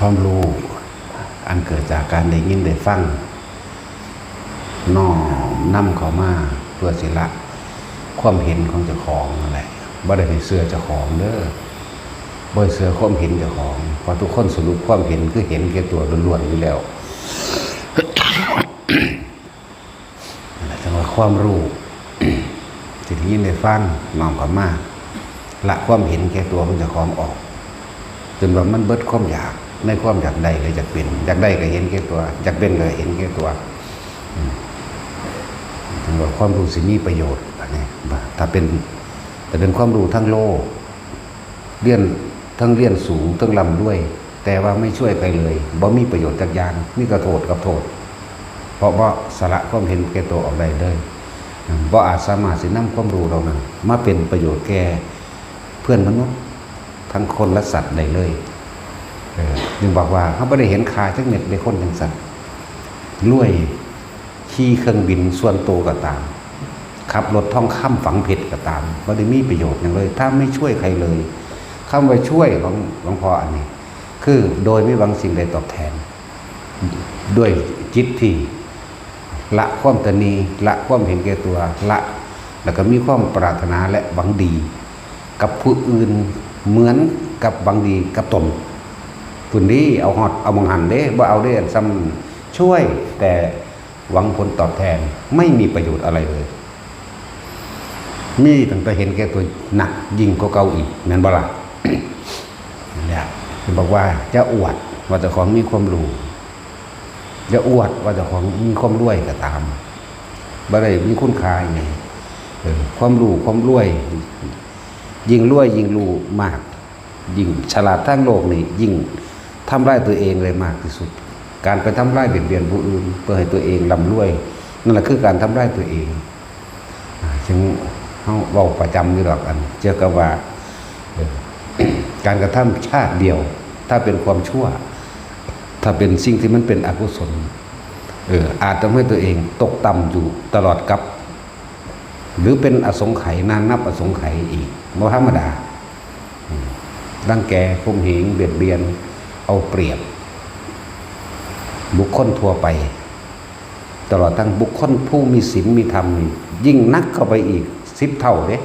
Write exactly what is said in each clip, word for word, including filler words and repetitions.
ความรู้อันเกิดจากการได้ยินได้ฟัง น้อมนำเข้ามาเพื่อสิละความเห็นของเจ้าของนั่นแหละ บ่ได้ให้เชื่อเจ้าของเด้อ บ่ให้เชื่อความเห็นเจ้าของ เพราะทุกคนสรุปความเห็นคือเห็นแก่ตัวล้วนๆอยู่แล้ว นั่นแหละจั่งว่าความรู้ ที่ได้ยินได้ฟังน้อมเข้ามา ละความเห็นแก่ตัวของเจ้าของออก จนว่ามันเบิดความอยาก ในความอยากได้และอยากเป็น อยากได้ก็เห็นแก่ตัว อยากเป็นก็เห็นแก่ตัว อืม จั่งว่าความรู้สิมีประโยชน์ อันนี้ ถ้าเป็น แต่เป็นความรู้ทางโลก เรียน ทั้งเรียนสูง ทั้งร่ำรวย แต่ว่าไม่ช่วยใครเลย บ่มีประโยชน์จักอย่าง มีแต่โทษกับโทษ เพราะบ่สละความเห็นแก่ตัวออกได้เลย บ่อาจสามารถสินำความรู้เหล่านั้น มาเป็นประโยชน์แก่เพื่อนมนุษย์ ทั้งคนและสัตว์ได้เลย เออ จึงบอกว่า เราบ่ได้เห็นค่าจักเม็ดเด้ คนจั่งซั้น รวย ขี่เครื่องบินส่วนตัวก็ตาม ขับรถทองคำฝังเพชรก็ตาม บ่ได้มีประโยชน์หยังเลย ถ้าไม่ช่วยใครเลย คำว่าช่วยของหลวงพ่ออันนี้ คือโดยไม่หวังสิ่งใดตอบแทน ด้วยจิตที่ละความตระหนี่ ละความเห็นแก่ตัว ละ แล้วก็มีความปรารถนาและหวังดี กับผู้อื่นเหมือนกับหวังดีกับตน พุ้นเด้ เอาฮอด เอาหม่องหั้นเด้ บ่เอาเด้ อันซ่ำช่วยแต่หวังผลตอบแทน ไม่มีประโยชน์อะไรเลย มีตั้งแต่เห็นแก่ตัวหนักยิ่งกว่าเก่าอีก แม่นบ่ล่ะ นั่นแหละ เพิ่นบอกว่าอย่าอวดว่าเจ้าของมีความรู้ อย่าอวดว่าเจ้าของมีความรวยก็ตาม บ่ได้มีคุณค่าอิหยัง เออ ความรู้ ความรวย ยิ่งรวยยิ่งรู้มาก ยิ่งฉลาดทางโลกนี่ ยิ่งทำลายตัวเองได้มากที่สุด การไปทำลายเบียดเบียนผู้อื่น เพื่อให้ตัวเองร่ำรวย นั่นแหละคือการทำลายตัวเอง อ่า ซึ่งเฮาเว้าประจำอยู่ดอก อันเกี่ยวกับว่า เอ่อ การกระทำชาติเดียว ถ้าเป็นความชั่ว ถ้าเป็นสิ่งที่มันเป็นอกุศล เออ อาจทำให้ตัวเองตกต่ำอยู่ตลอดกาล หรือเป็นอสงไขยนานนับอสงไขยอีก บ่ธรรมดา อืม รังแก ข่มเหง เบียดเบียน เอาเปรียบ บุคคลทั่วไป ตลอดทั้งบุคคลผู้มีศีลมีธรรมนี่ ยิ่งหนักเข้าไปอีกสิบเท่าเด้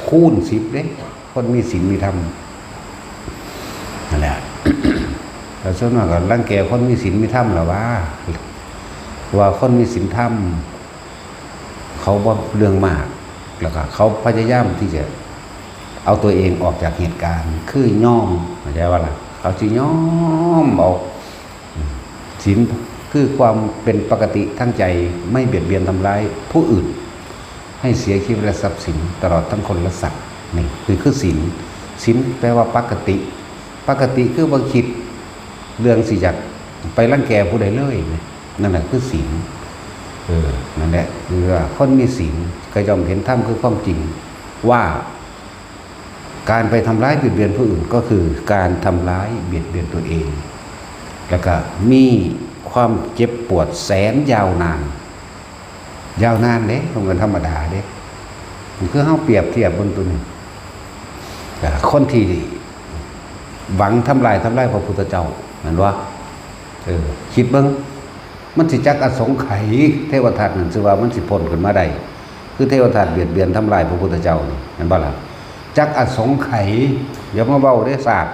คูณสิบเด้ คนมีศีลมีธรรม นั่นแหละ แล้วส่วนมากก็รังแกคนมีศีลมีธรรมล่ะว่า ว่าคนมีศีลธรรม เขาบ่เรื่องมาก แล้วก็เขาพยายามที่จะเอาตัวเองออกจากเหตุการณ์ คือยอม เข้าใจบ่ล่ะ เขาสิยอมเอา ศีลคือความเป็นปกติทางใจ ไม่เบียดเบียนทำร้ายผู้อื่น ให้เสียชีวิตและทรัพย์สิน ตลอดทั้งคนและสัตว์ นี่คือ คือศีล ศีลแปลว่าปกติ ปกติคือบ่คิดเรื่องสิอยากไปรังแกผู้ใดเลย นั่นแหละคือศีล เออ นั่นแหละ คือว่าคนมีศีลก็ย่อมเห็นธรรมคือความจริง ว่าการไปทำร้ายเบียดเบียนผู้อื่นก็คือการทำร้ายเบียดเบียนตัวเอง แล้วก็มีความเจ็บปวดแสนยาวนาน ยาวนานเด้ บ่แม่นธรรมดาเด้ คือเฮาเปรียบเทียบเบิ่งตัวนี้ อ่า คนที่หวังทำลาย ทำลายพระพุทธเจ้า แม่นบ่ เออ คิดเบิ่ง มันสิจักอสงไขย เทวทัตนั่น สิว่ามันสิพ้นขึ้นมาได้ คือเทวทัตเบียดเบียนทำลายพระพุทธเจ้านี่ แม่นบ่ล่ะ จักอสงไขย อย่ามาเว้าเด้ ชาติ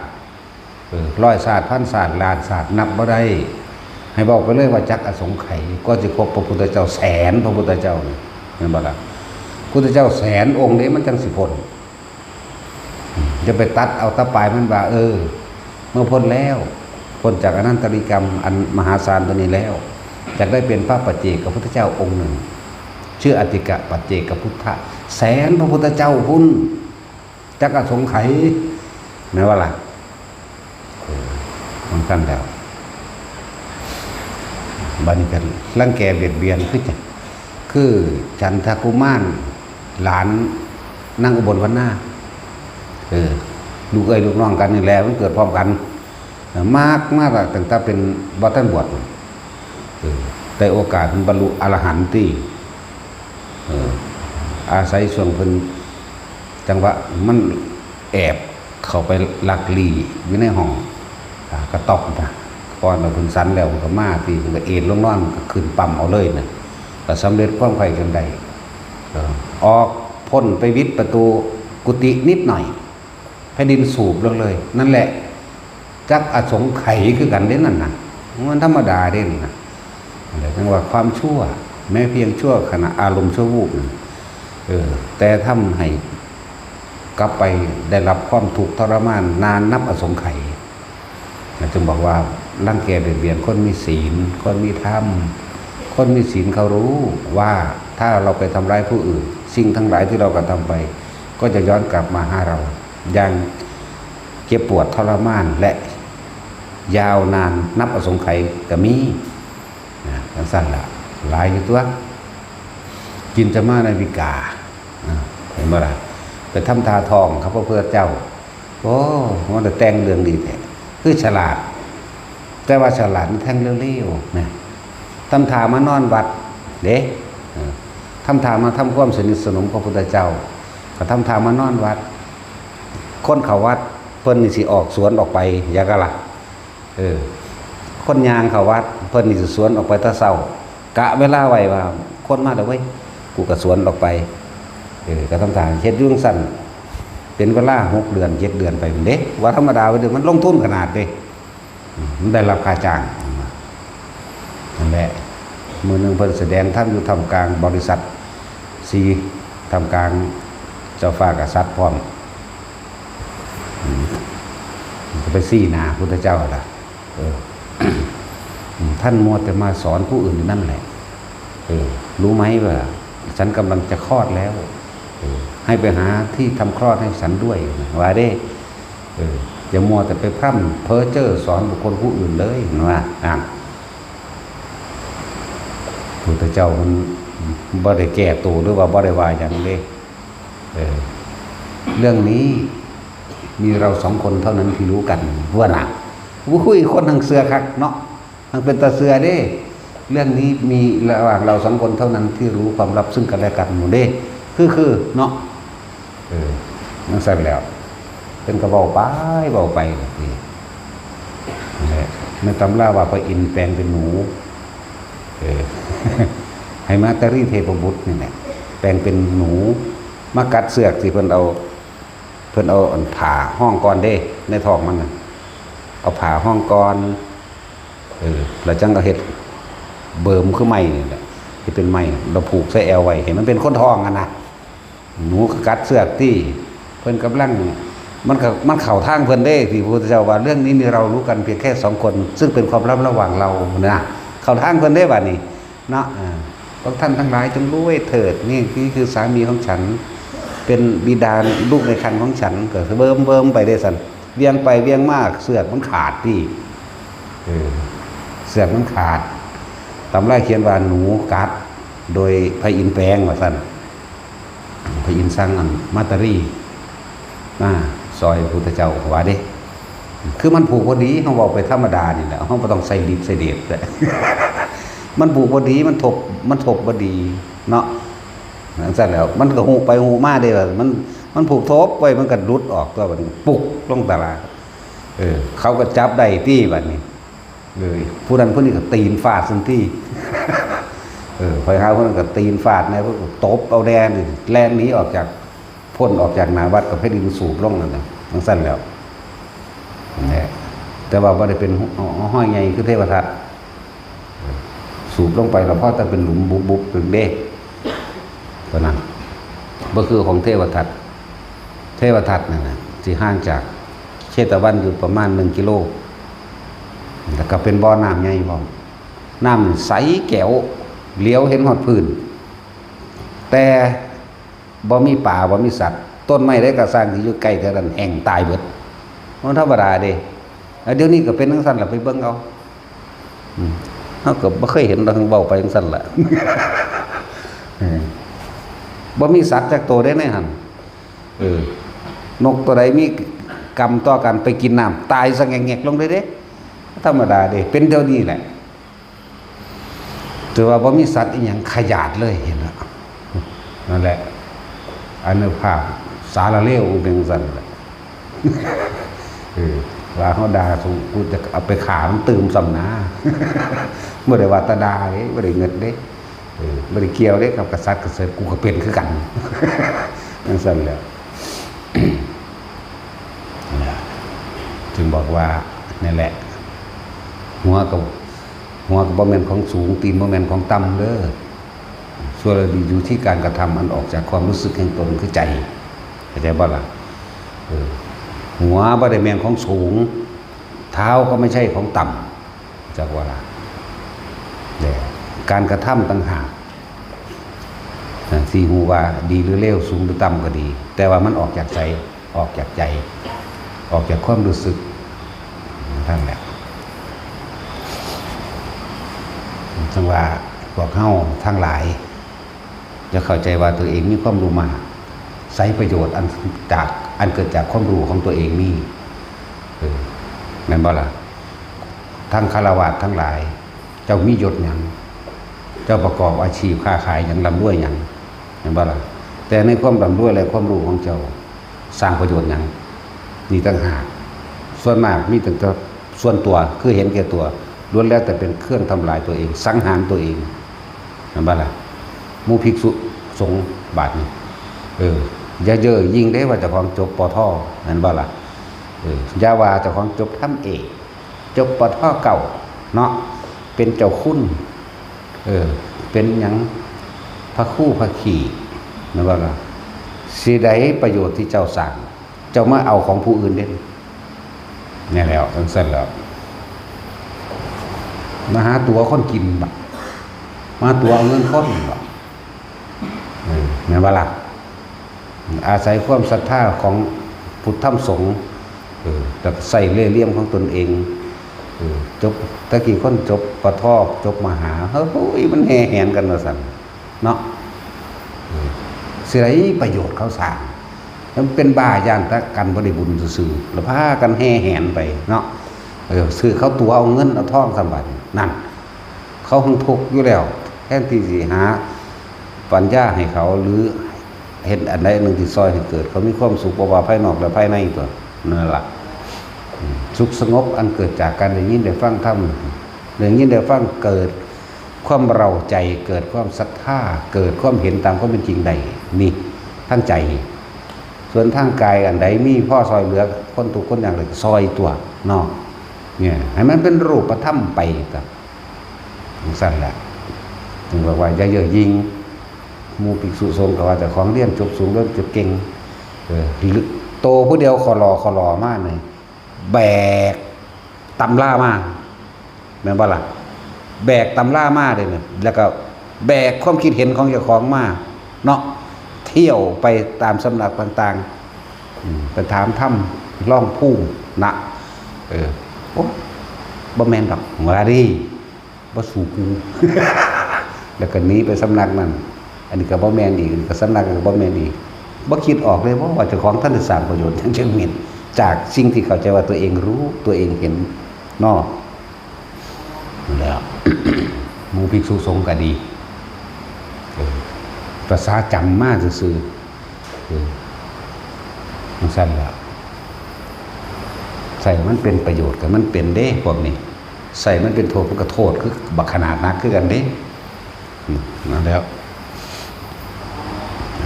เออ ร้อยชาติ พันชาติ ล้านชาติ นับบ่ได้ ให้เว้าไปเลยว่าจักอสงไขย กว่าสิครบพระพุทธเจ้าแสนพระพุทธเจ้านี่ แม่นบ่ล่ะ พุทธเจ้าแสนองค์เด้ มันจั่งสิพ้น อย่าไปตัดเอาตะปายมันว่า เออ เมื่อพ้นแล้ว พ้นจากอนันตริยกรรมอันมหาศาลตัวนี้แล้ว จักได้เป็นพระปัจเจกพุทธเจ้าองค์หนึ่ง ชื่ออติกะปัจเจกพุทธะ แสนพระพุทธเจ้าพุ้น จักอสงไขย แม่นบ่ล่ะ เออ มันกันแล้ว บัดนี้ก็รังแกเบียดเบียน คือจะ คือฉันทกุมาร หลานนางอุบลวรรณา เออ ลูกเอ้ยลูกน้องกันนี่แหละ มันเกิดพร้อมกัน เออ มาก มากตั้งแต่เป็นบ่ทันบวช เออ ได้โอกาสบรรลุอรหันต์ติ เออ อาศัยช่วงเพิ่น จังหวะมันแอบเข้าไปลักลี้อยู่ในห้อง ขากระต๊อบนะ ก่อนเราเพิ่นสันแล้วเพิ่นก็มาที่เพิ่นก็เอนลงนอนก็ขึ้นปั๊มเอาเลยนะ ก็สำเร็จความใคร่จนได้ เออ ออกพ้นไปวิดประตูกุฏินิดหน่อย แผ่นดินสูบลงเลย นั่นแหละ จักอสงไขยคือกันเด้นั่นนะ มันธรรมดาเด้นั่นนะ นั่นแหละจังว่าความชั่ว แม้เพียงชั่วขณะอารมณ์ชั่ววูบนั่น เออ แต่ทำให้กลับไปได้รับความทุกข์ทรมานนานนับอสงไขย จึงบอกว่ารังแกเบียดเบียนคนมีศีล คนมีธรรม คนมีศีลเขารู้ว่าถ้าเราไปทำร้ายผู้อื่น สิ่งทั้งหลายที่เรากระทำไป ก็จะย้อนกลับมาหาเรา อย่างเจ็บปวดทรมานและยาวนานนับอสงไขยก็มีนะ จังซั่นละ หลายอยู่ตัว กินจะมาในวิกา อ่า เห็นบ่ล่ะ ไปทำท่าท้องครับพระพุทธเจ้า โอ้ มันแต่แต่งเรื่องดีแท้ คือฉลาด แต่ว่าฉลาดมันแทงเร็วๆนะ ทำท่ามานอนวัดเด้ เออ ทำท่ามาทำความสนิทสนมกับพระพุทธเจ้า ก็ทำท่ามานอนวัด คนเข้าวัด เพิ่นนี่สิออกสวนออกไป อย่ากะล่ะ เออ คนย่างเข้าวัด เพิ่นนี่สิสวนออกไปแต่เช้า กะเวลาไว้ว่า คนมาแล้วเว้ย กูก็สวนออกไป เออ ก็ทำท่าเฮ็ดอยู่จั่งซั่น เป็นเวลาหกเดือน เจ็ดเดือนไปพู้นเด้ ว่าธรรมดาไปเด้อ มันลงทุนขนาดเด้ อืม มันได้รับค่าจ้าง นั่นแหละ มื้อหนึ่งเพิ่นแสดงธรรมอยู่ท่ามกลางบริษัทสี่ ท่ามกลางเจ้าฟ้ากษัตริย์พร้อม อืม ก็ไปซี้หน้าพุทธเจ้าล่ะ เออ อืม ท่านมัวแต่มาสอนผู้อื่นอยู่นั่นแหละ เออ รู้ไหมว่าฉันกำลังจะคลอดแล้ว เออ ให้ไปหาที่ทำคลอดให้ฉันด้วย ว่าเด้ เออ อย่ามัวแต่ไปพร่ำเพ้อเจ้อสอนบุคคลผู้อื่นเลย ว่า อ่ะ พุทธเจ้ามันบ่ได้แก้ตัวหรือว่าบ่ได้ว่าหยังเด้ เออ เรื่องนี้มีเราสองคนเท่านั้นที่รู้กัน ว่าน่ะ อุ้ย คนทั้งเชื่อคักเนาะ ทั้งเป็นตาเชื่อเด้ เรื่องนี้มีระหว่างเราสองคนเท่านั้นที่รู้ความลับซึ่งกันและกันหมู่เด้ คือ คือเนาะ เออ จั่งซั่นแล้ว เพิ่นก็เว้าไป เว้าไปนี่แหละ ในตำราว่าพระอินทร์แปลงเป็นหนู เออ ให้มาตารีเทพบุตรนี่แหละ แปลงเป็นหนู มากัดเชือกที่เพิ่นเอา เพิ่นเอาอันผ้าห้องก่อนเด้ ในท้องมันน่ะ เอาผ้าห้องก่อน เออ แล้วจั่งเอาเฮ็ดเบิ่มคือไม้นี่แหละ ที่เป็นไม้ แล้วผูกใส่แอวไว้ ให้มันเป็นคนท้องหั่นนะ หนูก็กัดเชือกตี้ เพิ่นกำลัง มันก็ มันเข้าทางเพิ่นเด้ ที่พระพุทธเจ้าว่า เรื่องนี้มีเรารู้กันเพียงแค่สองคน ซึ่งเป็นความลับระหว่างเรานะ เข้าทางเพิ่นเด้บัดนี้ เนาะ อ่า พวกท่านทั้งหลายจงรู้ไว้เถิด นี่ นี่คือสามีของฉัน เป็นบิดาลูกในครรภ์ของฉัน ก็เบิ่มเบิ่มไปเด้ซั่น เวียงไปเวียงมา เชือกมันขาดตี้ เออ เชือกมันขาด ตำราเขียนว่าหนูกัด โดยพระอินทร์แปลงว่าซั่น พระอินทร์สั่งอันมาตารีมาซอยพระพุทธเจ้าว่าเด้ คือมันผูกพอดี เฮาเว้าไปธรรมดานี่แหละ เฮาบ่ต้องใส่ฤทธิ์ใส่เดชเลย มันผูกพอดี มันทบ มันทบพอดีเนาะ จั่งซั่นแล้ว มันก็ฮู้ไปฮู้มาเด้ว่า มัน มันผูกทบไว้ มันก็หลุดออกตัวบัดนี้ ปุกลงตลาด เออ เขาก็จับได้ตี้บัดนี้ เออ ผู้นั้นผู้นี้ก็ตีนฟาดซั่นตี้ เออ ไปหาผู้นั้นก็ตีนฟาดแน่ ผู้ก็ตบเอาแด่นี่ แล่นหนีออกจาก พ้นออกจากหน้าวัดก็แผ่นดินสูบลงนั่นน่ะ จั่งซั่นแล้ว นั่นแหละ แต่ว่าบ่ได้เป็นห้อยใหญ่คือเทวทัต สูบลงไปแล้วพอแต่เป็นหลุมบุบๆ เป็นเด้ เท่านั้น บ่คือของเทวทัต เทวทัตนั่นน่ะ สิห่างจากเชตวันอยู่ประมาณหนึ่งกิโล แล้วก็เป็นบ่อน้ำใหญ่พร้อม น้ำใสแจ๋ว เหลียวเห็นฮอดพื้น แต่บ่มีปลา บ่มีสัตว์ ต้นไม้ใดก็ซ่างที่อยู่ใกล้แถวนั้นแห้งตายเบิด มันธรรมดาเด้ แล้วเดี๋ยวนี้ก็เป็นจั่งซั่นล่ะ ไปเบิ่งเอา อืม เฮาก็บ่เคยเห็นดอก เว้าไปจั่งซั่นล่ะ เออ บ่มีสัตว์จักตัวเด้ในหั่น เออ นกตัวใดมีกรรมต่อกันไปกินน้ำ ตายสะแงกๆ ลงเลยเด้ ธรรมดาเด้ เป็นเท่านี้แหละ ถือว่าบ่มีสัตว์อีหยังขยาดเลย เห็นแล้ว นั่นแหละ อานุภาพสาระเลวเป็นจั่งซั่นแหละ เออ ว่าเขาด่าสูง กูจะเอาไปฆ่ามันตื่มซ้ำนะ บ่ได้ว่าแต่ด่าเด้ บ่ได้เงินเด้ เออ บ่ได้เกี่ยวเด้กับกษัตริย์กระเสริฐ กูก็เป็นคือกัน จั่งซั่นแหละ จึงบอกว่า นี่แหละ หัวกับ หัวกับบ่แม่นของสูง ตีนบ่แม่นของต่ำเด้อ ส่วนละดีอยู่ที่การกระทำอันออกจากความรู้สึกแห่งตนคือใจ เข้าใจบ่ล่ะ เออ หัวบ่ได้แม่นของสูง เท้าก็ไม่ใช่ของต่ำ จักว่าล่ะ แต่การกระทำต่างหาก นะ ที่ฮู้ว่าดีหรือเลว สูงหรือต่ำก็ดี แต่ว่ามันออกจากใจ ออกจากใจ ออกจากความรู้สึก นั่นแหละ จั่งว่าพวกเฮาทั้งหลาย จะเข้าใจว่าตัวเองมีความรู้มาก ใช้ประโยชน์อันจาก อันเกิดจากความรู้ของตัวเองนี่ เออ แม่นบ่ล่ะ? ทั้งฆราวาสทั้งหลาย เจ้ามียศหยัง เจ้าประกอบอาชีพค้าขายหยัง ร่ำรวยหยัง แม่นบ่ล่ะ? แต่ในความร่ำรวยและความรู้ของเจ้า สร้างประโยชน์หยัง นี่ต่างหาก ส่วนมากมีตั้งแต่ส่วนตัว คือเห็นแก่ตัว ล้วนแล้วแต่เป็นเครื่องทำลายตัวเอง สังหารตัวเอง แม่นบ่ล่ะ? หมู่ภิกษุสงฆ์บาดนี้ เออ อย่าเย่อหยิ่งเด้ว่าเจ้าของจบ ป.ท แม่นบ่ล่ะ? เออ อย่าว่าเจ้าของจบธรรมเอก จบ ป.ท เก้า เนาะ เป็นเจ้าคุณ เออ เป็นหยัง พระครูพระขี้ แม่นบ่ล่ะ? สิได้ประโยชน์ที่เจ้าสร้าง เจ้ามาเอาของผู้อื่นเด้ นี่แหล้ว จั่งซั่นแหล้ว มาหาตั๋วคนกินบ่ มาตั๋วเอาเงินคนบ่ เออ แม่นบ่ล่ะ? อาศัยความศรัทธาของพุทธธรรมสงฆ์ เออ แล้วก็ใช้เล่ห์เหลี่ยมของตนเอง เออ จบ แต่กี้คนจบ ป.ท จบ มหา เฮ้ย มันแห่แหนกันว่าซั่น เนาะ เออ สิได้ประโยชน์เขาสร้าง มันเป็นบ้าย้านแต่กันบ่ได้บุญซื่อๆ แล้วพากันแห่แหนไปเนาะ เออ ซื้อเขาตั๋วเอาเงินเอาทองสำบัด นั่น เขาคงทุกข์อยู่แล้ว แทนที่สิหาปัญญาให้เขา หรือเฮ็ดอันใดอันหนึ่งที่ซอยให้เกิด เขามีความสุข บ่ว่าภายนอกและภายในตัว นั่นล่ะ อืม สุขสงบอันเกิดจากการได้ยินได้ฟังธรรม ได้ยินได้ฟังเกิดความเร้าใจ เกิดความศรัทธา เกิดความเห็นตามความเป็นจริงได้ นี่ ทางใจนี่ ส่วนทางกายอันใดมีพอซอยเหลือคนทุกข์คนยากเลยก็ซอยตัวเนาะ เนี่ย ให้มันเป็นรูปธรรมไปก็จั่งซั่นแหละ จึงบอกว่าอย่าเย่อหยิ่ง หมู่ภิกษุสงฆ์ก็ว่าเจ้าของเรียนจบสูง เรียนจบเก่ง เออ โตผู้เดียวขอหล่อขอหล่อมาเนี่ย แบกตำรามา แม่นบ่ล่ะ? แบกตำรามาเด้เนี่ย แล้วก็แบกความคิดเห็นของเจ้าของมาเนาะ เที่ยวไปตามสำนักต่างๆ อืม ไปถามธรรม ลองภูมินะ เออ โอ้ บ่แม่นดอก ว่าดิ บ่สู้กู แล้วก็หนีไปสำนักนั้น อันนี้ก็บ่แม่นอีก อันนี้ก็สำนักนั้นก็บ่แม่นอีก บ่คิดออกเลยว่า ว่าเจ้าของทันได้สร้างประโยชน์หยังจักเม็ด จากสิ่งที่เข้าใจว่าตัวเองรู้ ตัวเองเห็นเนาะ นั่นแหล้ว หมู่ภิกษุสงฆ์ก็ดี เออ ภาษาจำมาซื่อๆ เออ จั่งซั่นล่ะ ใส่มันเป็นประโยชน์ก็มันเป็นเด้ พวกนี้ ใส่มันเป็นโทษมันก็โทษคือบักขนาดนักคือกันเด้ อืม นั่นแหล้ว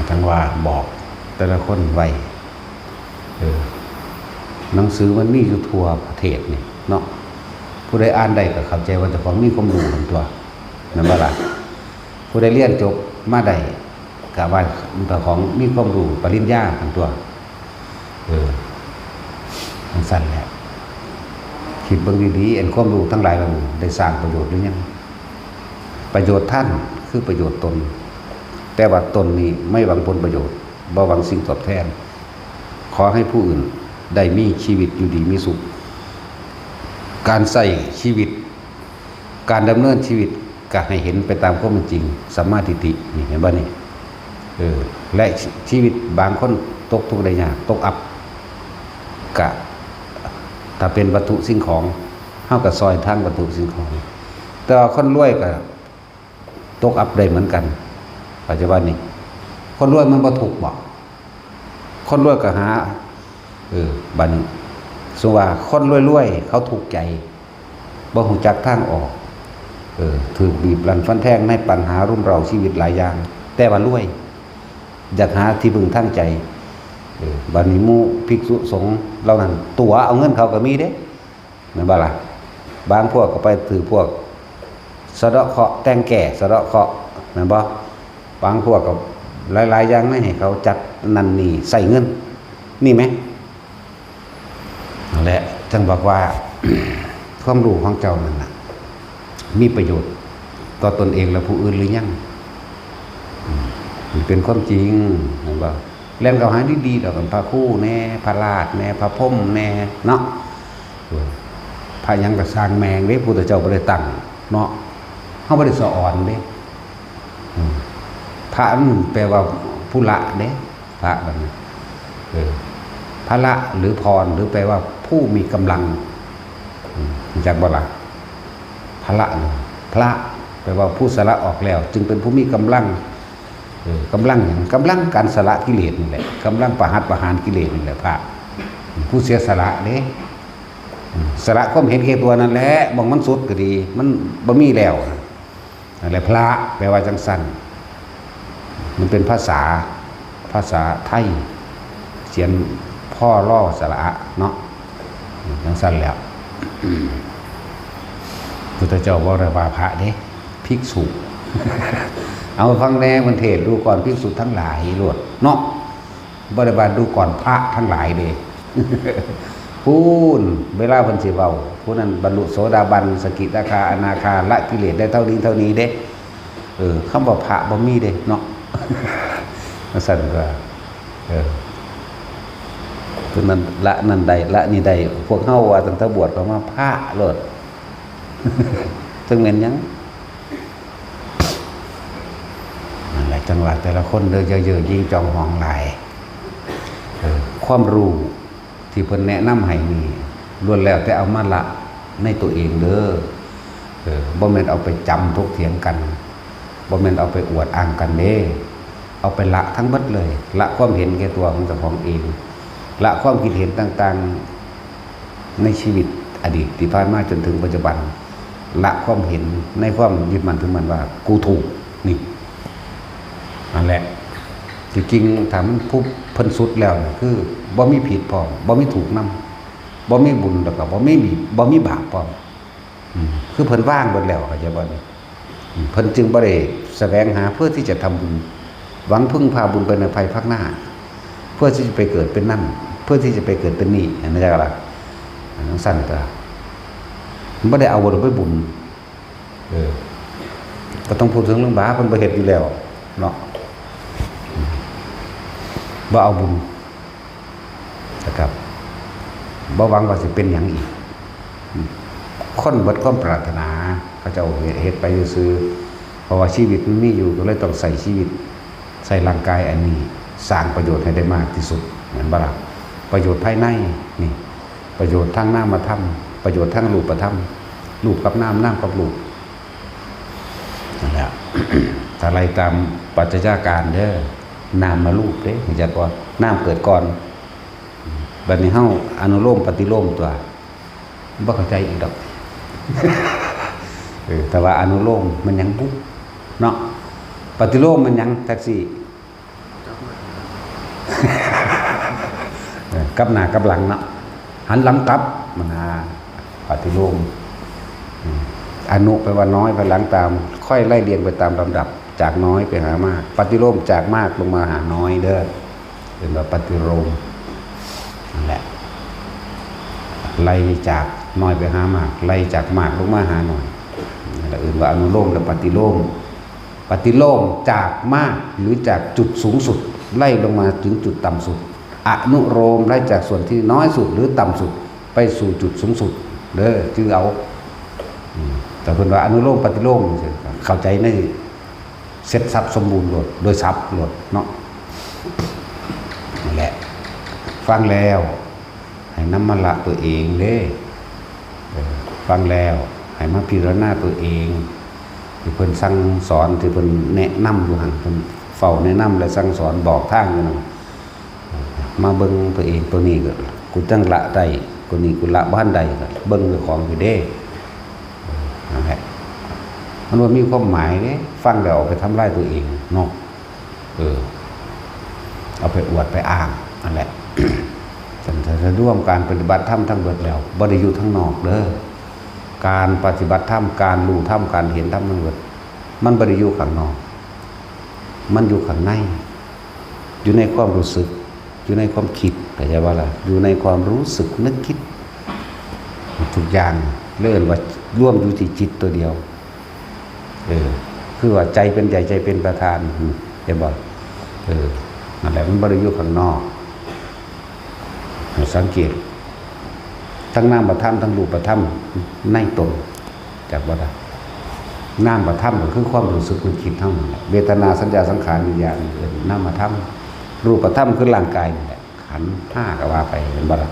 จั่งว่าบอกแต่ละคนไว้ เออ หนังสือมันมีอยู่ทั่วประเทศนี่เนาะ ผู้ใดอ่านได้ก็เข้าใจว่าเจ้าของมีความรู้นั่นตัว แม่นบ่ล่ะ? ผู้ใดเรียนจบมาได้ก็ว่าเจ้าของมีความรู้ปริญญานั่นตัว เออ จั่งซั่นแหละ คิดเบิ่งดีๆ อันความรู้ทั้งหลายเหล่านี้ได้สร้างประโยชน์หรือยัง? ประโยชน์ท่านคือประโยชน์ตน แต่ว่าตนนี้ไม่หวังผลประโยชน์ บ่หวังสิ่งตอบแทน ขอให้ผู้อื่นได้มีชีวิตอยู่ดีมีสุข การใช้ชีวิต การดำเนินชีวิตก็ให้เห็นไปตามความเป็นจริง สัมมาทิฏฐิ นี่เห็นบ่นี่? เออ และชีวิตบางคนตกทุกข์ได้ยาก ตกอับ กะ ถ้าเป็นวัตถุสิ่งของ เฮาก็ซอยทางวัตถุสิ่งของ แต่ว่าคนรวยก็ตกอับได้เหมือนกัน ปัจจุบันนี้ คนรวยมันบ่ทุกข์บ่? คนรวยก็หา เออ บัดนี้ สมมุติว่าคนรวยๆเขาทุกข์ใจ บ่ฮู้จักทางออก เออ ถูกบีบรันฟันแทงในปัญหารุมเร้าชีวิตหลายอย่าง แต่ว่ารวย อยากหาที่พึ่งทางใจ เออ บัดนี้หมู่ภิกษุสงฆ์เหล่านั้นตั๋วเอาเงินเขาก็มีเด้ แม่นบ่ล่ะ บางพวกก็ไปถือพวกสะเดาะเคราะห์ แต่งแก้สะเดาะเคราะห์ แม่นบ่ บางพวกก็หลายๆอย่างไม่ให้เขาจัดนั่นนี่ใส่เงิน นี่ไหม นั่นแหละ จั่งบอกว่า ความรู้ของเจ้านั่นน่ะ มีประโยชน์ต่อตนเองและผู้อื่นหรือยัง อืม มันเป็นความจริง แม่นบ่ แล่นเข้าหาดีๆ ดอก พระครูแน่ พระราชแน่ พระพรหมแน่ เนาะ เออ พระหยังก็สร้างแม่งเด้ พุทธเจ้าบ่ได้ตั้ง เนาะ เฮาบ่ได้สอนเด้ อืม พระมันแปลว่าผู้ละเด้ พระนั่นน่ะ เออ พระละหรือพร หรือแปลว่าผู้มีกำลัง อืม รู้จักบ่ล่ะ พระละเนี่ย พระ แปลว่าผู้สละออกแล้ว จึงเป็นผู้มีกำลัง เออ กำลังหยัง กำลังการสละกิเลสนี่แหละ กำลังประหัตประหารกิเลสนี่แหละ พระ ผู้เสียสละเด้ อืม สละความเห็นแก่ตัวนั่นแหละ หม่องมันสุดก็ดี มันบ่มีแล้วนะ นั่นแหละ พระ แปลว่าจังซั่น มันเป็นภาษา ภาษาไทย เขียน พอ ลอ สระอะ เนาะ จังซั่นแหล้ว พุทธเจ้าบ่ได้ว่าพระเด้ ภิกษุ เอาฟังแน่ มันเทศน์ดูก่อนภิกษุทั้งหลายโลด เนาะ บ่ได้ว่าดูก่อนพระทั้งหลายเด้ พู้น เวลาเพิ่นสิเว้า ผู้นั้นบรรลุโสดาบัน สกิทาคา อนาคา ละกิเลสได้เท่านี้เท่านี้เด้ เออ คำว่าพระบ่มีเด้เนาะ ว่าซั่นก็ เออ ผู้นั้นละนั่นได้ ละนี่ได้ พวกเฮาว่าตั้งแต่บวชเข้ามาพระโลด จั่งแม่นหยัง นั่นแหละ จั่งว่าแต่ละคนเด้อ เย่อๆ ยิ่งจองหองหลาย เออ ความรู้ที่เพิ่นแนะนำให้นี่ ล้วนแล้วแต่เอามาละในตัวเองเด้อ เออ บ่แม่นเอาไปจำถกเถียงกัน บ่แม่นเอาไปอวดอ้างกันเด้ เอาไปละทั้งหมดเลย ละความเห็นแก่ตัวของเจ้าของเอง ละความคิดเห็นต่างๆ ในชีวิตอดีตที่ผ่านมาจนถึงปัจจุบัน ละความเห็นในความยึดมั่นถือมั่นว่ากูถูก นี่ นั่นแหละ ที่จริงถ้ามันผู้เพิ่นสุดแล้วนี่คือบ่มีผิดพร้อม บ่มีถูกนำ บ่มีบุญ แล้วก็บ่มี บ่มีบาปพร้อม อืม คือเพิ่นวางเบิดแล้ว เข้าใจบ่นี่ อืม เพิ่นจึงบ่ได้แสวงหาเพื่อที่จะทำบุญ หวังพึ่งพาบุญไปในภายภาคหน้า เพื่อที่จะไปเกิดเป็นนั่น เพื่อที่จะไปเกิดเป็นนี่ เห็นไหมจ๊ะล่ะ อันนั้นสั้นก็ มันบ่ได้เอาบุญไปบุญ เออ บ่ต้องพูดถึงเรื่องบาป เพิ่นบ่เฮ็ดอยู่แล้วเนาะ บ่เอาบุญ นะครับ บ่หวังว่าสิเป็นหยังอีก คนเบิดความปรารถนา เขาเจ้าเฮ็ด เฮ็ดไปซื่อๆ เพราะว่าชีวิตมันมีอยู่ ก็เลยต้องใช้ชีวิต ใช้ร่างกายอันนี้ สร้างประโยชน์ให้ได้มากที่สุด แม่นบ่ล่ะ ประโยชน์ภายใน นี่ ประโยชน์ทางนามธรรม ประโยชน์ทางรูปธรรม รูปกับนาม นามกับรูป นั่นแหละ ถ้าไล่ตามปัจจัยการเด้อ นามมารูปเด้ รู้จักบ่ นามเกิดก่อน บัดนี้เฮาอนุโลมปฏิโลมตัว บ่เข้าใจอีกดอก เออ แต่ว่าอนุโลมมันหยังบุ เนาะ ปฏิโลมมันหยัง แท็กซี่ เออ กลับหน้ากลับหลังเนาะ หันหลังกลับ มันหา ปฏิโลม อืม อนุแปลว่าน้อย ภายหลังตาม ค่อยไล่เรียงไปตามลำดับ จากน้อยไปหามาก ปฏิโลมจากมากลงมาหาน้อยเด้อ เรียกว่าปฏิโลม นั่นแหละ ไล่จากน้อยไปหามาก ไล่จากมากลงมาหาน้อย นั่นแหละ เรียกว่าอนุโลมและปฏิโลม ปฏิโลมจากมากหรือจากจุดสูงสุด ไล่ลงมาถึงจุดต่ำสุด อนุโลมไล่จากส่วนที่น้อยสุดหรือต่ำสุด ไปสู่จุดสูงสุด เด้อ จื่อเอา อืม แต่เพิ่นว่าอนุโลมปฏิโลมจังซี้ เข้าใจในเสร็จสรรพสมบูรณ์โลด โดยศัพท์โลดเนาะ นั่นแหละ ฟังแล้ว ให้นำมาละตัวเองเด้ เออ ฟังแล้ว ให้มาพิจารณาตัวเอง ที่เพิ่นสั่งสอน ที่เพิ่นแนะนำอยู่หั่น เพิ่นเฝ้าแนะนำและสั่งสอนบอกทางอยู่นั่น มาเบิ่งตัวเอง ตัวนี้ก็ กูจั่งละได้ คนนี้กูละบ่ทันได้ก็เบิ่งเจ้าของอยู่เด้ นั่นแหละ มันบ่มีความหมายเด้ ฟังแล้วเอาไปทำลายตัวเองเนาะ เออ เอาไปอวดไปอ้างนั่นแหละ ฉันจะร่วมการปฏิบัติธรรมทั้งเบิดแล้ว บ่ได้อยู่ทางนอกเด้อ การปฏิบัติธรรม การรู้ธรรม การเห็นธรรมทั้งเบิด มันบ่ได้อยู่ข้างนอก มันอยู่ข้างใน อยู่ในความรู้สึก อยู่ในความคิด เข้าใจบ่ล่ะ อยู่ในความรู้สึกนึกคิด ทุกอย่าง เรียกว่ารวมอยู่ที่จิตตัวเดียว เออ คือว่าใจเป็นใหญ่ ใจเป็นประธาน เห็นบ่ เออ นั่นแหละ มันบ่ได้อยู่ข้างนอก ให้สังเกต ทั้งนามธรรม ทั้งรูปธรรม ในตน จักบ่ล่ะ นามธรรมก็คือความรู้สึกนึกคิดเท่านั้นแหละ เวทนา สัญญา สังขาร วิญญาณ เอิ้นนามธรรม รูปธรรมคือร่างกายนี่แหละ ขันธ์ห้าก็ว่าไป เห็นบ่ล่ะ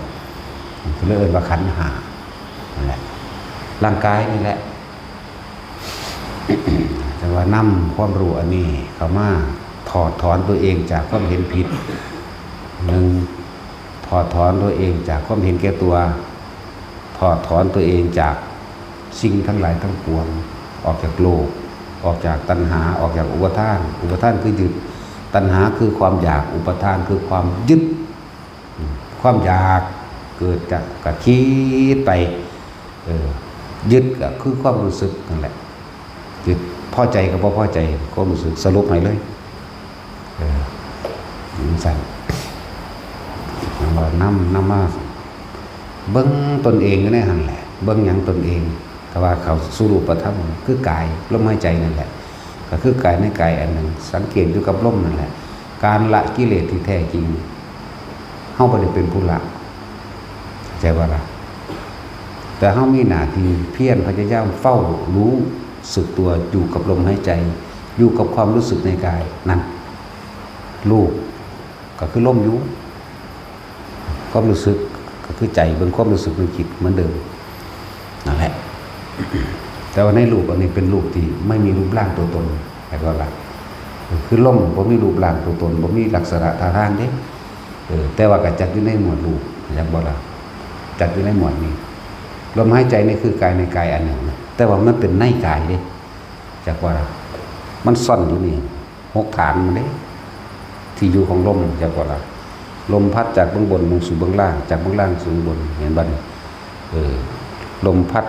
ก็เลยเอิ้นว่าขันธ์ห้า นั่นแหละ ร่างกายนี่แหละ แต่ว่านำความรู้อันนี้เข้ามาถอดถอนตัวเองจากความเห็นผิด หนึ่ง ถอดถอนตัวเองจากความเห็นแก่ตัว ถอดถอนตัวเองจากสิ่งทั้งหลายทั้งปวง ออกจากโลภ ออกจากตัณหา ออกจากอุปาทาน อุปาทานคือยึด ตัณหาคือความอยาก อุปาทานคือความยึด ความอยากเกิดจากกะคิดไป เออ ยึดก็คือความรู้สึกนั่นแหละ ยึด พอใจกับบ่พอใจ ความรู้สึก สรุปให้เลย เออ จั่งซั้น แล้วก็นำ นำมาเบิ่งตนเองอยู่ในหั่นแหละ เบิ่งหยังตนเอง แต่ว่าเข้าสู่รูปธรรมคือกาย ลมหายใจนั่นแหละ ก็คือกายในกายอันหนึ่ง สังเกตอยู่กับลมนั่นแหละ การละกิเลสที่แท้จริง เฮาบ่ได้เป็นผู้ละ เข้าใจบ่ล่ะ แต่เฮามีหน้าที่เพียรพยายามเฝ้ารู้สึกตัวอยู่กับลมหายใจ อยู่กับความรู้สึกในกาย นั่น รูปก็คือลมอยู่ ความรู้สึกก็คือใจ เบิ่งความรู้สึกนึกคิดเหมือนเดิม นั่นแหละ แต่ว่าในรูปอันนี้เป็นรูปที่ไม่มีรูปร่างตัวตน เข้าใจบ่ล่ะ คือลมบ่มีรูปร่างตัวตน บ่มีลักษณะท่าทางเด้ เออ แต่ว่าก็จัดอยู่ในหมวดรูป เข้าใจบ่ล่ะ จัดอยู่ในหมวดนี้ ลมหายใจนี่คือกายในกายอันหนึ่งนะ แต่ว่ามันเป็นในกายเด้ จักว่าล่ะ มันซ่อนอยู่นี่ หกฐานมันเด้ ที่อยู่ของลม จักว่าล่ะ ลมพัดจากเบื้องบนลงสู่เบื้องล่าง จากเบื้องล่างสู่เบื้องบน เห็นบ่นี่ เออ ลมพัด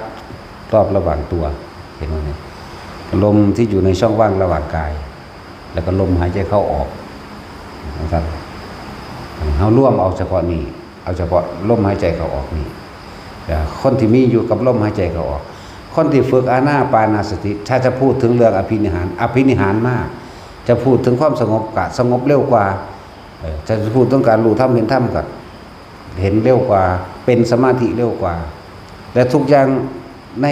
รอบระหว่างตัว เห็นบ่นี่ ลมที่อยู่ในช่องว่างระหว่างกาย แล้วก็ลมหายใจเข้าออก นะครับ เฮารวมเอาเฉพาะนี่ เอาเฉพาะลมหายใจเข้าออกนี่ แต่คนที่มีอยู่กับลมหายใจเข้าออก คนที่ฝึกอานาปานสติ ถ้าจะพูดถึงเรื่องอภินิหาร อภินิหารมาก จะพูดถึงความสงบก็สงบเร็วกว่า เออ ถ้าจะพูดถึงการรู้ธรรมเห็นธรรมก็เห็นเร็วกว่า เป็นสมาธิเร็วกว่า และทุกอย่างใน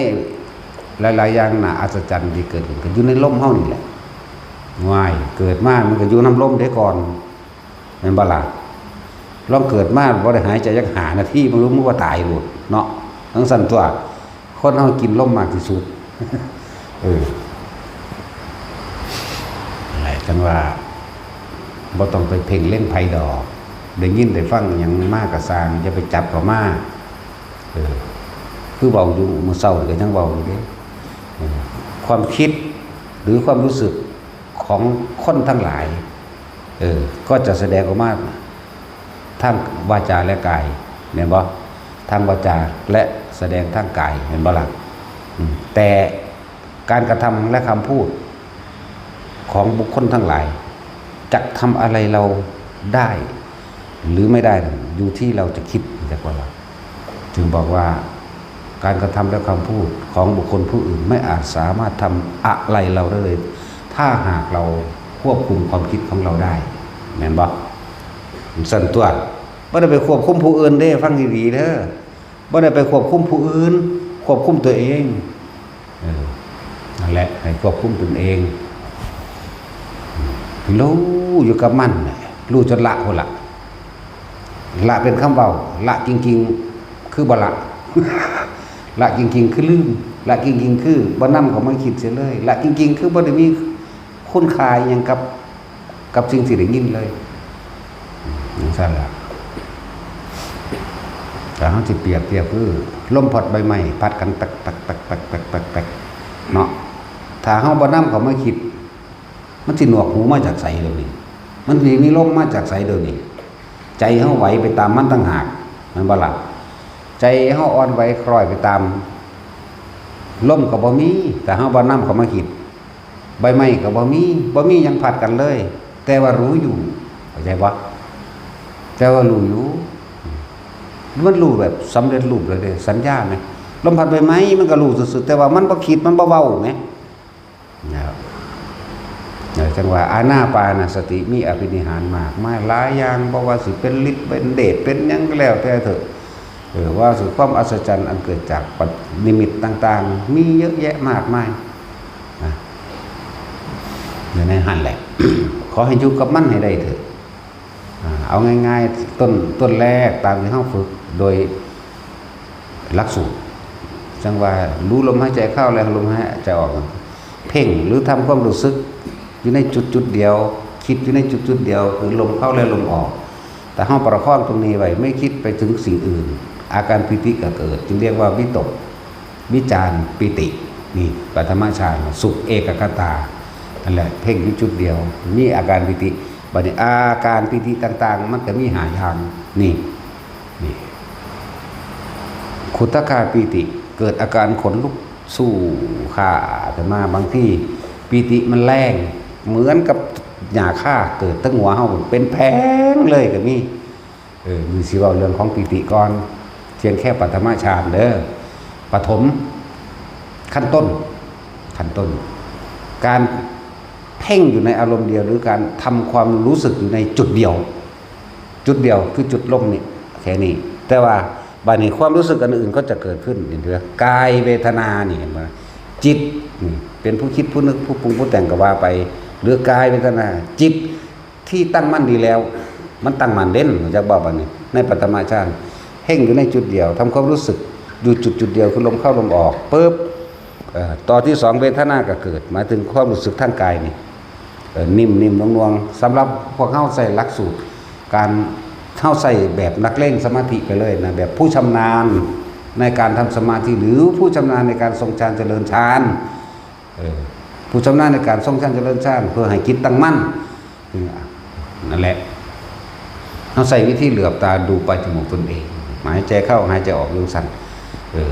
หลายๆอย่างน่าอัศจรรย์ที่เกิดขึ้นก็อยู่ในลมเฮานี่แหละ ง่าย เกิดมามันก็อยู่นำลมเด้ก่อน แม่นบ่ล่ะ ลองเกิดมาบ่ได้หายใจจักห้านาที บ่รู้มึงว่าตายโลดเนาะ จั่งซั้นตั๊ว คนเฮากินลมมากที่สุด เออ นั่นแหละ จั่งว่า บ่ต้องไปเพ่งเล็งไผดอก ได้ยินได้ฟังหยังมาก็ซ่าง อย่าไปจับเข้ามา เออ คือเว้าอยู่มื้อเช้านี่ก็ยังเว้าอยู่เด้ เออ ความคิดหรือความรู้สึกของคนทั้งหลาย เออ ก็จะแสดงออกมาทางวาจาและกาย แม่นบ่ ทางวาจาและแสดงทางกาย แม่นบ่ล่ะ อืม แต่การกระทำและคำพูดของบุคคลทั้งหลาย จะทำอะไรเราได้ หรือไม่ได้นั้นอยู่ที่เราจะคิด จักว่าล่ะ จึงบอกว่า การกระทำและคำพูดของบุคคลผู้อื่นไม่อาจสามารถทำอะไรเราได้เลย ถ้าหากเราควบคุมความคิดของเราได้ แม่นบ่ จั่งซั้นตั๊ว บ่ได้ไปควบคุมผู้อื่นเด้ ฟังดีๆเด้อ บ่ได้ไปควบคุมผู้อื่น ควบคุมตัวเอง เออ นั่นแหละ ให้ควบคุมตนเอง รู้อยู่กับมันแหละ รู้จนละพุ้นล่ะ ละเป็นคำเว้า ละจริงๆ คือบ่ละ ละจริงๆ คือลืม ละจริงๆ คือบ่นำเข้ามาคิดเสียเลย ละจริงๆ คือบ่ได้มีคุณค่าอิหยังกับ กับสิ่งที่ได้ยินเลย จั่งซั้นล่ะ ถ้าเฮาสิเปรียบเทียบคือลมพัดใบไม้พัดกันแป๊กๆๆๆๆๆเนาะ ถ้าเฮาบ่นำเข้ามาคิด มันสิหนวกหูมาจากไสเดี๋ยวนี้ มันสิมีลมมาจากไสเดี๋ยวนี้ ใจเฮาไหวไปตามมันต่างหาก แม่นบ่ล่ะ ใจเฮาอ่อนไหวคล้อยไปตาม ลมก็บ่มี ถ้าเฮาบ่นำเข้ามาคิด ใบไม้ก็บ่มี บ่มีหยังพัดกันเลย แต่ว่ารู้อยู่ เข้าใจบ่ แต่ว่ารู้อยู่ มันรู้แบบสำเร็จรูปเลยเด้ สัญญาไหม ลมพัดใบไม้มันก็รู้ซื่อๆ แต่ว่ามันบ่คิด มันบ่เว้าไหม นะครับ เออ จังว่าอานาปานสติมีอภินิหารมากมายหลายอย่าง บ่ว่าสิเป็นฤทธิ์เป็นเดชเป็นหยังก็แล้วแต่เถอะ เออ ว่าสิความอัศจรรย์อันเกิดจากปัจ- นิมิตต่างๆ มีเยอะแยะมากมายนะ อยู่ในหั้นแหละ ขอให้อยู่กับมันให้ได้เถอะ อ่า เอาง่ายๆ ต้น- ต้นแรกตามที่เฮาฝึกโดยหลักสูตร จังว่ารู้ลมหายใจเข้าและลมหายใจออก เพ่งหรือทำความรู้สึกอยู่ในจุดจุดๆเดียว คิดอยู่ในจุดจุดๆเดียว คือลมเข้าและลมออก แต่เฮาประคองตรงนี้ไว้ ไม่คิดไปถึงสิ่งอื่น อาการปีติก็เกิด จึงเรียกว่าวิตก วิจารปีติ นี่ปฐมฌาน สุขเอกคตา นั่นแหละ เพ่งอยู่จุดเดียว มีอาการปีติ บัดนี้อาการปีติต่างๆ มันก็มีห้าอย่าง นี่ นี่ ขุทคาปีติ เกิดอาการขนลุกสู้ขาขึ้นมา บางทีปีติมันแรง เหมือนกับหญ้าคาเกิดตั้งหัวเฮา เป็นแผงเลยก็มี เออ มื้อนี้สิเว้าเรื่องของปีติก่อน เพียงแค่ปฐมฌานเด้อ ปฐม ขั้นต้น ขั้นต้น การเพ่งอยู่ในอารมณ์เดียว หรือการทำความรู้สึกอยู่ในจุดเดียว จุดเดียวคือจุดลมนี่ แค่นี้ แต่ว่าบัดนี้ความรู้สึกอันอื่นก็จะเกิดขึ้น เห็นไหม กายเวทนานี่ เห็นไหม จิตนี่ เป็นผู้คิดผู้นึกผู้ปรุงผู้แต่งก็ว่าไป หรือกายเวทนา จิต ที่ตั้งมั่นดีแล้ว มันตั้งมั่นเด่น รู้จักบ่ บัดนี้ ในปฐมฌาน เพ่งอยู่ในจุดเดียว ทำความรู้สึกอยู่จุดจุดเดียว คือลมเข้าลมออก ปึ๊บ เอ่อ ต่อที่สอง เวทนาก็เกิด หมายถึงความรู้สึกทางกายนี่ เอ่อ นิ่มๆ นวลๆ สำหรับพวกเฮาใช้หลักสูตร การ เฮาใช้แบบนักเลงสมาธิไปเลยนะ แบบผู้ชำนาญในการทำสมาธิ หรือผู้ชำนาญในการทรงฌานเจริญฌาน เออ ผู้ชำนาญในการทรงฌานเจริญฌาน เพื่อให้จิตตั้งมั่น นั่นแหละ เฮาใช้วิธีเหลือบตาดูปลายจมูกตนเอง หายใจเข้าหายใจออกอยู่ซั่น เออ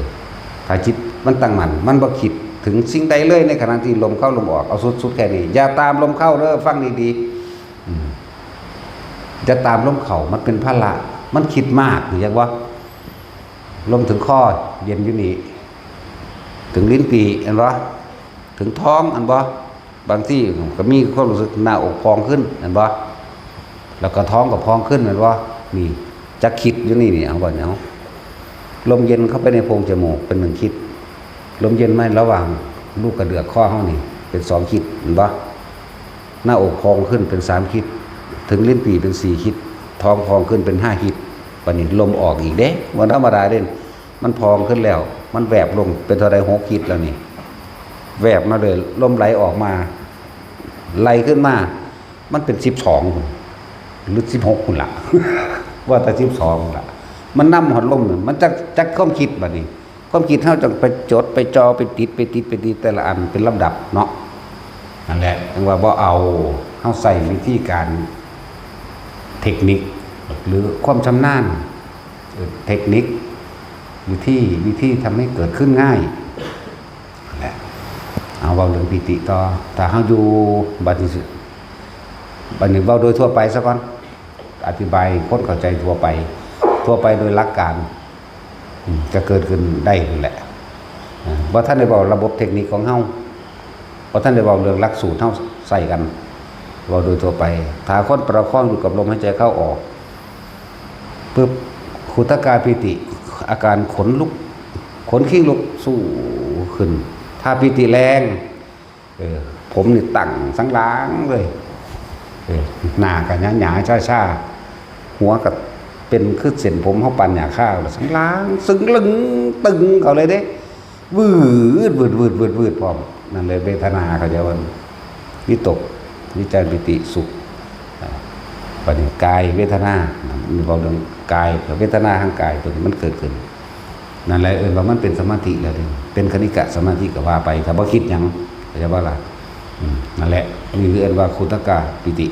ถ้าจิตมันตั้งมั่น มันบ่คิดถึงสิ่งใดเลยในขณะที่ลมเข้าลมออก เอาสุดๆแค่นี้ อย่าตามลมเข้าเด้อ ฟังดีๆ อืม อย่าตามลมเข้า มันเป็นภาระ มันคิดมาก รู้จักบ่ ลมถึงคอ เย็นอยู่นี่ ถึงลิ้นปี่ เห็นบ่ ถึงท้อง เห็นบ่ บางทีก็มีความรู้สึกหน้าอกพองขึ้น เห็นบ่ แล้วก็ท้องก็พองขึ้น เห็นบ่ นี่ จักคิดอยู่นี่ นี่ เอาบ่เนี่ย เอา ลมเย็นเข้าไปในโพรงจมูก เป็นหนึ่งคิด ลมเย็นมาระหว่างลูกกระเดือกข้อเฮานี่ เป็นสองคิด เห็นบ่ หน้าอกพองขึ้นเป็นสามคิด ถึงลิ้นปี่เป็นสี่คิด ท้องพองขึ้นเป็นห้าคิด บัดนี้ลมออกอีกเด้ บ่ธรรมดาเด้ มันพองขึ้นแล้ว มันแวบลงเป็นเท่าใด หกคิดแล้วนี่ แวบมาเลย ลมไหลออกมา ไหลขึ้นมา มันเป็นสิบสอง หรือสิบหกพุ้นล่ะ ว่าแต่สิบสองพุ้นล่ะ มันนำฮอดลมนี่ มันจัก- จักความคิดบัดนี้ ความคิดเฮาจั่งไปจดไปจ่อไปติด ไปติด ไปติดแต่ละอันเป็นลำดับเนาะ นั่นแหละ จั่งว่าบ่เอา เฮาใช้วิธีการเทคนิค หรือความชำนาญ เอ่อ เทคนิค วิธี- วิธีทำให้เกิดขึ้นง่าย นั่นแหละ เอาเว้าเรื่องปีติต่อ ถ้าเฮาอยู่ บัดนี้สิ- บัดนี้เว้าโดยทั่วไปซะก่อน อธิบายคนเข้าใจทั่วไป ทั่วไปโดยหลักการ อืม จะเกิดขึ้นได้นั่นแหละ อ่า บ่ทันได้เว้าระบบเทคนิคของเฮา บ่ทันได้เว้าเรื่องหลักสูตรเฮาใช้กัน เว้าโดยทั่วไป ถ้าคนประคองอยู่กับลมหายใจเข้าออก ปึ๊บ ขุทคาปีติ อาการขนลุก ขนคิงลุกสู้ขึ้น ถ้าปีติแรง เออ ผมนี่ตั้งสันหลังเลย เออ หน้าก็หยาๆ ชาๆ หัวก็เป็นคือเส้นผมเฮาปั่นหญ้าคา สันหลัง ซึ่งลึงตึงเข้าเลยเด้ วืด วืด วืด วืด วืด พร้อม นั่นเลยเวทนา เข้าใจบ่ วิตก วิจาร ปีติ สุข อ่า บัดนี้กายเวทนา มันเว้าเรื่อง กายกับเวทนาทางกายตัวนี้มันเกิดขึ้น นั่นแหละเอิ้นว่ามันเป็นสมาธิแล้วเด้ เป็นคณิกะสมาธิก็ว่าไป ถ้าบ่คิดหยัง เข้าใจบ่ล่ะ อืม นั่นแหละ นี่คือเอิ้นว่าขุทกาปีติ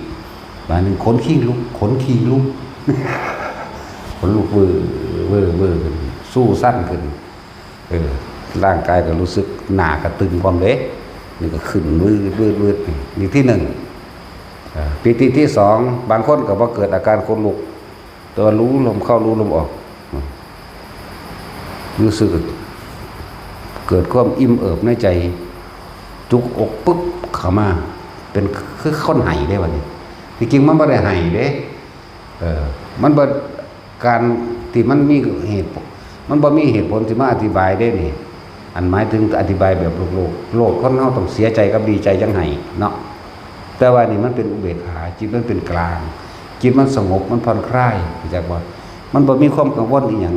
บาดนี้ขนคิงลุก ขนคิงลุก ขนลุกเว่อ เว่อ เว่อขึ้น สู้สั่นขึ้น เออ ร่างกายก็รู้สึกหน้าก็ตึงพร้อมเด้ นี่ก็ขึ้นวืด วืด วืด นี่ นี่ที่หนึ่ง เอ่อ ปีติที่สอง บางคนก็บ่เกิดอาการขนลุก แต่ว่ารู้ลมเข้ารู้ลมออก รู้สึกเกิดความอิ่มเอิบในใจ จุกอกปึ๊บเข้ามา เป็นคือคนไห้เด้บัดนี้ ที่จริงมันบ่ได้ไห้เด้ เออ มันบ่ การที่มันมีเหตุผล มันบ่มีเหตุผลที่มาอธิบายได้นี่ อันหมายถึงอธิบายแบบโลกๆ โลกคนเฮาต้องเสียใจกับดีใจจั่งไห้เนาะ แต่ว่านี่มันเป็นอุเบกขา จิตมันเป็นกลาง จิตมันสงบ มันผ่อนคลาย เข้าใจบ่ มันบ่มีความกังวลอีหยัง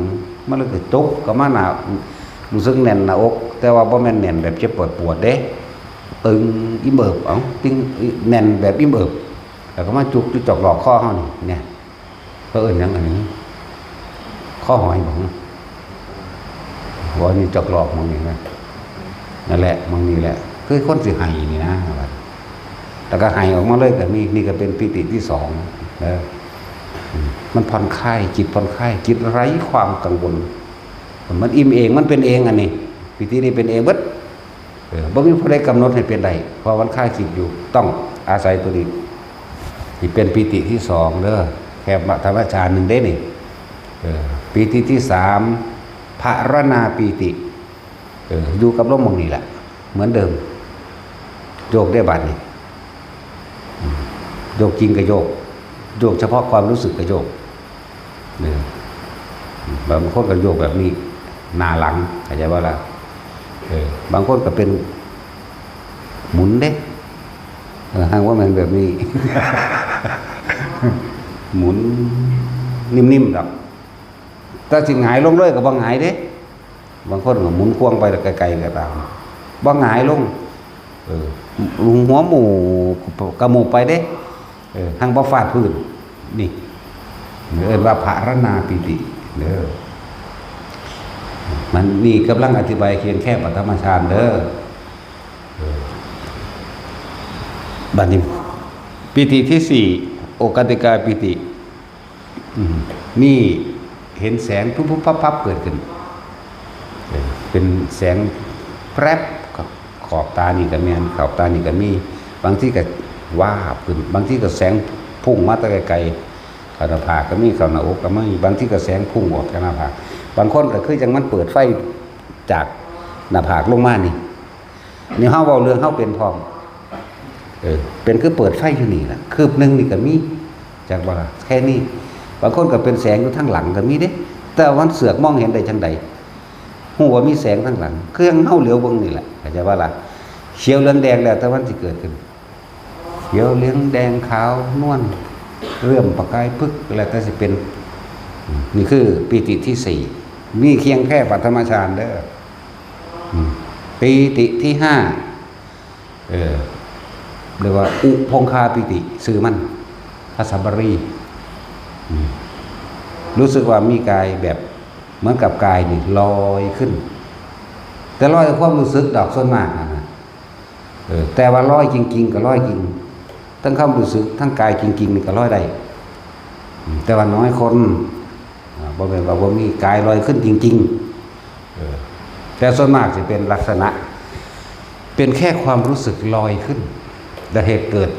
มันเลยก็จุกเข้ามาหน้า รู้สึกแน่นหน้าอก แต่ว่าบ่แม่นแน่นแบบเจ็บปวดปวดเด้ ตึงอิ่มเอิบ เอ้า ตึง แน่นแบบอิ่มเอิบ แล้วก็มาจุกอยู่จอกหลอกคอเฮานี่ เนี่ย เขาเอิ้นหยังอันนี้ คอหอยบ่ บ่ นี่จอกหลอกหม่องนี่นะ นั่นแหละ หม่องนี่แหละ คือคนสิไห้นี่นะ แล้วก็ไห้ออกมาเลยก็มี นี่ก็เป็นปีติที่สองเด้อ อืม มันผ่อนคลาย จิตผ่อนคลาย จิตไร้ความกังวล มันอิ่มเอง มันเป็นเองอันนี้ ปีตินี่เป็นเองเบิด เออ บ่มีผู้ใดกำหนดให้เป็นได้ เพราะมันคลายคิดอยู่ ต้องอาศัยตัวนี้ ที่เป็นปีติที่สองเด้อ แค่ธรรมชาติหนึ่งเด้นี่ เออ ปีติที่สาม ภารณาปีติ เออ อยู่กับลมหม่องนี่แหละ เหมือนเดิม โยกได้บัดนี่ อืม โยกจริงก็โยก โยกเฉพาะความรู้สึกก็โยก เนี่ย บางคนก็โยกแบบนี้ หน้าหลัง เข้าใจบ่ล่ะ เออ บางคนก็เป็นหมุนเด้ เออ หากว่ามันแบบนี้ หมุนนิ่มๆดอก แต่สิหงายลงเลยก็บ่หงายเด้ บางคนก็หมุนควงไปไกลๆก็ตาม บ่หงายลง เออ หัวหมู่กะหมู่ไปเด้ เออ หั้งบ่ฟาดพื้น นี่ เอิ้นว่าภารณาปีติเด้อ มันนี่กำลังอธิบายเพียงแค่ปฐมฌานเด้อ เออ บัดนี้ ปีติที่สี่ โอคติกาปีติ อืม นี่เห็นแสงพุบพุบพับพับเกิดขึ้น เออ เป็นแสงแปรบ ขอบตานี่ก็แม่น ขอบตานี่ก็มี บางทีก็วาบขึ้น บางทีก็แสงพุ่งมาแต่ไกลๆ เข้าหน้าผากก็มี เข้าหน้าอกก็มี บางทีก็แสงพุ่งออกจากหน้าผาก บางคนก็คือจั่งมันเปิดไฟจากหน้าผากลงมานี่ นี่เฮาเว้าเรื่องเฮาเป็นพร้อม เออ เป็นคือเปิดไฟอยู่นี่ล่ะ คืบหนึ่งนี่ก็มี จักบ่ล่ะ แค่นี้ บางคนก็เป็นแสงอยู่ทางหลังก็มีเด้ แต่ว่ามันเสือกมองเห็นได้จั่งใด ฮู้ว่ามีแสงทางหลัง คือจั่งเฮาเหลียวเบิ่งนี่แหละ เข้าใจบ่ล่ะ เขียวเหลืองแดงแล้วแต่มันสิเกิดขึ้น เขียวเหลืองแดงขาวนวล เริ่มประกายพึก แล้วแต่สิเป็น นี่คือปีติที่สี่ มีเพียงแค่ปฐมฌานเด้อ อืม ปีติที่ห้า เออ เรียกว่าอุพงคาปีติ ชื่อมัน พระสัมบรี อืม รู้สึกว่ามีกายแบบเหมือนกับกายนี่ลอยขึ้น แต่ลอยด้วยความรู้สึกดอกส่วนมากนะ เออ แต่ว่าลอยจริงๆก็ลอยจริง ทั้งความรู้สึก ทั้งกายจริงๆนี่ก็ลอยได้ อืม แต่ว่าน้อยคน อ่า บ่แม่นว่าบ่มีกายลอยขึ้นจริงๆ เออ แต่ส่วนมากสิเป็นลักษณะ เป็นแค่ความรู้สึกลอยขึ้น และเหตุเกิด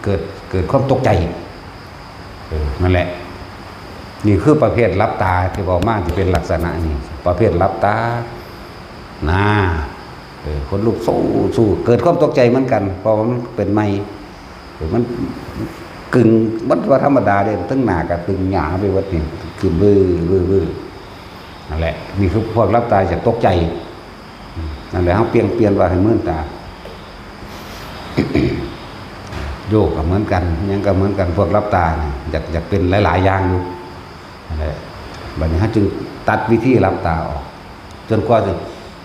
เกิด เกิดความตกใจ เออ นั่นแหละ นี่คือประเภทหลับตาที่บอกมาที่เป็นลักษณะนี้ ประเภทหลับตา นะ เออ คนลุกสู้ สู้ เกิดความตกใจเหมือนกัน เพราะว่ามันเป็นใหม่ เออ มันกึ่ง มันว่าธรรมดาเด้ ทั้งหน้าก็ตึงหยาไปหมดนี่ ขึ้นเว่อ เว่อ เว่อ นั่นแหละ นี่คือพวกหลับตาจะตกใจ นั่นแหละ เฮาเปลี่ยน เปลี่ยนว่าให้มืนตา โยกก็เหมือนกัน หยังก็เหมือนกัน พวกหลับตานี่ อยาก อยากเป็นหลายๆอย่างอยู่ นั่นแหละ บัดนี้เฮาจึงตัดวิธีหลับตาออก จนกว่าสิ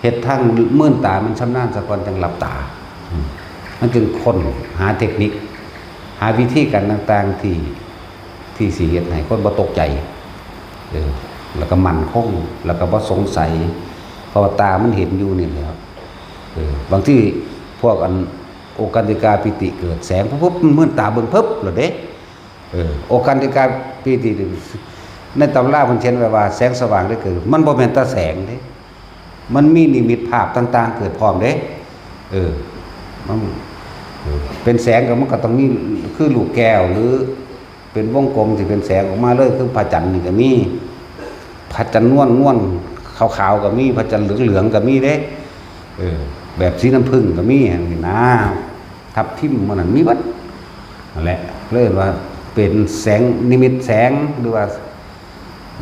เฮ็ดทางมืนตามันชำนาญซะก่อนจั่งหลับตา อืม มันจึงค้นหาเทคนิค หาวิธีการต่างๆที่ ที่สิเฮ็ดให้คนบ่ตกใจ เออ แล้วก็มั่นคง แล้วก็บ่สงสัย เพราะว่าตามันเห็นอยู่นี่แหละ เออ บางทีพวกอัน โอคันติกาปีติเกิดแสงปุ๊บ มันมืดตาเบิ่งปุ๊บเลยเด้ เออ โอคันติกาปีติ ในตำรามันเขียนไว้ว่าแสงสว่างได้เกิด มันบ่แม่นแต่แสงเด้ มันมีนิมิตภาพต่างๆ เกิดพร้อมเด้ เออ มัน เออ เป็นแสงก็มันก็ต้องมี คือลูกแก้วหรือ เป็นวงกลมที่เป็นแสงออกมาเลย คือพระจันทร์นี่ก็มี พระจันทร์นวลนวลขาวๆ ก็มี พระจันทร์เหลืองๆ ก็มีเด้ เออ แบบสีน้ำผึ้งก็มี อย่างนี้นะ ทับทิมมันนั้นมีเบิดนั่นแหละ เลยว่าเป็นแสงนิมิตแสง หรือว่า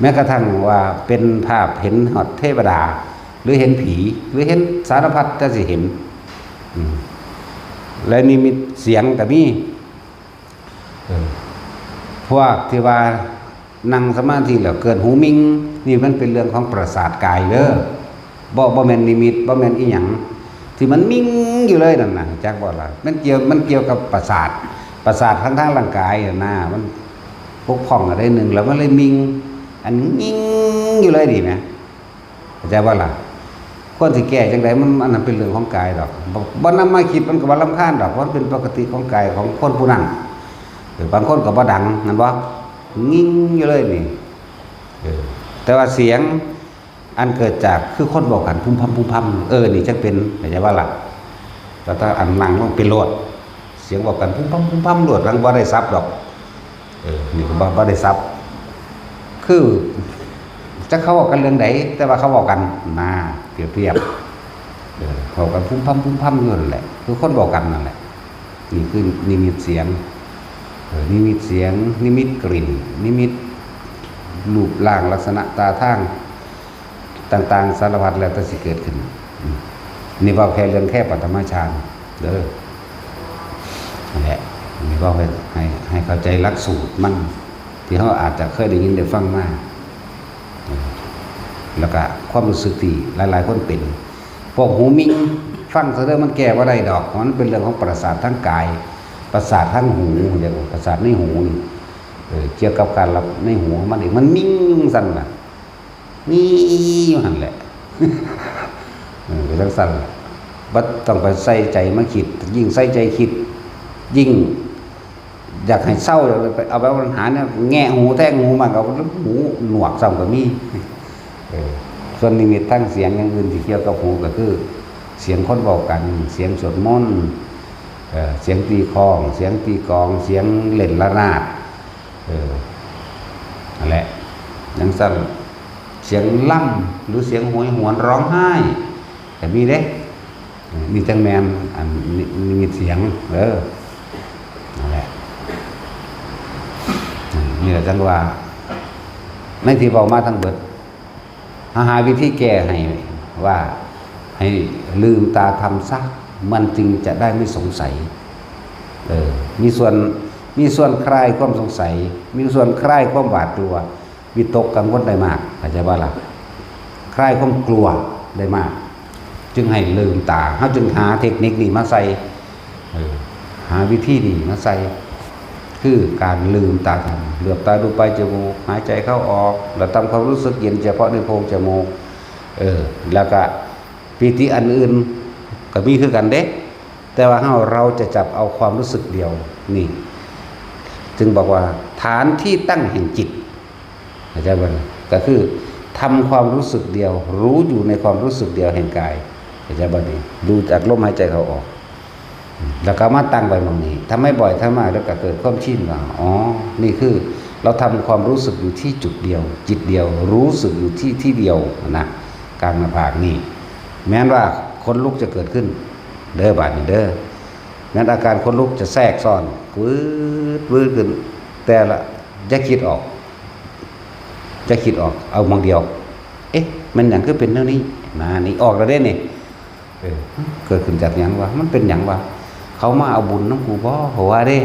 แม้กระทั่งว่าเป็นภาพเห็นฮอดเทวดา หรือเห็นผี หรือเห็นสารพัดจะสิเห็น อืม และนิมิตเสียงก็มี เออ พวกที่ว่านั่งสมาธิแล้วเกิดหูมิง นี่มันเป็นเรื่องของประสาทกายเด้อ บ่ บ่แม่นนิมิต บ่แม่นอีหยัง ที่มันมิงอยู่เลยนั่นน่ะ จักบ่ล่ะ มันเกี่ยว มันเกี่ยวกับประสาท ประสาททาง ทางร่างกายน่ะนะ มันบกพร่องอะไรหนึ่ง แล้วมันเลยมิง อันมิงอยู่เลยนี่นะ เข้าใจบ่ล่ะ ควรสิแก้จังใด มัน อันนั้นเป็นเรื่องของกายดอก บ่ บ่นำมาคิด มันก็บ่รำคาญดอก เพราะมันเป็นปกติของกายของคนผู้นั้น เออ บางคนก็บ่ดัง แม่นบ่ งิ่งอยู่เลยนี่ เออ แต่ว่าเสียงอันเกิดจาก คือคนเว้ากันพุ้มพ่ำพุ้มพ่ำ เออ นี่จังเป็น เข้าใจบ่ล่ะ แต่ถ้าอันนั่งลงเป็นโลด เสียงเว้ากันพุ้มพ่ำพุ้มพ่ำโลด หลังบ่ได้สับดอก เออ นี่ก็บ่ บ่ได้สับ คือ จักเขาเว้ากันเรื่องใด แต่ว่าเขาเว้ากัน น่า เปรียบเทียบ เออ เว้ากันพุ้มพ่ำพุ้มพ่ำอยู่นั่นแหละ คือคนเว้ากันนั่นแหละ นี่คือนิมิตเสียง เออ นิมิตเสียง นิมิตกลิ่น นิมิตรูปร่างลักษณะท่าทาง ต่างๆ สารพัดแล้วแต่สิเกิดขึ้น อืม นี่เว้าแค่เรื่องแค่ปฐมฌานเด้อ นั่นแหละ นี่เว้าให้ ให้ ให้เข้าใจหลักสูตรมัน ที่เราอาจจะเคยได้ยินได้ฟังมา เออ แล้วก็ความรู้สึกที่หลายๆ คนเป็น พวกหูมิง ฟังซะเด้อ มันแก้บ่ได้ดอก มันเป็นเรื่องของประสาททางกาย ประสาททางหู เรียกว่าประสาทในหูนี่ เออ เกี่ยวกับการรับในหูมันเอง มันมิงสั่นน่ะ มีอยู่หั่นแหละ เออ จั่งซั่นล่ะ บ่ต้องไปใส่ใจมาคิด ยิ่งใส่ใจคิด ยิ่งอยากให้เซา เอาไปปัญหาเนี่ย แงะหูแทงหูมัน เอาหูหนวกซ้ำก็มี เออ ส่วนนิมิตทางเสียงอย่างอื่นที่เกี่ยวกับหูก็คือ เสียงคนเว้ากัน เสียงสวดมนต์ เออ เสียงตีฆ้อง เสียงตีกลอง เสียงเล่นระนาด เออ นั่นแหละ จั่งซั่น เสียงล่ำ หรือเสียงโหยหวนร้องไห้ ก็มีเด้ เออ นี่จั่งแม่น อันนิ นิมิตเสียง เออ นั่นแหละ อืม นี่แหละจั่งว่า ในที่เว้ามาทั้งเบิด หา หาวิธีแก้ให้ว่า ให้ลืมตาทำซะ มันจึงจะได้ไม่สงสัย เออ มีส่วน มีส่วนคลายความสงสัย มีส่วนคลายความหวาดกลัว วิตกกังวลได้มาก เข้าใจบ่ล่ะ คลายความกลัวได้มาก จึงให้ลืมตา เฮาจึงหาเทคนิคนี้มาใส่ เออ หาวิธีนี้มาใส่ คือการลืมตาทำ เหลือบตาดูปลายจมูก หายใจเข้าออก แล้วทำความรู้สึกเย็นเฉพาะในโพรงจมูก เออ แล้วก็ปีติอันอื่นก็มีคือกันเด้ แต่ว่าเฮา เราจะจับเอาความรู้สึกเดียว นี่ จึงบอกว่าฐานที่ตั้งแห่งจิต เข้าใจบ่นี่ ก็คือทำความรู้สึกเดียว รู้อยู่ในความรู้สึกเดียวแห่งกาย เข้าใจบ่นี่ ดูจากลมหายใจเข้าออก แล้วก็มาตั้งไว้หม่องนี้ ทำให้บ่อย ทำมาก แล้วก็เกิดความชินว่า อ๋อ นี่คือเราทำความรู้สึกอยู่ที่จุดเดียว จิตเดียว รู้สึกอยู่ที่ที่เดียวนะ กลางหน้าผากนี่ แม้นว่าขนลุกจะเกิดขึ้น เด้อบาดนี้เด้อ แม้นอาการขนลุกจะแทรกซ้อน วืด วืดขึ้น แต่ละ อย่าคิดออก อย่าคิดออก เอาหม่องเดียว เอ๊ะ มันหยังคือเป็นแนวนี้ มา นี่ออกแล้วเด้นี่ เออ เกิดขึ้นจากหยังวะ มันเป็นหยังวะ เขามาเอาบุญนำกูบ่ เขาว่าเด้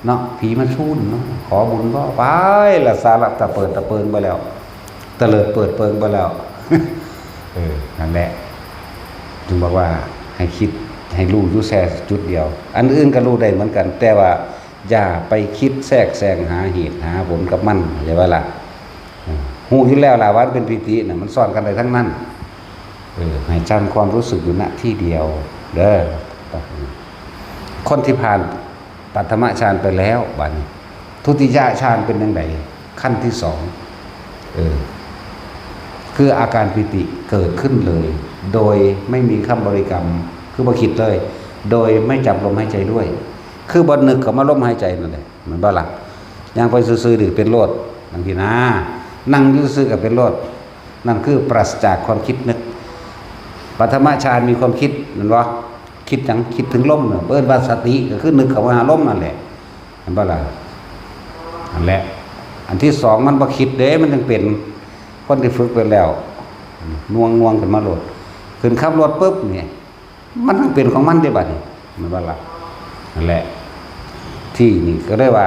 เนาะ ผีมาชูนเนาะ ขอบุญบ่ ไปละ สาระตะเปิดตะเปิงไปแล้ว ตะเลิดเปิดเปิงไปแล้ว เออ นั่นแหละ จึงบอกว่าให้คิด ให้รู้อยู่แค่จุดเดียว อันอื่นก็รู้ได้เหมือนกัน แต่ว่าอย่าไปคิดแทรกแซงหาเหตุหาผลกับมัน เข้าใจบ่ล่ะ เออ ฮู้อยู่แล้วล่ะว่ามันเป็นปีติน่ะ มันซ้อนกันได้ทั้งนั้น เออ ให้จำความรู้สึกอยู่ ณ ที่เดียว เด้อ คนที่ผ่านปัฐมฌานไปแล้ว บัดนี้ ทุติยฌานเป็นจั่งใด ขั้นที่สอง เออ คืออาการปีติเกิดขึ้นเลย โดยไม่มีคำบริกรรม คือบ่คิดเลย โดยไม่จับลมหายใจด้วย คือบ่นึกเข้ามาลมหายใจนั่นแหละ แม่นบ่ล่ะ ย่างไปซื่อๆ นี่เป็นโลด จั่งซี้นะ นั่งอยู่ซื่อๆ ก็เป็นโลด นั่นคือปราศจากความคิดนึก ปัฐมฌานมีความคิด แม่นบ่ คิดหยัง คิดถึงลมน่ะ เอิ้นว่าสติ ก็คือนึกเข้ามาหาลมนั่นแหละ แม่นบ่ล่ะ นั่นแหละ อันที่สองมันบ่คิดเด้ มันจั่งเป็น คนที่ฝึกไปแล้ว น่วงๆ ขึ้นมาโลด ขึ้นขับรถปุ๊บนี่ มันต้องเป็นของมันเด้บัดนี้ แม่นบ่ล่ะ นั่นแหละ ที่นี่ก็เลยว่า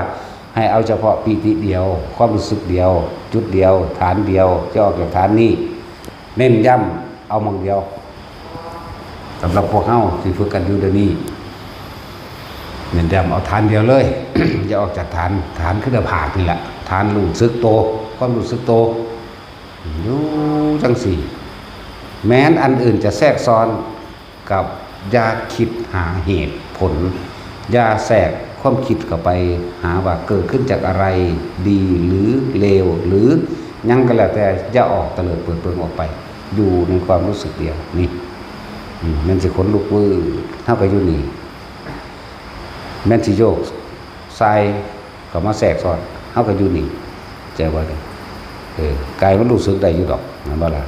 ให้เอาเฉพาะปีติเดียว ความรู้สึกเดียว จุดเดียว ฐานเดียว จะออกจากฐานนี้ เน้นย้ำเอาหม่องเดียว สำหรับพวกเฮาที่ฝึกกันอยู่เดี๋ยวนี้ เน้นย้ำเอาฐานเดียวเลย อย่าออกจากฐาน ฐานคือหน้าผากนี่แหละ ฐานรู้สึกโต ความรู้สึกโต อยู่จั่งซี้ แม้นอันอื่นจะแทรกซ้อน กับอย่าคิดหาเหตุผล อย่าแทรกความคิดเข้าไปหาว่าเกิดขึ้นจากอะไร ดีหรือเลว หรือหยังก็แล้วแต่ อย่าออกเตลิดเปิดเปิงออกไป อยู่ในความรู้สึกเดียว นี่ อืม แม่นสิขนลุกวืด เฮาก็อยู่นี่ แม่นสิโยกซ้ายเข้ามาแทรกซ้อน เฮาก็อยู่นี่ ใจว่าเด้อ เออ กายมันรู้สึกได้อยู่ดอก แม่นบ่ล่ะ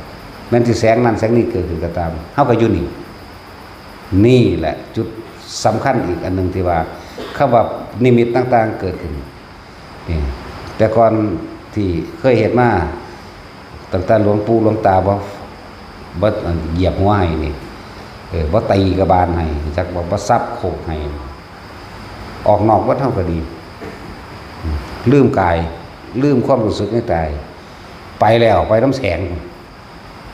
แม่นสิแสงนั่นแสงนี่เกิดขึ้นก็ตาม เฮาก็อยู่นี่ นี่แหละจุดสำคัญอีกอันหนึ่งที่ว่า คำว่านิมิตต่างๆ เกิดขึ้น นี่ แต่ก่อนที่เคยเฮ็ดมา ตั้งแต่หลวงปู่หลวงตาบ่ บ่เหยียบหัวให้นี่ เออ บ่ตีกระบาลให้ จักบ่ บ่สับโขกให้ ออกนอกวัดเฮาก็ดี ลืมกาย ลืมความรู้สึกในกาย ไปแล้ว ไปนำแสง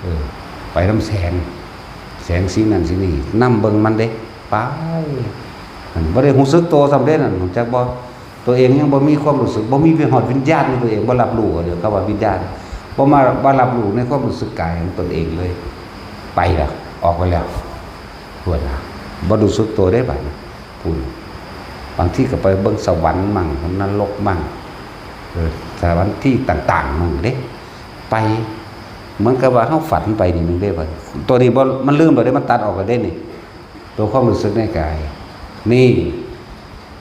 เออ ไปนำแสง แสงสีนั่นสีนี่ นำเบิ่งมันเด้ ไป นั่น บ่ได้รู้สึกโตซ้ำเด้นั่น รู้จักบ่ ตัวเองยังบ่มีความรู้สึก บ่มีวิหอดวิญญาณในตัวเอง บ่รับรู้ เดี๋ยวเขาว่าวิญญาณ บ่มา บ่รับรู้ในความรู้สึกกายของตนเองเลย ไปแล้ว ออกไปแล้ว พู้นน่ะ บ่รู้สึกโตได้บัดนี้ พู้น บางทีก็ไปเบิ่งสวรรค์มั่ง นรกมั่ง เออ สถานที่ต่างๆ มั่งเด้ ไป เหมือนกับว่าเฮาฝันไปนี่หนึ่งเด้บัดนี้ ตัวนี้บ่ มันลืมแล้วเด้ มันตัดออกแล้วเด้นี่ ตัวความรู้สึกในกาย นี่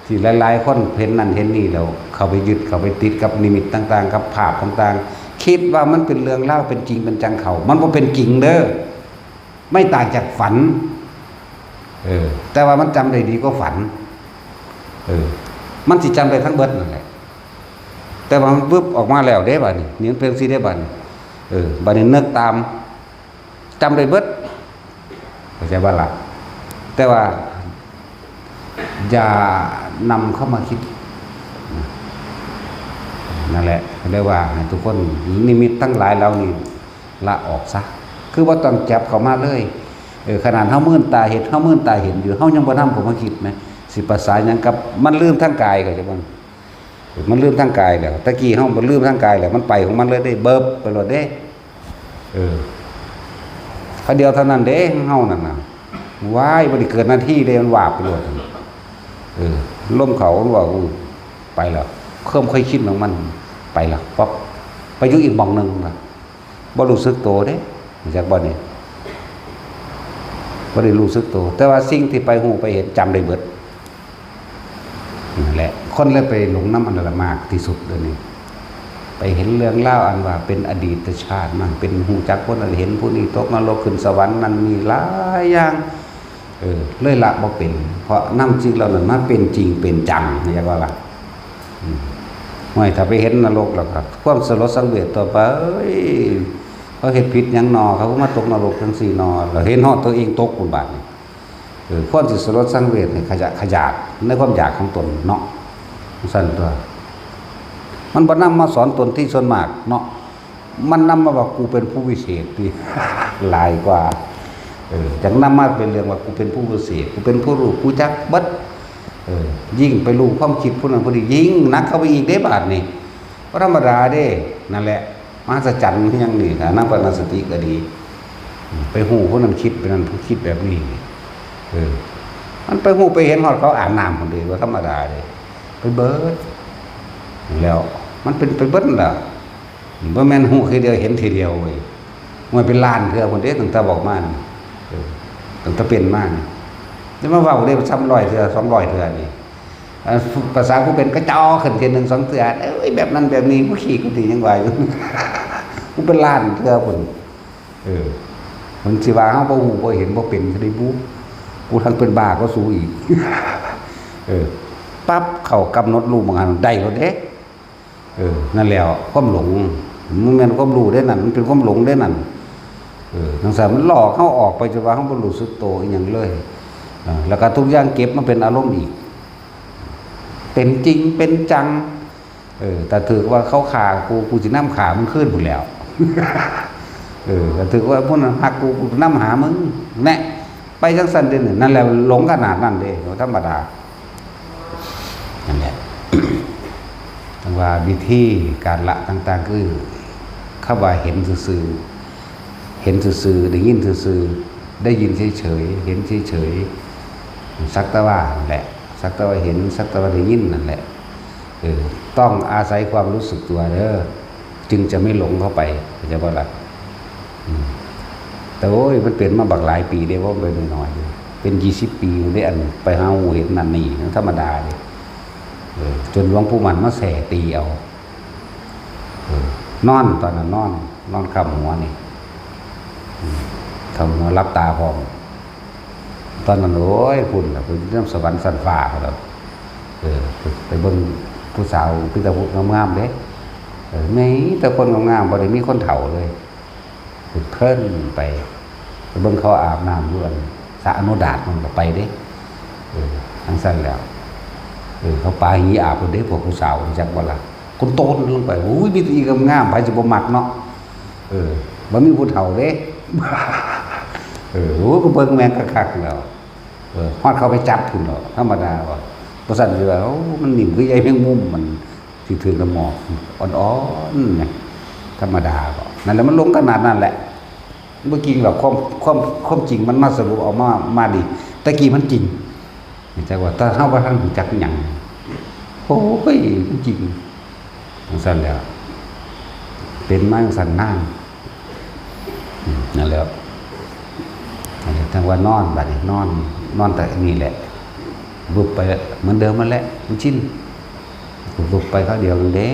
ที่หลายๆ คนเห็นนั่นเห็นนี่แล้ว เข้าไปยึด เข้าไปติดกับนิมิตต่างๆ กับภาพต่างๆ คิดว่ามันเป็นเรื่องราว เป็นจริงเป็นจังเข้า มันบ่เป็นจริงเด้อ ไม่ต่างจากฝัน เออ แต่ว่ามันจำได้ดีกว่าฝัน เออ มันสิจำได้ทั้งเบิดนั่นแหละ แต่ว่ามันปึ๊บออกมาแล้วเด้บัดนี้ นี่มันเป็นจั่งซี้เด้บัดนี้ เออ บัดนี้นึกตาม จำได้เบิด เข้าใจบ่ล่ะ แต่ว่า อย่านำเข้ามาคิด นั่นแหละ เรียกว่าให้ทุกคน นิมิตทั้งหลายเหล่านี้ ละออกซะ คือบ่ต้องจับเข้ามาเลย เออ ขนาดเฮามืนตาเห็น เฮามืนตาเห็นอยู่ เฮายังบ่นำเข้ามาคิดนะ สิประสาทหยังกับ มันลืมทางกาย เข้าใจบ่ มันลืมทางกายแล้ว ตะกี้เฮาบ่ลืมทางกายแล้ว มันไปของมันเลยเด้ เบิบไปโลดเด้ เออ คราวเดียวเท่านั้นเด้ เฮานั่นน่ะ ว้าย บ่ได้เกิดนาทีเด้ มันวาบไปโลด เออ ลมเข้า มันว่า อู้ ไปแล้ว ความเคยคิดของมัน ไปแล้ว ปั๊บ ไปอยู่อีกหม่องหนึ่งนะ บ่รู้สึกโตเด้ รู้จักบ่นี่ บ่ได้รู้สึกโต แต่ว่าสิ่งที่ไปฮู้ไปเห็นจำได้เบิด นั่นแหละ คนเลยไปหลงนำอันนั้นละมากที่สุดเดี๋ยวนี้ ไปเห็นเรื่องราวอันว่าเป็นอดีตชาติมั่ง เป็นฮู้จักคนนั้นเห็นผู้นี้ตกนรกขึ้นสวรรค์นั่นนี่หลายอย่าง เออ เลยละบ่เป็น เพราะนำสิ่งเหล่านั้นมาเป็นจริงเป็นจัง เรียกว่าละ อืม ห้วย ถ้าไปเห็นนรกแล้วก็ความสลดสังเวชต่อไป เอ้ย เขาเฮ็ดผิดหยังนอ เขาก็มาตกนรกจั่งซี้นอ แล้วเห็นฮอดตัวเองตกพุ้นบาดนี้ เออ ควรสิสลดสังเวชให้ขยะขยาดในความอยากของตนเนาะ จั่งซั้นตั๊ว มันบ่นำมาสอนตนที่ส่วนมากเนาะ มันนำมาว่ากูเป็นผู้วิเศษติ หลายกว่า เออ จั่งนำมาเป็นเรื่องว่ากูเป็นผู้วิเศษ กูเป็นผู้รู้ กูจักเบิด เออ ยิ่งไปรู้ความคิดผู้นั้นผู้นี้ ยิ่งหนักเข้าไปอีกเด้บาดนี้ บ่ธรรมดาเด้ นั่นแหละ มหัศจรรย์คือหยังนี่ ถ้านักปานสติก็ดี ไปฮู้ผู้นั้นคิดแบบนั้น ผู้คิดแบบนี้ เออ มันไปฮู้ไปเห็นฮอดเขาอาบน้ำพุ้นเด้ บ่ธรรมดาเด้ ไปเบิด แล้ว มันเป็นไปเบิดนั่นล่ะ บ่แม่นฮู้ทีเดียวเห็นทีเดียวเว้ย มันเป็นล้านเทื่อพุ้นเด้ ตั้งแต่บอกมานี่ เออ ตั้งแต่เป็นมานี่ แต่มาเว้าเด้ ซ้ำร้อยเทื่อ สองร้อยเทื่อนี่ อ่า ภาษาผู้เป็นก็จ่อขึ้นเทื่อหนึ่งสองเทื่อ เอ้ย แบบนั้นแบบนี้ ผู้ขี้กูตียังว่าอยู่ กูเป็นล้านเทื่อพุ้น เออ มันสิว่าเฮาบ่ฮู้บ่เห็นบ่เป็นซะได้บุ กูทั้งเป็นบ้าก็สู้อีก เออ ปั๊บ เข้ากำหนดรู้หม่องหั้นได้โลดเด้ เออ นั่นแหละ ความหลง มันแม่นความรู้เด้นั่น มันเป็นความหลงเด้นั่น เออ จั่งซั้นมันหลอกเฮาออกไปจนว่าเฮาบ่รู้สึกโตอีหยังเลย เออ แล้วก็ทุกอย่างเก็บมาเป็นอารมณ์อีก เป็นจริงเป็นจัง เออ ถ้าถืกว่าเขาฆ่ากู กูสินำฆ่ามึงคืนพุ้นแหล้ว เออ ถ้าถืกว่าผู้นั้นฮักกู กูนำหามึง แน่ ไปจั่งซั้นเด้นี่ นั่นแหละหลงขนาดนั้นเด้ บ่ธรรมดา นั่นแหละ จั่งว่าวิธีการละต่างๆ คือ คำว่าเห็นซื่อๆ เห็นซื่อๆ ได้ยินซื่อๆ ได้ยินเฉยๆ เห็นเฉยๆ สักแต่ว่านั่นแหละ สักแต่ว่าเห็น สักแต่ว่าได้ยินนั่นแหละ เออ ต้องอาศัยความรู้สึกตัวเด้อ จึงจะไม่หลงเข้าไป เข้าใจบ่ล่ะ? อืม แต่โอ้ย มันเป็นมาบักหลายปีเด้ บ่เป็นน้อยๆเด้ เป็นยี่สิบปีเด้ อันไปหาฮู้เห็นนั่นนี่ ธรรมดาเด้ เออ จนหลวงปู่มั่นมาแส่ตีเอา เออ นอน ตอนนั้นนอน นอนค้ำหัวนี่ อืม ค้ำหัวหลับตาพร้อม ตอนนั้น โอ้ย พุ้นล่ะ ไปนำสวรรค์ชั้นฟ้าพุ้นล่ะ เออ ไปเบิ่งผู้สาว มีแต่ผู้งามๆเด้ เออ มีแต่คนงามๆ บ่ได้มีคนเฒ่าเลย เพลินไป ไปเบิ่งเขาอาบน้ำอยู่อันสระอโนดาต มันก็ไปเด้ เออ จั่งซั้นแหล้ว เออ เขาปาหีอาบพุ้นเด้ พวกผู้สาว จักบ่ล่ะ คนโตนลงไป อุ้ย มีแต่อีงามๆ ไผสิบ่มักเนาะ เออ บ่มีผู้เฒ่าเด้ เออ โอ้ย ก็เบิ่งแม่งคักๆแล้ว เออ ฮอดเขาไปจับพุ้นดอก ธรรมดาว่า บ่ซั้นสิว่า โอ้ มันนิ่มคือใยแมงมุม มันสิถืกน้ำหมอก อ่อนๆ นะ ธรรมดาบ่ นั่นแหละ มันหลงขนาดนั้นแหละ บ่จริงหรอก ความ ความ ความจริงมันมาสรุปออกมา มาดี แต่กี้มันจริง จักว่า แต่เฮาบ่ทันรู้จักหยัง โอ้ย มันจริง จั่งซั้นแหล้ว เป็นมาจั่งซั้นนาน อืม นั่นแหล้ว อันนี้ทั้งว่านอน บัดนี้นอน นอนแต่นี่แหละ วึบไปเหมือนเดิมนั่นแหละ มันชิน วึบไปคราวเดียวนั่นเด้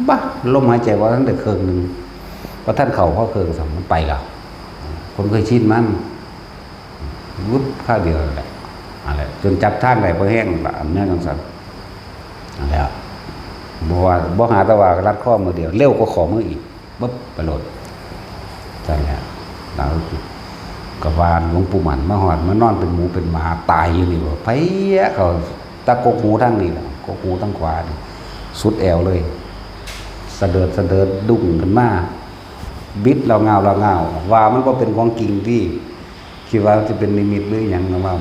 บะ ลมหายใจบ่ทันได้เคิ่งหนึ่ง บ่ทันเข้าพอเคิ่งซ้ำ มันไปแล้ว คนเคยชินมัน วึบคราวเดียวนั่นแหละ นั่นแหละ จนจับทางได้พอแฮงละ อันนี้จั่งซั้น นั่นแหละ บ่ว่า บ่หาแต่ว่ารัดข้อมือเดียว เร็วกว่าข้อมืออีก ปึ๊บ ไปโลด จั่งซั้นแหละ หลังจากนั้นก็ว่าหลวงปู่มั่นมาฮอด มานอนเป็นหมูเป็นหมาตายอยู่นี่บ่ เพี้ยเข้าตะกกหูทางนี่ล่ะ กกหูทางขวานี่ สุดแอวเลย สะเดิดสะเดิดดุ้งขึ้นมา บิดลาวงาวลาวงาว ว่ามันบ่เป็นของจริงติ คิดว่ามันสิเป็นนิมิตหรือหยังนะว่า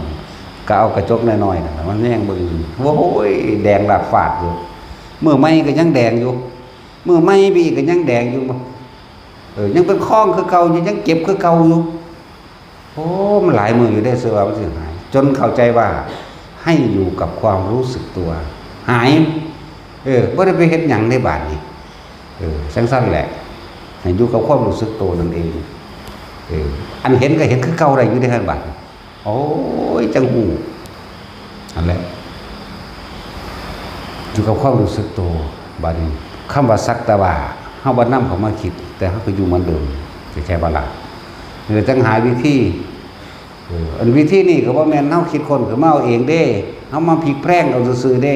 ก็เอากระจกน้อยๆนั่นล่ะมาแยงเบิ่ง โอ้ย แดงลาดฟาดอยู่ มื้อใหม่ก็ยังแดงอยู่ มื้อใหม่ไปอีกก็ยังแดงอยู่ เออ ยังเป็นคองคือเก่าอยู่ ยังเจ็บคือเก่าอยู่ โอ้ มันหลายมื้ออยู่เด้ เชื่อว่ามันสิหาย จนเข้าใจว่าให้อยู่กับความรู้สึกตัว หาย เออ บ่ได้ไปเฮ็ดหยังในบาดนี้ เออ จั่งซั้นแหละ ให้อยู่กับความรู้สึกตัวนั่นเอง เออ อันเห็นก็เห็นคือเก่าได้อยู่เด้ หั่นบาดนี้ โอ้ย จั่งฮู้ นั่นแหละ อยู่กับความรู้สึกตัว บาดนี้ คำว่าสักแต่ว่า เฮาบ่นำเข้ามาคิด แต่เฮาก็อยู่เหมือนเดิม เข้าใจบ่ล่ะ? นี่แหละจั่งหาวิธี เออ อันวิธีนี้ก็บ่แม่นเฮาคิดค้นขึ้นมาเอาเองเด้ เฮามาพลิกแพลงเอาซื่อๆเด้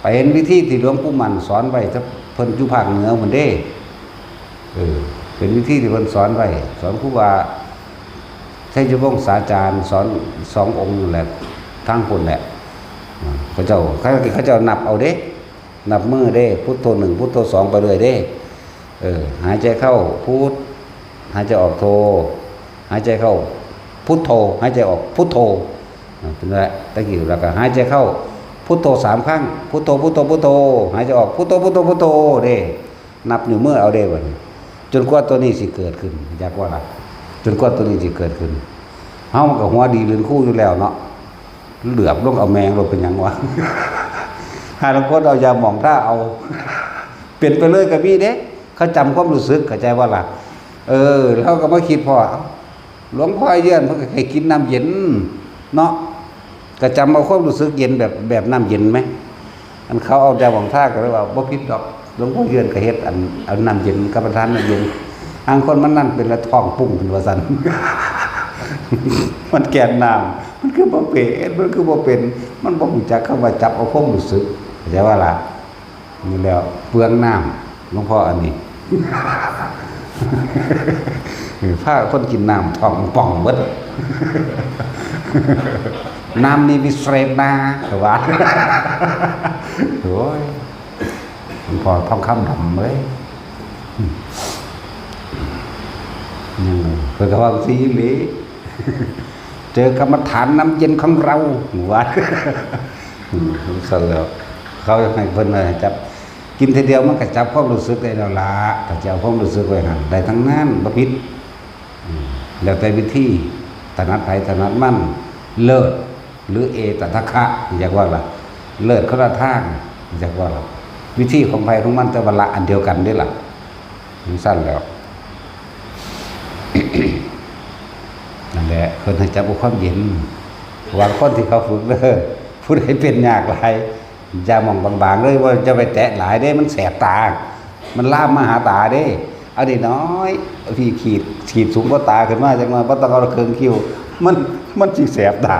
ไปเห็นวิธีที่หลวงปู่มั่นสอนไว้ แต่เพิ่นอยู่ภาคเหนือพุ้นเด้ เออ เป็นวิธีที่เพิ่นสอนไว้ สอนครูบาชัยวงศาจารย์ สอนสององค์นั่นแหละ ทางพุ้นแหละ อืม เขาเจ้า เขา เขาเจ้านับเอาเด้ นับมือเด้ พุทโธหนึ่ง พุทโธสอง ไปเรื่อยเด้ เออ หายใจเข้า พุท หายใจออก โธ หายใจเข้า พุทโธ หายใจออก พุทโธ อ่า เป็นไร ตะกี้ แล้วก็หายใจเข้า พุทโธสามครั้ง พุทโธ พุทโธ พุทโธ หายใจออก พุทโธ พุทโธ พุทโธ เด้ นับนิ้วมือเอาเด้บัดนี้ จนกว่าตัวนี้สิเกิดขึ้น อยากว่าล่ะ จนกว่าตัวนี้สิเกิดขึ้น เฮามันก็หัวดีเรียนครูอยู่แล้วเนาะ เหลือบลงเอาแมงลงเป็นหยังวะ หาลางคนเอายาหมองท่าเอา เป็นไปเลยก็มีเด้ เขาจำความรู้สึก เข้าใจว่าล่ะ เออ แล้วก็มาคิดพอ หลวงพ่อเยือนเพิ่นก็ให้กินน้ำเย็นเนาะ ก็จำเอาความรู้สึกเย็นแบบ แบบน้ำเย็นไหม อันเขาเอายาหมองท่าก็เลยว่าบ่ผิดดอก หลวงพ่อเยือนก็เฮ็ดอัน เอาน้ำเย็นกับประทานน้ำเย็น อังคนมันนั่นเป็นละท้องปุ้งเป็นว่าซั่น มันแกนน้ำ มันคือบ่เป็น มันคือบ่เป็น มันบ่รู้จักคำว่าจับเอาความรู้สึก เข้าใจว่าล่ะ นี่แล้วเปลืองน้ำ หลวงพ่ออันนี้ เออ พาคนกินน้ำท้องป่องเบิด น้ำนี่วิเศษนะ ว่า โอ้ย หลวงพ่อทองคำดำเว้ย ยังไง เพิ่นก็ว่าสิอีหลี เจอกรรมฐานน้ำเย็นของเรา ว่า อืม ซั่นแล้ว เขาให้เพิ่นมาจับ กินทีเดียวมันก็จับความรู้สึกได้แล้วล่ะ ถ้าจะเอาความรู้สึกไว้หั่น ได้ทั้งนั้น บ่ผิด อืม แล้วแต่วิธี ถนัดไผถนัดมัน เลิศ หรือเอตทัคคะ อยากว่าล่ะ เลิศคนละทาง อยากว่าล่ะ วิธีของไผของมัน แต่ว่าละอันเดียวกันเด้ล่ะ มันซั่นแล้ว นั่นแหละ เพิ่นให้จับเอาความเย็น บางคนที่เขาฝึกเด้อ ผู้ใดเป็นยากหลาย อย่าหม่องบางๆเลย ว่าจะไปแตะหลายเด้ มันแสบตา มันลามมาหาตาเด้ เอาน้อยๆ พี่ขีด ขีดสูงกว่าตาขึ้นมาจักหน่อย บ่ต้องเอาเครื่องคิ้ว มัน มันสิแสบตา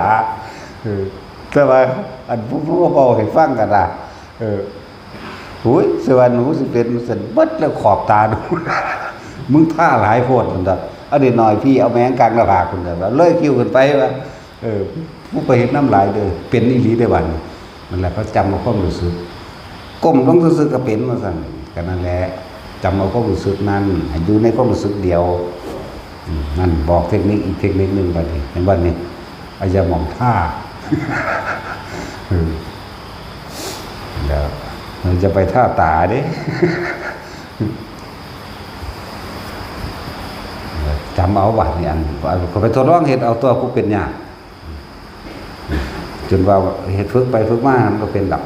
เออ แต่ว่าอันผู้ ผู้เว้าให้ฟังกันนะ เออ โอ้ย สิว่าหนูสิเป็น สันเบิดแล้วขอบตาดู มึงท่าหลายโพด มันดอก เอาน้อยๆ พี่ เอาแมงกลางหน้าผาก มันดอก เลยคิ้วขึ้นไปว่า เออ ผู้ไปเฮ็ดน้ำลายเด้อ เป็นอีหลีได้อบัดนี้ นั่นแหละ เขาจำเอาความรู้สึก ก้มลงซื่อๆ ก็เป็น ว่าซั่น ก็นั่นแหละ จำเอาความรู้สึกนั้น ให้อยู่ในความรู้สึกเดียว อืม นั่นบอกเทคนิคอีกเทคนิคหนึ่งบัดนี้ เห็นบัดนี้ เอายาหมองท่า เออ แล้วมันจะไปท่าตาเด้ จำเอาบัดนี้ อัน เขาไปทดลองเฮ็ดเอาตัวผู้เป็นยาก จนว่าเฮ็ดฝึกไปฝึกมามันก็เป็นดอก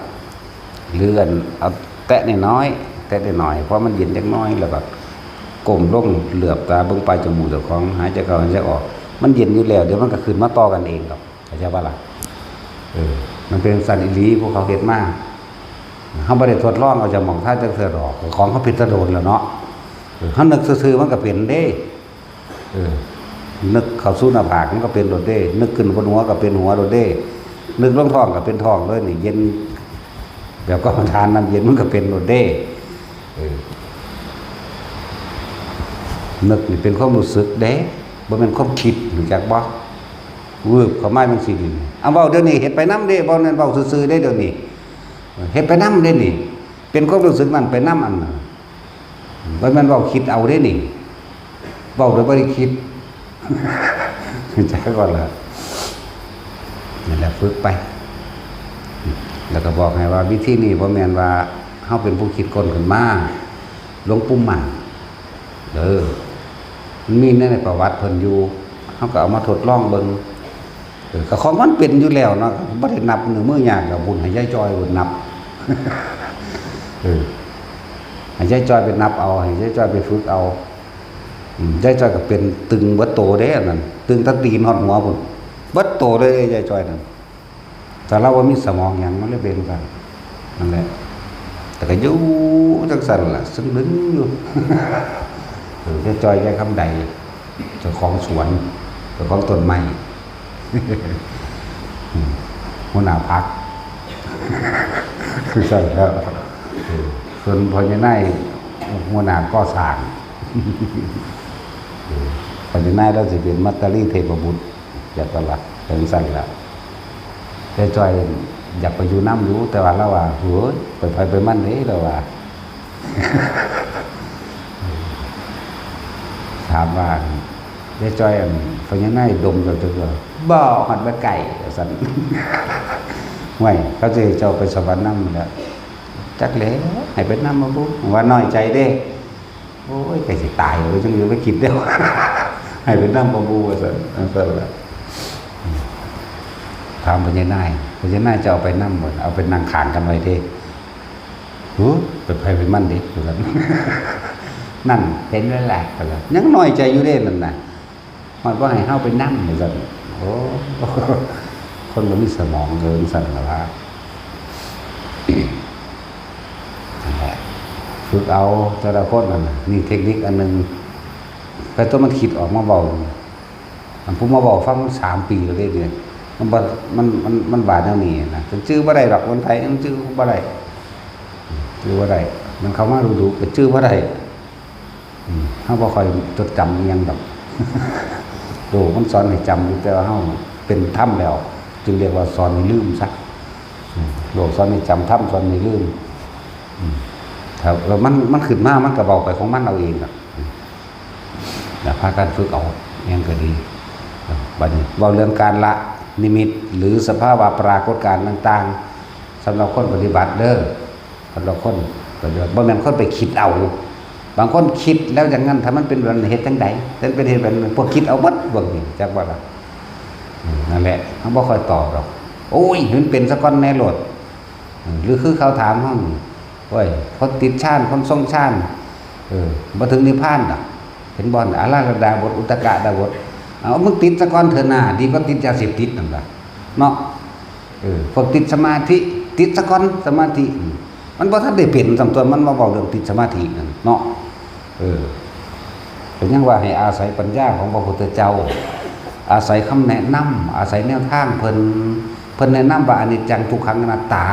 หรืออันเอาแตะน้อยๆ แตะน้อยๆ เพราะมันเย็นจักหน่อย แล้วก็ก้มลงเหลือบตาเบิ่งปลายจมูกเจ้าของ หายใจเข้าหายใจออก มันเย็นอยู่แล้ว เดี๋ยวมันก็ขึ้นมาต่อกันเองดอก เข้าใจปะล่ะ เออ มันเป็นซั่นอีหลี ผู้เขาเฮ็ดมา เฮาบ่ได้ทดลองเอาจากหม่องท่าจักเทื่อดอก ของเขาผิดตะโดนแล้วเนาะ เออ เฮานึกซื่อๆ มันก็เป็นเด้ เออ นึกเข้าสู่หน้าผากมันก็เป็นโลดเด้ นึกขึ้นบนหัวก็เป็นหัวโลดเด้ นึกลงท้องก็เป็นท้องเลยนี่ เย็น แบบกรรมฐานน้ำเย็นมันก็เป็นโลดเด้ เออ นึกนี่เป็นความรู้สึกเด้ บ่แม่นความคิด รู้จักบ่ วืบเข้ามาจังซี่นี่ เอาเว้าเดี๋ยวนี้ เฮ็ดไปนำเด้ บ่แม่นเว้าซื่อๆ เด้เดี๋ยวนี้ เฮ็ดไปนำเด้นี่ เป็นความรู้สึกนั่นไปนำอันนั้น บ่แม่นเว้าคิดเอาเด้นี่ เว้าโดยบ่ได้คิด จักก่อนล่ะ นั่นแหละฝึกไป แล้วก็บอกให้ว่าวิธีนี้บ่แม่นว่าเฮาเป็นผู้คิดค้นขึ้นมา หลวงปู่มั่น เออ มันมีในประวัติเพิ่นอยู่ เฮาก็เอามาทดลองเบิ่ง เออ ก็ของมันเป็นอยู่แล้วเนาะ บ่ได้นับนิ้วมือยากดอก บุญให้ยายจอยบุญนับ เออ ให้ยายจอยไปนับเอา ให้ยายจอยไปฝึกเอา อืม ยายจอยก็เป็นตึงเบิดโตเด้อันนั้น ตึงแต่ตีนฮอดหัวพุ้น เบิดโตเลยยายจอยนั่น แต่เราบ่มีสมองหยัง มันเลยเป็นกัน นั่นแหละ แต่ก็อยู่จังซั่นล่ะ ซึ่งลึงอยู่ เออ ยายจอย ยายคำใด เจ้าของสวน เจ้าของต้นไม้ อืม หัวหน้าพรรค คือซั่นแล้ว เออ ส่วนพ่อใหญ่นาย หัวหน้าก่อสร้าง เออ พ่อใหญ่นายลาวสิเป็นมัตตาลีเทพบุตร อยากว่าล่ะ จังซั่นล่ะ แต่จ้อยอยากไปอยู่นำอยู่ แต่ว่าลาวว่า โหย ไปไผไปมันเด้ ลาวว่า ถามว่า ยายจ้อย อัน พ่อใหญ่นายดมเจ้าจักเทื่อ บ่ ฮอดบ่ไกล ว่าซั่น ห้วย เขาสิให้เจ้าไปสวรรค์นำแหล้ว จักแหล้ว ให้ไปนำบ่บุ ว่าน้อยใจเด้ โอ้ย ใกล้สิตายเลย จังเลยไปคิดแล้ว ให้ไปนั่งประมูว่าซั่น นั่นซั่นละ ถามพญานาย พญานายจะเอาไปนั่งบ่ เอาไปนั่งข้างกันไว้เด้ หือ ไปไผไปมันเด้ ว่าซั่น นั่น เห็นแล้วแหละ ว่าซั่น ยังน้อยใจอยู่เด้นั่นน่ะ ฮอดว่าให้เฮาไปนำ ว่าซั่น โอ้ คนบ่มีสมองเกินสั่นละว่า นั่นแหละ ฝึกเอาแต่ละคนนั่นน่ะ นี่เทคนิคอันหนึ่ง ไปตัวมันคิดออกมาเว้า อันผู้มาเว้าฟังมันสามปีแล้วเด้เนี่ย มันบ่ มัน มัน มันบาดแนวนี้นะ มันจื้อบ่ได้ดอก คนไทยมันจื้อบ่ได้ จื้อบ่ได้ มันเข้ามาดุๆ ก็จื้อบ่ได้ อืม เฮาบ่ค่อยจดจำอิหยังดอก โลกมันสอนให้จำอยู่ แต่ว่าเฮาเป็นธรรมแล้ว จึงเรียกว่าสอนให้ลืมซะ อืม โลกสอนให้จำ ธรรมสอนให้ลืม อืม ครับ แล้วมัน มันขึ้นมา มันก็เว้าไปของมันเอาเองล่ะ อืม แล้วพากันฝึกเอา อิหยังก็ดี บัดนี้เว้าเรื่องการละนิมิต หรือสภาวะปรากฏการณ์ต่างๆ สำหรับคนปฏิบัติเด้อ สำหรับคนปฏิบัติ บ่แม่นคนไปคิดเอา บางคนคิดแล้วอย่างนั้น ถ้ามันเป็นแบบนั้นเฮ็ดจั่งใด แต่มันเป็นเฮ็ดแบบนั้น พวกคิดเอาเบิดพวกนี้ จักว่าล่ะ อืม นั่นแหละ เฮาบ่ค่อยตอบดอก โอ้ย มันเป็นซะก่อนแน่โลด อืม หรือคือเขาถามเฮานี่ โอ้ย คนติดฌาน คนทรงฌาน เออ บ่ถึงนิพพานดอก เห็นบ่ อาราธดาบท อุทกดาบท เอา มึงติดซะก่อนเถอะนา ดีกว่าติดยาเสพติดนั่นล่ะ เนาะ เออ พวกติดสมาธิ ติดซะก่อนสมาธิ อืม มันบ่ทันได้เป็นซ้ำตัว มันมาเว้าเรื่องติดสมาธินั่นเนาะ เออ ก็ยังว่าให้อาศัยปัญญาของพระพุทธเจ้า อาศัยคำแนะนำ อาศัยแนวทางเพิ่น เพิ่นแนะนำว่าอนิจจัง ทุกขัง อนัตตา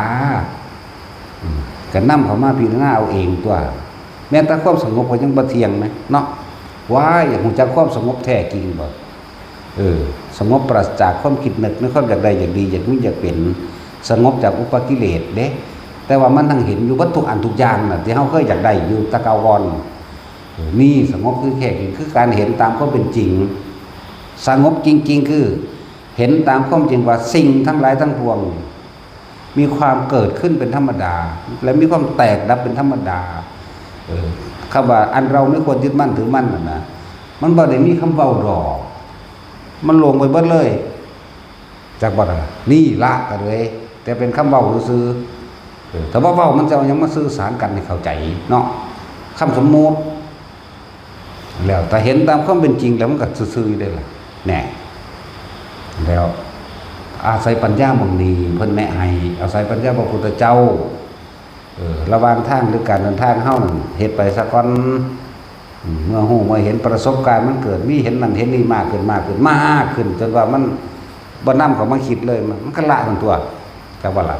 อืม ก็นำเข้ามาพิจารณาเอาเองตัว แม้แต่ความสงบก็ยังบ่เที่ยงนะ เนาะ ว้าย อยากรู้จักความสงบแท้จริงบ่ เออ สงบปราศจากความคิดนึกในความอยากได้ อยากดี อยากมี อยากเป็น สงบจากอุปกิเลสเด้ แต่ว่ามันทั้งเห็นอยู่เบิดทุกอันทุกอย่างน่ะ ที่เฮาเคยอยากได้อยู่แต่เก่าก่อน เออ นี่สงบคือแท้จริง คือการเห็นตามความเป็นจริง สงบจริงๆ คือ เห็นตามความจริงว่าสิ่งทั้งหลายทั้งปวง มีความเกิดขึ้นเป็นธรรมดา และมีความแตกดับเป็นธรรมดา เออ คำว่าอันเราไม่ควรยึดมั่นถือมั่นน่ะนะ มันบ่ได้มีคำเว้าดอก มันลงไปเบิดเลย จักบ่ล่ะ นี่ละก็เลย แต่เป็นคำเว้าซื่อๆ เออ ถ้าบ่เว้ามันจะเอาหยังมาสื่อสารกันให้เข้าใจเนาะ คำสมมุติ แล้วถ้าเห็นตามความเป็นจริงแล้วมันก็ซื่อๆ อยู่เด้ล่ะ แน่ แล้วอาศัยปัญญาหม่องนี้เพิ่นแนะให้ อาศัยปัญญาพระพุทธเจ้า เออ ระหว่างทางหรือการเดินทางเฮานั่น เฮ็ดไปซะก่อน อืม เมื่อรู้เมื่อเห็น ประสบการณ์มันเกิด มีเห็นนั่นเห็นนี่มากขึ้น มากขึ้น มากขึ้น จนว่ามันบ่นำเข้ามาคิดเลย มัน มันก็ละมันตัว จักว่าละ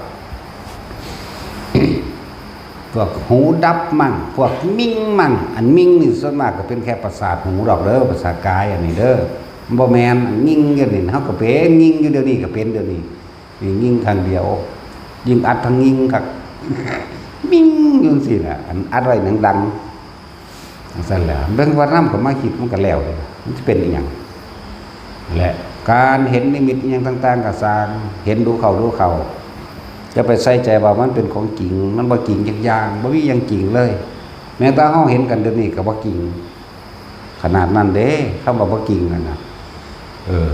พวกหูดับมั่ง พวกมิ่งมั่ง อันมิ่งนี่ส่วนมากก็เป็นแค่ประสาทหูดอกเด้อ ประสาทกายอันนี้เด้อ บ่แม่น อันมิ่งอยู่นี่ เฮาก็เป็น มิ่งอยู่เดี๋ยวนี้ก็เป็นเดี๋ยวนี้ นี่ยิ่งครั้งเดียว ยิ่งอัดทั้งยิ่งคัก มิ่งอยู่จั่งซี้น่ะ อันอัดไว้ดังๆ จั่งซั่นแหละ เบิ่งว่าน้ำก็มาคิดมันก็แล้วเลย มันสิเป็นอีหยัง และการเห็นนิมิตอิหยังต่างๆ ก็ซ่าง เห็นดูเข้าดูเข้า จะไปใส่ใจว่ามันเป็นของจริง มันบ่จริงจักอย่าง บ่มีหยังจริงเลย แม้แต่เฮาเห็นกันเดี๋ยวนี้ก็บ่จริง ขนาดนั้นเด้ คำว่าบ่จริงนั่นน่ะ เออ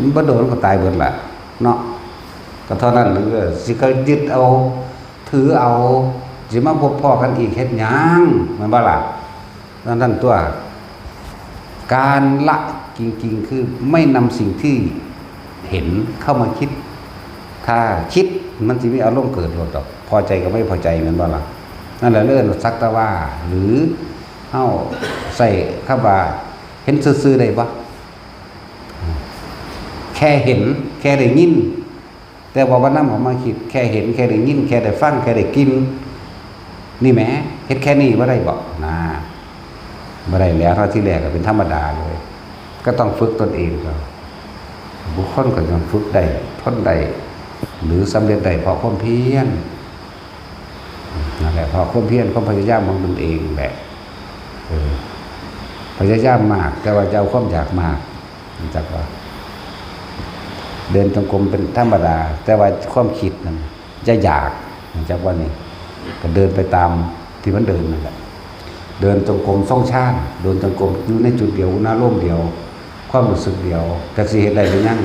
มันบ่โดนก็ตายเบิดล่ะ เนาะ ก็เท่านั้น เออ สิก็ยึดเอา ถือเอา สิมาพบพ้อกันอีกเฮ็ดหยัง แม่นบ่ล่ะ นั่น นั่นตัว การละจริงๆ คือไม่นำสิ่งที่เห็นเข้ามาคิด ถ้าคิดมันสิมีอารมณ์เกิดโลดดอก พอใจกับไม่พอใจ แม่นบ่ล่ะ นั่นแหละเอิ้นว่าสักแต่ว่า หรือเฮาใส่คำว่าเห็นซื่อๆ ได้บ่ แค่เห็น แค่ได้ยิน แต่ว่าบ่นำเข้ามาคิด แค่เห็น แค่ได้ยิน แค่ได้ฟัง แค่ได้กลิ่น นี่แหม เฮ็ดแค่นี้บ่ได้บ่ นะ บ่ได้แล้ว เท่าที่แรกก็เป็นธรรมดาเลย ก็ต้องฝึกตนเองก่อน บุคคลก็ย่อมฝึกได้ ทนได้ หรือสำเร็จได้เพราะความเพียร นั่นแหละ เพราะความเพียร ความพยายามของตนเองแหละ เออ พยายามมาก แต่ว่าจะเอาความอยากมาก รู้จักบ่ เดินจงกรมเป็นธรรมดา แต่ว่าความคิดนั่นจะอยาก รู้จักบ่นี่ ก็เดินไปตามที่มันเดินนั่นแหละ เดินจงกรมทรงฌาน เดินจงกรมอยู่ในจุดเดียว อุณาโลมเดียว ความรู้สึกเดียว จักสิเฮ็ดได้หรือยัง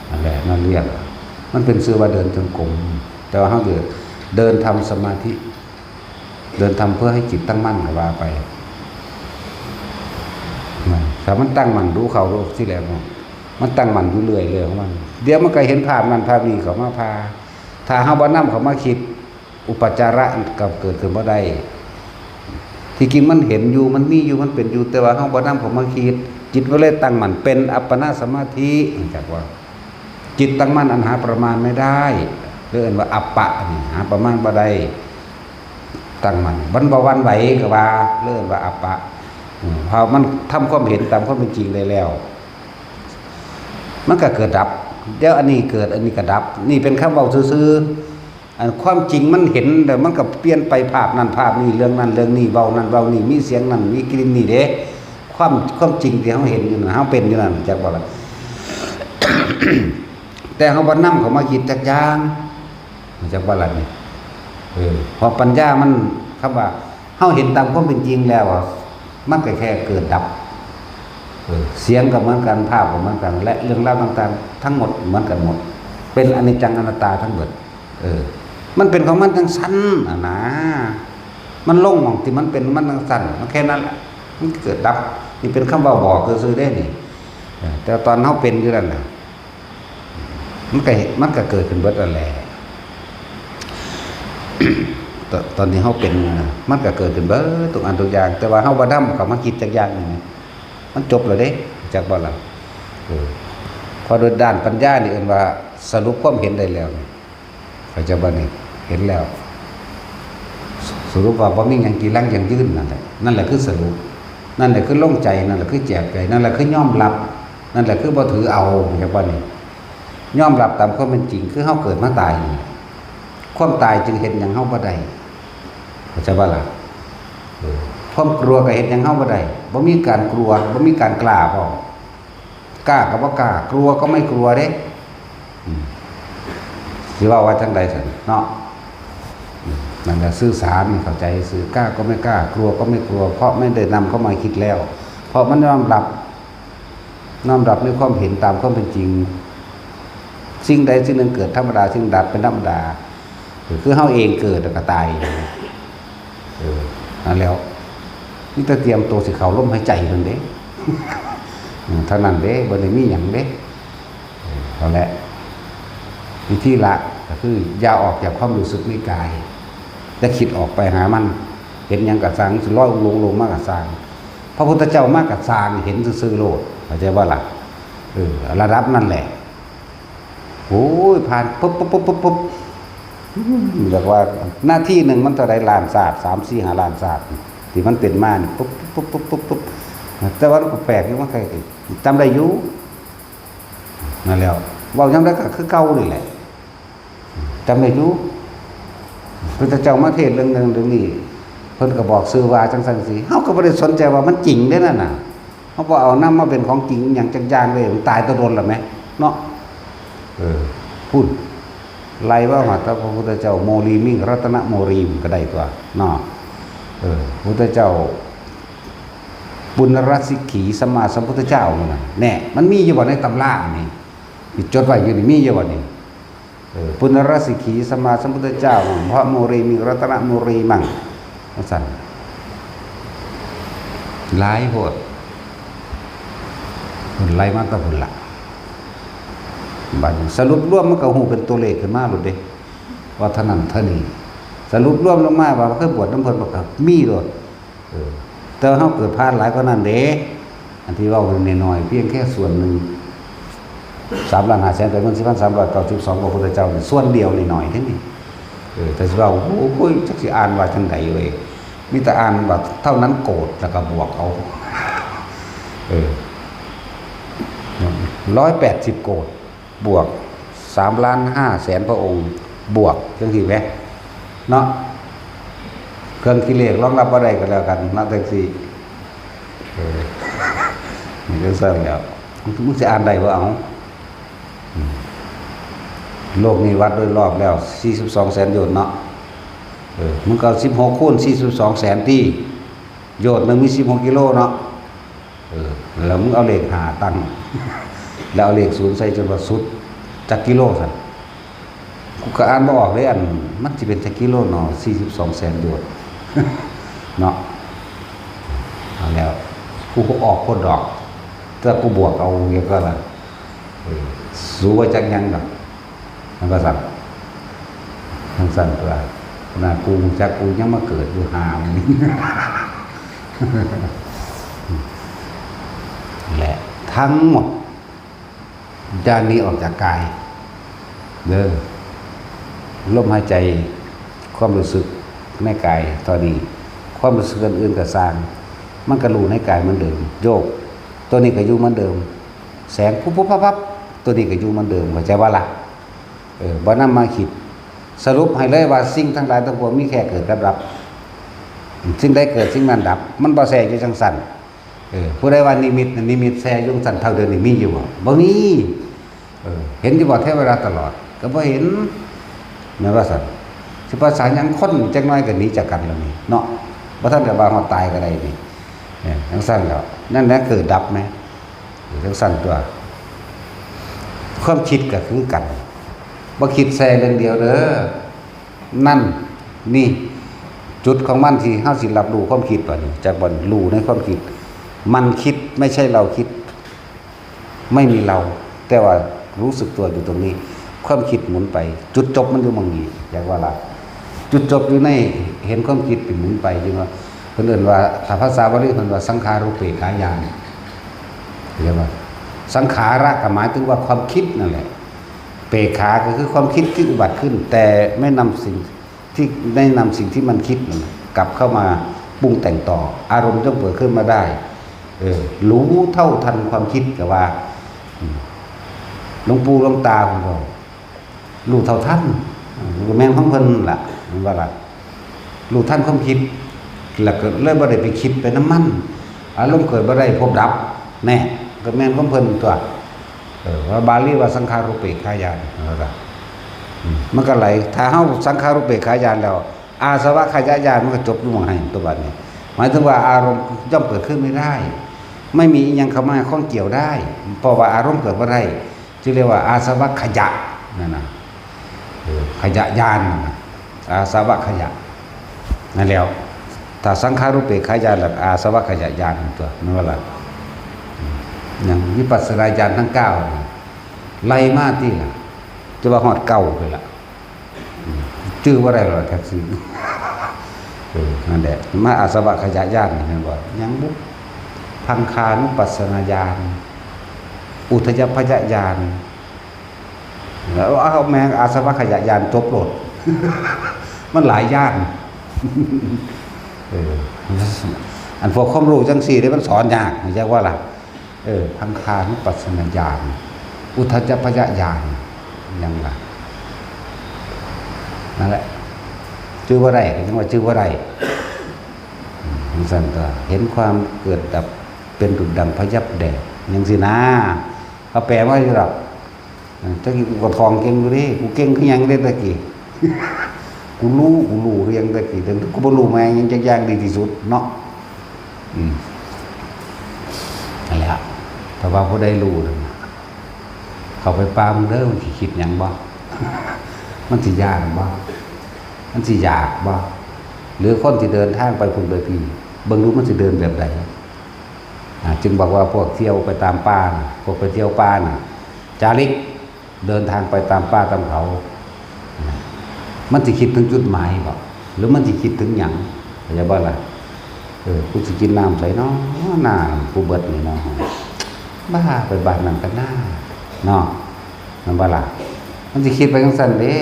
นั่นแหละ นั่นเรียก มันเป็นชื่อว่าเดินจงกรม แต่ว่าเฮาเดิน เดินทำสมาธิ เดินทำเพื่อให้จิตตั้งมั่นก็ว่าไป นะ ถ้ามันตั้งมั่นดูเข้าดูที่แหลม มันตั้งมั่นอยู่เรื่อยๆของมัน เดี๋ยวมันก็เห็นภาพนั่นภาพนี้เข้ามาพา ถ้าเฮาบ่นำเข้ามาคิด อุปจาระก็เกิดขึ้นบ่ได้ ที่จริงมันเห็นอยู่ มันมีอยู่ มันเป็นอยู่ แต่ว่าเฮาบ่นำเข้ามาคิด จิตก็เลยตั้งมั่น เป็นอัปปนาสมาธิ จักว่า จิตตั้งมั่นอันหาประมาณไม่ได้ เรียกว่าอัปปะนี่ หาประมาณบ่ได้ ตั้งมั่น มันบ่หวั่นไหวก็ว่า เรียกว่าอัปปะ อืม เพราะมันทำความเห็นตามความเป็นจริงได้แล้ว มันก็เกิดดับ เดี๋ยวอันนี้เกิด อันนี้ก็ดับ นี่เป็นคำเว้าซื่อๆ อันความจริงมันเห็น แต่มันก็เปลี่ยนไปภาพนั่นภาพนี้ เรื่องนั้นเรื่องนี้ เว้านั่นเว้านี่ มีเสียงนั่น มีกลิ่นนี่เด้ ความ ความจริงที่เฮาเห็นอยู่นั่น เฮาเป็นอยู่นั่น จักบ่ล่ะ แต่เฮาบ่นำเข้ามาคิดจักอย่าง จักบ่ล่ะนี่ เออ เพราะปัญญามัน คำว่าเฮาเห็นตามความเป็นจริงแล้วอะ มันก็แค่เกิดดับ เออ เสียงก็เหมือนกัน ภาพก็เหมือนกัน และเรื่องราวต่างๆ ทั้งหมดเหมือนกันหมด เป็นอนิจจังอนัตตาทั้งหมด เออ มันเป็นของมันจังซั่นน่ะนะ มันลงหม่องที่มันเป็นมันจังซั่น มันแค่นั้นแหละ มันเกิดดับ นี่เป็นคำเว้าบอกซื่อๆเด้นี่ เออ แต่ตอนเฮาเป็นอยู่นั่นน่ะ มันก็ มันก็เกิดขึ้นเบิดนั่นแหละ ต- ตอนที่เฮาเป็นน่ะ มันก็เกิดขึ้นเบิดทุกอันทุกอย่าง แต่ว่าเฮาบ่นำเข้ามาคิดจักอย่างหนึ่ง มันจบแล้วเด้ จักบ่ล่ะ เออ เพราะโดยด้านปัญญานี่เอิ้นว่าสรุปความเห็นได้แล้วนี่ เข้าใจบ่นี่ เห็นแล้ว สรุปว่าบ่มีหยังจีรังยั่งยืนนั่นแหละ นั่นแหละคือสรุป นั่นแหละคือลงใจ นั่นแหละคือแจกใจ นั่นแหละคือยอมรับ นั่นแหละคือบ่ถือเอา เข้าใจบ่นี่ ยอมรับตามความเป็นจริง คือเฮาเกิดมาตายนี่ ความตายจึงเฮ็ดหยังเฮาบ่ได้ เข้าใจบ่ล่ะ เออ ความกลัวก็เฮ็ดหยังเฮาบ่ได้ บ่มีการกลัว บ่มีการกล้าพร้อม กล้าก็บ่กล้า กลัวก็ไม่กลัวเด้ อืม สิเว้าว่าจั่งใดซั่นเนาะ อืม นั่นแหละ ซื่อสารเข้าใจซื่อ กล้าก็ไม่กล้า กลัวก็ไม่กลัว เพราะไม่ได้นำเข้ามาคิดแล้ว เพราะมันยอมรับ น้อมรับในความเห็นตามความเป็นจริง สิ่งใดสิ่งหนึ่งเกิดธรรมดา สิ่งดับเป็นธรรมดา คือเฮาเองเกิดแล้วก็ตาย เออ นั่นแล้ว นี่แต่เตรียมตัวสิเข้าลมหายใจเพิ่นเด้ อืม เท่านั้นเด้ บ่ได้มีหยังเด้ เออ เอาแหละ วิธีละก็คืออย่าออกจากความรู้สึกในกาย อย่าคิดออกไปหามัน เห็นหยังก็ซ่าง สิลอยองค์ลงลงมาก็ซ่าง พระพุทธเจ้ามาก็ซ่าง เห็นซื่อๆโลด เข้าใจบ่ล่ะ เออ ระดับนั่นแหละ โอ้ย ผ่านปุ๊บปุ๊บปุ๊บปุ๊บปุ๊บ อืม เรียกว่านาทีหนึ่งมันเท่าใดล้านชาติ สาม สี่ ห้า ล้านชาติ ที่มันเป็นมานี่ ปุ๊บปุ๊บปุ๊บปุ๊บปุ๊บ แต่ว่ามันก็แปลกอยู่ มันก็จำได้อยู่ นั่นแหล้ว เว้ายามใดก็คือเก่านี่แหละ จำได้อยู่ พุทธเจ้ามาเทศน์เรื่องนั้นเรื่องนี้ เพิ่นก็บอกซื่อว่าจั่งซั่นสิ เฮาก็บ่ได้สนใจว่ามันจริงเด้นั่นน่ะ เฮาบ่เอานำมาเป็นของจริงหยังจักอย่างเลย มันตายแต่โดนแล้วแหม เนาะ เออ พุ้น ไล่ว่าฮอดแต่พระพุทธเจ้าโมลีมิง รัตนโมลีมก็ได้ตัว เนาะ เออ พุทธเจ้า ปุณณรสิกขีสัมมาสัมพุทธเจ้านั่นน่ะ แน่ มันมีอยู่บ่ในตำรานี่ ที่จดไว้อยู่นี่ มีอยู่บ่นี่ เออ ปุณณรสิกขีสัมมาสัมพุทธเจ้า พระโมลีมิง รัตนโมลีมัง ว่าซั่น หลายโพด เพิ่นไล่มาแต่พุ้นละ บัดนี้สรุปรวมมันก็ฮู้เป็นตัวเลขขึ้นมาโลดเด้ ว่าเท่านั้นเท่านี้ สรุปรวมลงมาว่าเคยบวชนำเพิ่นบ่ ก็มีโลด เออ แต่ว่าเฮาเกิดผ่านหลายกว่านั้นเด้ อันที่เว้าน้อยๆ เพียงแค่ส่วนหนึ่ง สามล้านห้าแสนแปดหมื่นสี่พันสามร้อยเก้าสิบสอง พระพุทธเจ้านี่ส่วนเดียวน้อยๆเท่านี้ เออ แต่สิเว้า โอ้ย จักสิอ่านว่าจั่งใดเว้ย มีแต่อ่านว่าเท่านั้นโกฏแล้วก็บวกเอา เออ ร้อยแปดสิบโกฏ บวก สามล้านห้าแสนพระองค์ บวก จั่งซี้แหม เนาะ เครื่องคิดเลขรองรับบ่ได้ก็แล้วกัน เนาะ จั่งซี้ เออ นี่จั่งซั่นแหล้ว มึงสิอ่านได้บ่ เอา อืม โลกนี้วัดโดยรอบแล้ว สี่สิบสองแสนโยชน์เนาะ เออ มึงก็เอาสิบหกคูณสี่สิบสองแสนติ โยชน์หนึ่งมีสิบหกกิโลเนาะ เออ แล้วมึงเอาเลขห้าตั้ง แล้วเอาเลขศูนย์ใส่จนว่าสุดจักกิโลซั่น กูก็อ่านบ่ออกเลย อันมันสิเป็นจักกิโลเนาะ สี่สิบสองแสนโยชน์ เนาะ เอาแล้ว กูก็ออกโพดดอก แต่กูบวกเอาเงี้ยก็ละ เออ สู้ว่าจักหยังดอก มันก็สั่น มันสั่นตัว ขนาดกูรู้จัก กูยังมาเกิดอยู่หามัน และทั้งหมด อย่าหนีออกจากกาย เด้อ ลมหายใจ ความรู้สึกในกายเท่านี้ ความรู้สึกอื่นๆก็ซ่าง มันก็รู้ในกายเหมือนเดิม โยก ตัวนี้ก็อยู่เหมือนเดิม แสงปุ๊บปุ๊บปั๊บปั๊บ ตัวนี้ก็อยู่เหมือนเดิม เข้าใจบ่ล่ะ เออ บ่นำมาคิด สรุปให้เลยว่าสิ่งทั้งหลายทั้งปวงมีแค่เกิดกับดับ สิ่งใดเกิดสิ่งนั้นดับ มันบ่แซ่อยู่จังซั่น เออ ผู้ใดว่านิมิตน่ะ นิมิตแซ่อยู่จังซั่น เท่าเดิมนี่มีอยู่บ่ บ่มี เออ เห็นอยู่บ่เทวดาตลอด ก็บ่เห็น แม่นว่าซั่น สิภาษาหยัง คนจักหน่อยก็หนีจากกันแล้วนี่เนาะ บ่ทันได้ว่าฮอดตายก็ได้นี่ เออ จังซั่นแล้ว นั่นแหละเกิดดับแหม เออ จังซั่นตัว ความคิดก็คือกัน บ่คิดแซ่เรื่องเดียวเด้อ นั่น นี่ จุดของมันที่เฮาสิรับรู้ความคิดบัดนี้ จักบ่รู้ในความคิด มันคิด ไม่ใช่เราคิด ไม่มีเรา แต่ว่ารู้สึกตัวอยู่ตรงนี้ ความคิดหมุนไป จุดจบมันอยู่หม่องนี้ จักว่าล่ะ จุดจบอยู่ในเห็นความคิดเป็นหมุนไป จังว่า เพิ่นเอิ้นว่า ถ้าภาษาบาลีเพิ่นว่าสังขารุปเปกขาญาณ เห็นบ่ สังขาระก็หมายถึงว่าความคิดนั่นแหละ เปกขาก็คือความคิดที่อุบัติขึ้น แต่ไม่นำสิ่งที่ ไม่นำสิ่งที่มันคิดนั่นกลับเข้ามาปรุงแต่งต่อ อารมณ์ย่อมเกิดขึ้นมาได้ เออ รู้เท่าทันความคิด ก็ว่า อืม หลวงปู่หลวงตาของเรา รู้เท่าทัน เออ ก็แม่นของเพิ่นล่ะ แม่นบ่ล่ะ รู้ทันความคิด แล้วก็เลยบ่ได้ไปคิดไปนำมัน อารมณ์เกิดบ่ได้ ภพดับ แน่ ก็แม่นของเพิ่นตัว เออ ว่าบาลีว่าสังขารุปเปกขาญาณ นั่นล่ะ อืม มันก็ไหล ถ้าเฮาสังขารุปเปกขาญาณแล้ว อาสวัคคยญาณมันก็จบอยู่หม่องหั้นตัวบัดนี้ หมายถึงว่าอารมณ์ย่อมเกิดขึ้นไม่ได้ ไม่มีอิหยังเข้ามาข้องเกี่ยวได้ เพราะว่าอารมณ์เกิดบ่ได้ จึงเรียกว่าอาสวัคคยะนั่นน่ะ เออ ขยะญาณนั่นน่ะ อาสวัคคยะ นั่นแล้ว ถ้าสังขารุปเปกขาญาณ แล้วอาสวัคคยญาณตัว นั่นว่าล่ะ อืม อย่างวิปัสสนาญาณทั้งเก้านี่ ไล่มาติล่ะ จะว่าฮอดเก้าไปล่ะ อืม จื่อบ่ได้หรอก จักซื่อ เออ นั่นแหละ มาอาสวัคคยญาณนี่ เห็นบ่ ยังบุ พังคานุปัสสนาญาณ อุทยพยญาณ แล้วเอาแม่งอาสวัคคยญาณจบโลด มันหลายญาณ เออ อันพวกความรู้จังซี่เด้ มันสอนยาก เข้าใจว่าล่ะ เออ พังคานุปัสสนาญาณ อุทยพยญาณ หยังล่ะ นั่นแหละ จื่อบ่ได้ ก็ยังว่าจื่อบ่ได้ อืม จังซั่นตัว เห็นความเกิดดับเป็นดุจดังพยับแดด จังซี่นะ เขาแปลว่าอยู่ดอก เออ ตะกี้กูก็ท่องเก่งอยู่เด้ กูเก่งคือหยังเด้ตะกี้ กูรู้ กูรู้คือหยังตะกี้ แต่กูบ่รู้แม่งหยังจักอย่างดีที่สุดเนาะ อืม นั่นแหละ แต่ว่าผู้ใดรู้นั่นน่ะ เข้าไปป่ามึงเด้อ มันสิคิดหยังบ่ มันสิย่านบ่ มันสิอยากบ่ หรือคนที่เดินทางไปพุ้นไปพี้ เบิ่งดูมันสิเดินแบบใด อ่า จึงบอกว่าพวกเที่ยวไปตามป่าน่ะ พวกไปเที่ยวป่าน่ะ จาริก เดินทางไปตามป่าตามเขา มันสิคิดถึงจุดหมายบ่ หรือมันสิคิดถึงหยัง เข้าใจบ่ล่ะ เออ กูสิกินน้ำไสน้อ น้ำกูเบิดนี่น้อ บ้า ไปบ้านนั่นกันนา เนาะ แม่นบ่ล่ะ มันสิคิดไปจังซั่นเด้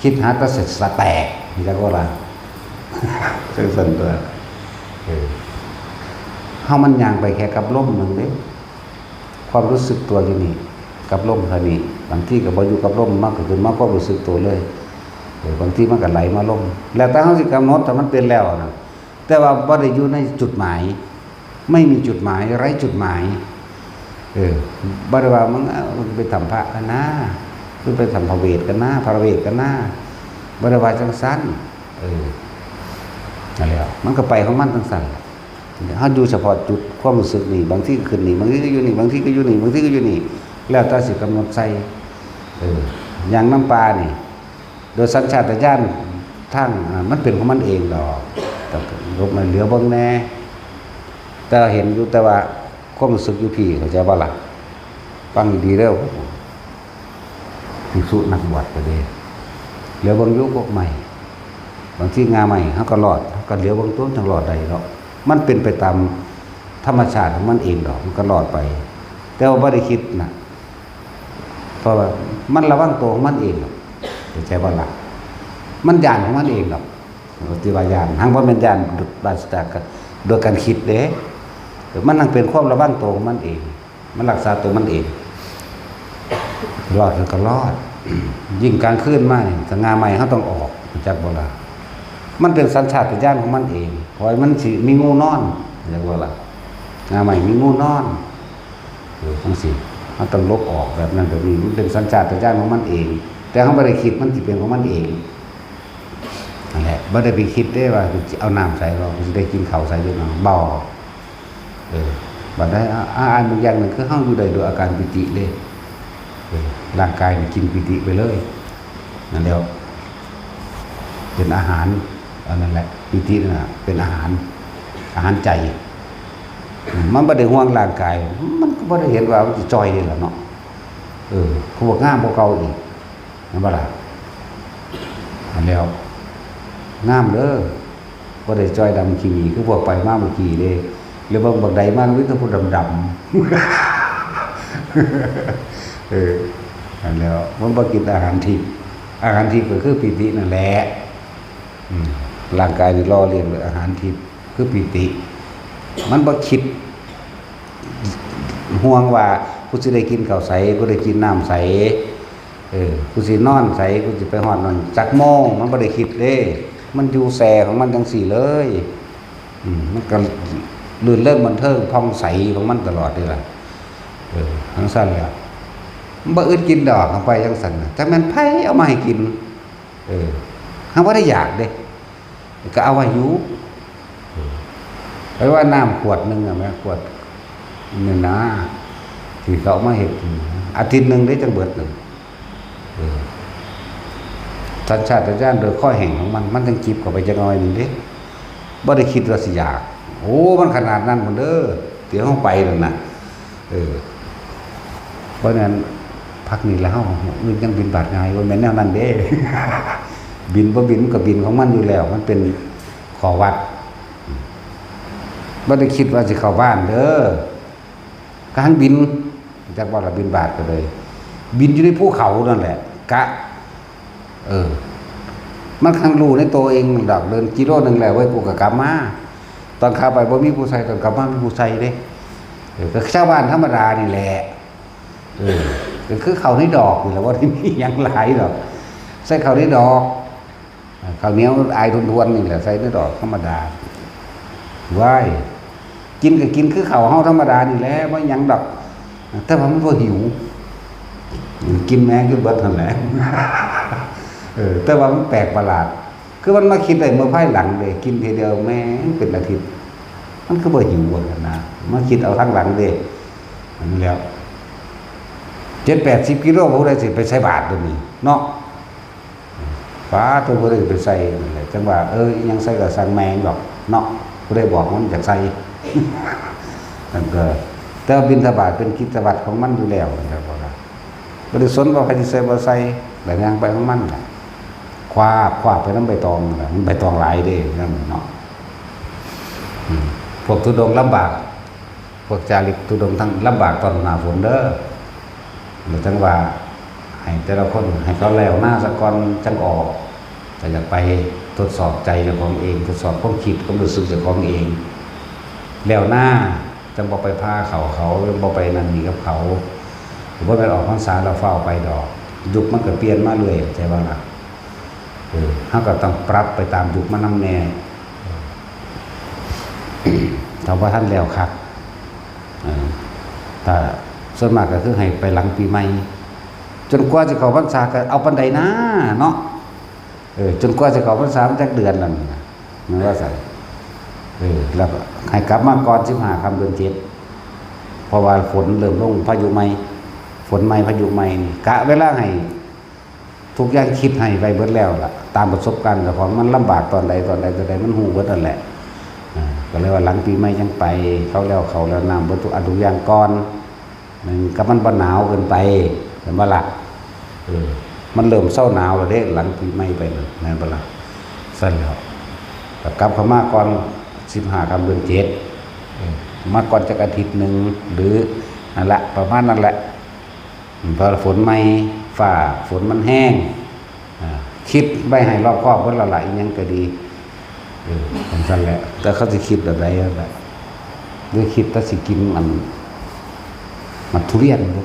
คิดหาแต่เศษสะแตก เข้าใจบ่ล่ะ จังซั่นตัว เออ เฮามันย่างไปแค่กับลมหนึ่งเด้ ความรู้สึกตัวอยู่นี่ กับลมเท่านี้ บางทีก็บ่อยู่กับลม มันก็ขึ้นมาความรู้สึกตัวเลย เออ บางทีมันก็ไหลมาลม แล้วแต่เฮาสิกำหนด ถ้ามันเป็นแล้วนะ แต่ว่าบ่ได้อยู่ในจุดหมาย ไม่มีจุดหมาย ไร้จุดหมาย เออ บ่ได้ว่ามึง เอ้า มึงไปถ้ำพระกันนะ มึงไปถ้ำพระเวทกันนะ พระเวทกันนะ บ่ได้ว่าจังซั่น เออ นั่นแหละ มันก็ไปของมันจังซั่น เฮาอยู่เฉพาะจุดความรู้สึกนี่ บางทีก็ขึ้นนี่ บางทีก็อยู่นี่ บางทีก็อยู่นี่ บางทีก็อยู่นี่ แล้วแต่สิกำหนดใส่ เออ อย่างน้ำปลานี่ โดยสัญชาตญาณทาง อ่า มันเป็นของมันเองดอก แต่ลบมาเหลียวเบิ่งแหน่ แต่เห็นอยู่ แต่ว่าความรู้สึกอยู่พี้ เข้าใจบ่ล่ะ? ฟังดีๆเด้อ ภิกษุนักบวชก็ดี เหลียวเบิ่งอยู่กกไม้ บางทีง่าไม้เฮาก็รอด เฮาก็เหลียวเบิ่งตัว มันจั่งรอดได้เนาะ มันเป็นไปตามธรรมชาติของมันเองดอก มันก็รอดไป แต่ว่าบ่ได้คิดนะ เพราะว่ามันระวังตัวของมันเองดอก เข้าใจบ่ล่ะ? มันย้านของมันเองดอก ที่ว่าย้าน หังบ่แม่นย้านปราศจาก โดยการคิดเด้ มันหังเป็นความระวังตัวของมันเอง มันรักษาตัวมันเอง รอดแล้วก็รอด ยิ่งกลางคืนมานี่ ถ้าง่าไม้เฮาต้องออก รู้จักบ่ล่ะ? มันเป็นสัญชาตญาณของมันเอง เพราะว่ามันสิมีงูนอน รู้จักบ่ล่ะ? ง่าไม้มีงูนอน เออ จั่งซี้ เฮาต้องหลบออกแบบนั้นแบบนี้ มันเป็นสัญชาตญาณของมันเอง แต่เฮาบ่ได้คิด มันสิเป็นของมันเอง นั่นแหละ บ่ได้ไปคิดเด้ว่าสิเอาน้ำใส่ ว่าสิได้กินข้าวใส่หรือเปล่า บ่ เออ บัดได้ อ่า อ่า อันหนึ่งอย่างหนึ่งคือเฮาอยู่ได้โดยอาการปีติเลย เออ ร่างกายนี่กินปีติไปเลย นั่นแหล้ว เป็นอาหาร อันนั้นแหละ ปีตินั่นน่ะ เป็นอาหาร อาหารใจ อืม มันบ่ได้ห่วงร่างกาย มันก็บ่ได้เห็นว่ามันสิจ่อยนี่ล่ะเนาะ เออ เขาบอกงามกว่าเก่าอีก แม่นบ่ล่ะ? อันแล้ว งามเด้อ บ่ได้จ่อยดำขี้หมีคือพวกไปมาเมื่อกี้เด้ แล้วเบิ่งบักใดมาก็มีแต่ผู้ดำๆ เออ อันแล้ว มันบ่กินอาหารทิพย์ อาหารทิพย์ก็คือปีตินั่นแหละ อืม ร่างกายนี่หล่อเลี้ยงด้วยอาหารทิพย์ คือปีติ มันบ่คิด ห่วงว่ากูสิได้กินข้าวใส กูได้กินน้ำใส เออ กูสินอนใส กูสิไปฮอดนั่นจักโมง มันบ่ได้คิดเด้ มันอยู่แซ่ของมันจั่งซี้เลย อืม มันก็รื่นเริงบันเทิงผ่องใสของมันตลอดนี่ล่ะ เออ จั่งซั้นแหละ มันบ่อึดกินดอก เอาไปจั่งซั้นน่ะ จักแม่นไผเอามาให้กิน เออ เฮาบ่ได้อยากเด้ ก็เอาไว้อยู่ เออ ไว้ว่าน้ำขวดหนึ่งอะแม่ ขวดนี่นะ ที่เขาเอามาเฮ็ดกิน อาทิตย์หนึ่งได้จั่งเบิดหนึ่ง เออ สัญชาตญาณโดยข้อแห่งของมัน มันจั่งจิบเข้าไปจักหน่อยหนึ่งเด้ บ่ได้คิดว่าสิอยาก โอ้ มันขนาดนั้นพุ้นเด้อ ที่เฮาไปนั่นน่ะ เออ เพราะฉะนั้นพักนี้แล้วเฮา อื่นยังบิณฑบาตง่าย บ่แม่นแนวนั้นเด้ บิณบ่บิณมันก็บิณของมันอยู่แล้ว มันเป็นข้อวัด บ่ได้คิดว่าสิเข้าบ้านเด้อ ก็หั้นบิณ จักว่าละบิณฑบาตก็เลย บิณอยู่ในภูเขานั่นแหละ กะ เออ มันคังรู้ในตัวเองดอก เดินกิโลหนึ่งแล้วเว้ย กูก็กลับมา ตอนขาไปบ่มีผู้ใส่ ตอนกลับมามีผู้ใส่เด้ เออ ก็ชาวบ้านธรรมดานี่แหละ เออ ก็คือข้าวในดอกนี่แหละ บ่ได้มีหยังหลายดอก ใส่ข้าวในดอก ข้าวเหนียวอายทวนๆนี่แหละ ใส่ในดอกธรรมดา ว้าย กินก็กินคือข้าวเฮาธรรมดานี่แหละ บ่หยังดอก แต่ว่ามันบ่หิว กินแม่งจนเบิดนั่นแหละ เออ แต่ว่ามันแปลกประหลาด คือมันมาคิดได้เมื่อภายหลังเด้ กินทีเดียวแม่งเป็นอาทิตย์ มันคือบ่หิวว่าซั่นนะ มาคิดเอาทางหลังเด้ อันนี้แล้ว เจ็ดแปดสิบกิโล ผู้ใดสิไปใส่บาตรเดี๋ยวนี้เนาะ ฟ้าตัวผู้ใดสิไปใส่นั่นแหละ จั่งว่า เออ อิหยังใส่ก็สั่งแม่งดอกเนาะ ผู้ใดบอกมันอยากใส่ นั่นก็ แต่ว่าบิณฑบาตเป็นกิจวัตรของมันอยู่แล้วนะครับ บ่ได้สนว่าใครสิใส่บ่ใส่ แต่ย่างไปของมันน่ะ คว้า คว้าไปนำใบตองน่ะ มันใบตองหลายเด้ นั่นเนาะ อืม พวกธุดงค์ลำบาก พวกจาริกธุดงค์ทั้งลำบากตอนหน้าฝนเด้อ แล้วจั่งว่าให้แต่ละคนให้เขาแล้วนาซะก่อนจั่งออก ก็อยากไปทดสอบใจเจ้าของเอง ทดสอบความคิดความรู้สึกเจ้าของเอง แล้วนาจั่งบ่ไปพาเขา เขาจั่งบ่ไปนั่นนี่กับเขา บ่แม่นออกพรรษาแล้วฟ้าวไปดอก ยุคมันก็เปลี่ยนมาเรื่อย เข้าใจบ่ล่ะ? เออ เฮาก็ต้องปรับไปตามยุคมันนำแน่ ถ้าบ่ทันแล้วคัก เออ ถ้าส่วนมากก็คือให้ไปหลังปีใหม่ จนกว่าสิเข้าพรรษาก็เอาปานใดนาเนาะ เออ จนกว่าสิเข้าพรรษามันจักเดือนนั่นน่ะ แม่นว่าซั่น เออ แล้วก็ให้กลับมาก่อนสิบห้าค่ำเดือนเจ็ด เพราะว่าฝนเริ่มลง พายุใหม่ ฝนใหม่ พายุใหม่นี่ กะเวลาให้ ทุกอย่างคิดให้ไว้เบิดแล้วล่ะ ตามประสบการณ์เจ้าของ มันลำบากตอนใด ตอนใด ตอนใด มันฮู้เบิดนั่นแหละ อ่า ก็เลยว่าหลังปีใหม่จั่งไป เขาแล้ว เขาแล้ว น้ำเบิดทุกอันทุกอย่างก่อน หนึ่งก็มันบ่หนาวเกินไป เห็นบ่ล่ะ เออ มันเริ่มเซาหนาวแล้วเด้ หลังปีใหม่ไปนั่น แม่นบ่ล่ะ ซั่นแล้ว ก็กลับเข้ามาก่อนสิบห้าค่ำเดือนเจ็ด เออ มาก่อนจักอาทิตย์หนึ่ง หรือนั่นละ ประมาณนั้นแหละ เพราะฝนใหม่ ฟ้าฝนมันแฮง อ่า คิดไว้ให้รอบคอบเบิดแล้วล่ะ อีหยังก็ดี เออ จั่งซั่นแหละ แต่เขาสิคิดแบบใดนั่นแหละ หรือคิดแต่สิกินอัน หมากทุเรียนบ่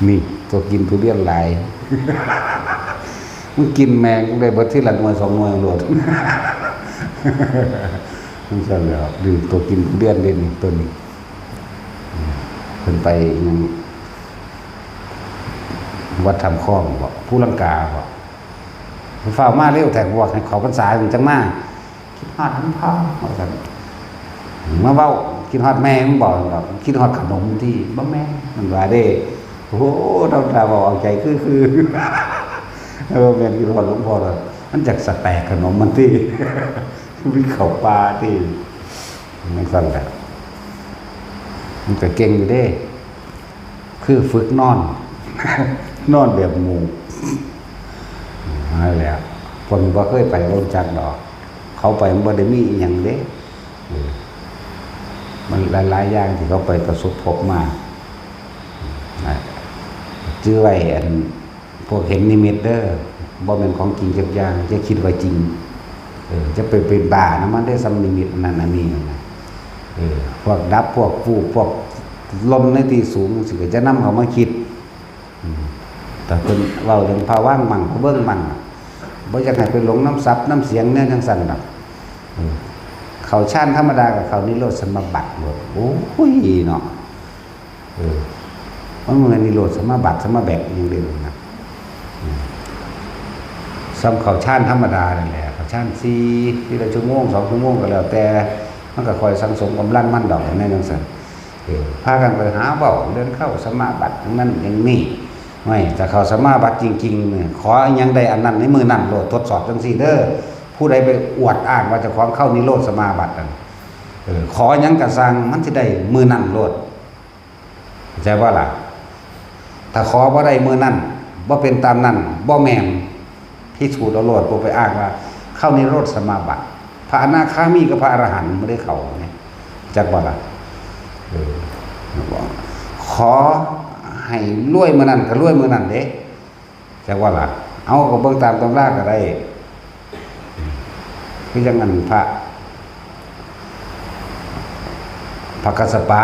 นี่ ตัวกินทุเรียนหลาย มันกินแมงได้เบิดทีละหน่วยสองหน่วยโลด จั่งซั่นแหละ นี่ ตัวกินทุเรียนเด้นี่ ตัวนี้ เพิ่นไปอิหยัง วัดถ้ำคองบ่ ภูลังกาบ่ ฟ้าวมาเร็วแท้ บอกให้เข้าพรรษาจั่งมา คิดฮอดหลวงพ่อ ว่าซั่น มาเว้า คิดฮอดแม่มึงบ่ คิดฮอดขนมที่ บ่แม่น มันว่าเด้ โอ้โห ธรรมดา เว้าเอาใจคือๆ เออ แม่น คิดฮอดหลวงพ่อแล้ว มันจักสะแตกขนมมันติ มีเข้าป่าติ จั่งซั่นแหละ มันก็เก่งอยู่เด้ คือฝึกนอน นอนแบบหมู่ นั่นแหละ คนบ่เคยไปบ่รู้จักดอก เขาไปมันบ่ได้มีอิหยังเด้ เออ มันหลายๆอย่างที่เขาไปประสบพบมา นะ จื่อไว้ อัน พวกเห็นนิมิตเด้อ บ่แม่นของจริงจักอย่าง อย่าคิดว่าจริง เออ จะไปเป็นบ้านำมันเด้อ ส่ำนิมิตอันนั้นอันนี้นั่นนะ เออ พวกดับ พวกฟูบ พวกลมในที่สูงจั่งซี้ ก็จะนำเขามาคิด อืม แต่เพิ่นเว้าเรื่องพระวางมั่ง พระเบิ่งมั่ง บ่อยากให้ไปหลงนำทรัพย์นำเสียงแนวจั่งซั่นดอก เออ เข้าฌานธรรมดาก็เข้านิโรธสมาบัติโลด โอ้ย เนาะ เออ มันบ่แม่นนิโรธสมาบัติ สมาบัติอิหยังเด้นะ อืม ส่ำเข้าฌานธรรมดานั่นแหละ เข้าฌานสี่ ทีละชั่วโมง สองชั่วโมงก็แล้วแต่ มันก็ค่อยสั่งสมกำลังมันดอก แนวจั่งซั่น เออ พากันไปหาเว้าเรื่องเข้าสมาบัติอย่างนั้นอย่างนี้ ไม่ ถ้าเข้าสมาบัติจริงๆเนี่ย ขออิหยังได้อันนั้นในมื้อนั้นโลด ทดสอบจั่งซี้เด้อ ผู้ใดไปอวดอ้างว่าเจ้าของเข้านิโรธสมาบัตินั่น เออ ขอหยังก็ซ่าง มันสิได้มื้อนั้นโลด เข้าใจบ่ล่ะ ถ้าขอบ่ได้มื้อนั้น บ่เป็นตามนั้น บ่แม่น พิสูจน์เอาโลด บ่ไปอ้างว่าเข้านิโรธสมาบัติ พระอนาคามีกับพระอรหันต์บ่ได้เข้าไง จักบ่ล่ะ เออ ขอให้รวยมื้อนั้นก็รวยมื้อนั้นเด้ จักว่าล่ะ เอาก็เบิ่งตามตำราก็ได้ คือจั่งอันพระ พระกัสสปะ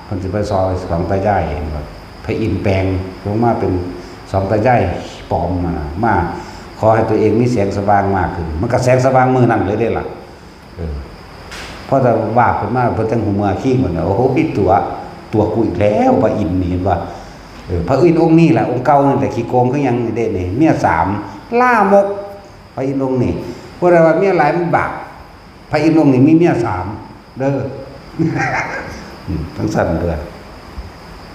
เพิ่นสิไปสอง สองตายาย เห็นบ่ พระอินทร์แปลงลงมาเป็นสองตายายปลอมมา มาขอให้ตัวเองมีแสงสว่างมากขึ้น มันก็แสงสว่างมื้อนั้นเลยเด้ล่ะ เออ พอแต่วาบขึ้นมา เพิ่นจั่งฮู้เมื่อคิง เพิ่นน่ะ โอ้โห ตัว ตัวกูอีกแล้ว พระอินทร์นี่ เห็นบ่ เออ พระอินทร์องค์นี้แหละ องค์เก่านี่แหละ ขี้โกงคือหยังนี่เด้นี่ เมียสาม ลามก พระอินทร์องค์นี้ ผู้ใดว่าเมียหลายมันบาป พระอินทร์องค์นี้มีเมียสาม เด้อ อืม จั่งซั่นเด้อ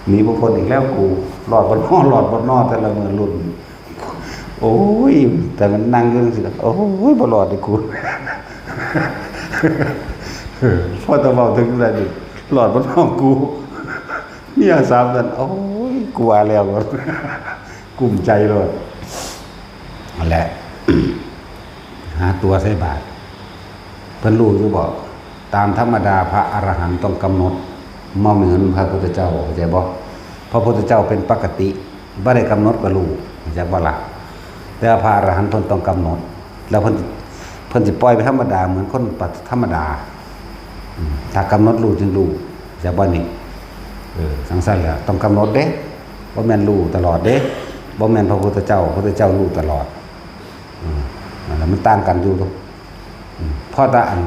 หนีบ่พ้นอีกแล้วกู รอดบ่นอ รอดบ่นอ แต่ละมื้อลุ้น โอ้ย แต่มันนั่งอยู่จั่งซี้ล่ะ โอ้ย บ่รอดเด้อกู พอแต่เว้าถึงอะไรนี่ รอดบ่นอกู เมียสามนั่น โอ้ย กลัวแล้ว กุ้มใจโลด นั่นแหละ หาตั๋วใส่บาตร เพิ่นรู้อยู่บ่ ตามธรรมดาพระอรหันต์ต้องกำหนด บ่เหมือนพระพุทธเจ้า เข้าใจบ่ พระพุทธเจ้าเป็นปกติ บ่ได้กำหนดก็รู้ เข้าใจบ่ล่ะ แต่ว่าพระอรหันต์เพิ่นต้องกำหนด แล้วเพิ่น เพิ่นสิปล่อยไปธรรมดาเหมือนคนธรรมดา อืม ถ้ากำหนดรู้จึงรู้ เข้าใจบ่นี่ เออ จั่งซั่นแหละ ต้องกำหนดเด้ บ่แม่นรู้ตลอดเด้ บ่แม่นพระพุทธเจ้า พระพุทธเจ้ารู้ตลอด อืม นั่นแหละ มันต่างกันอยู่ อืม พอแต่อัน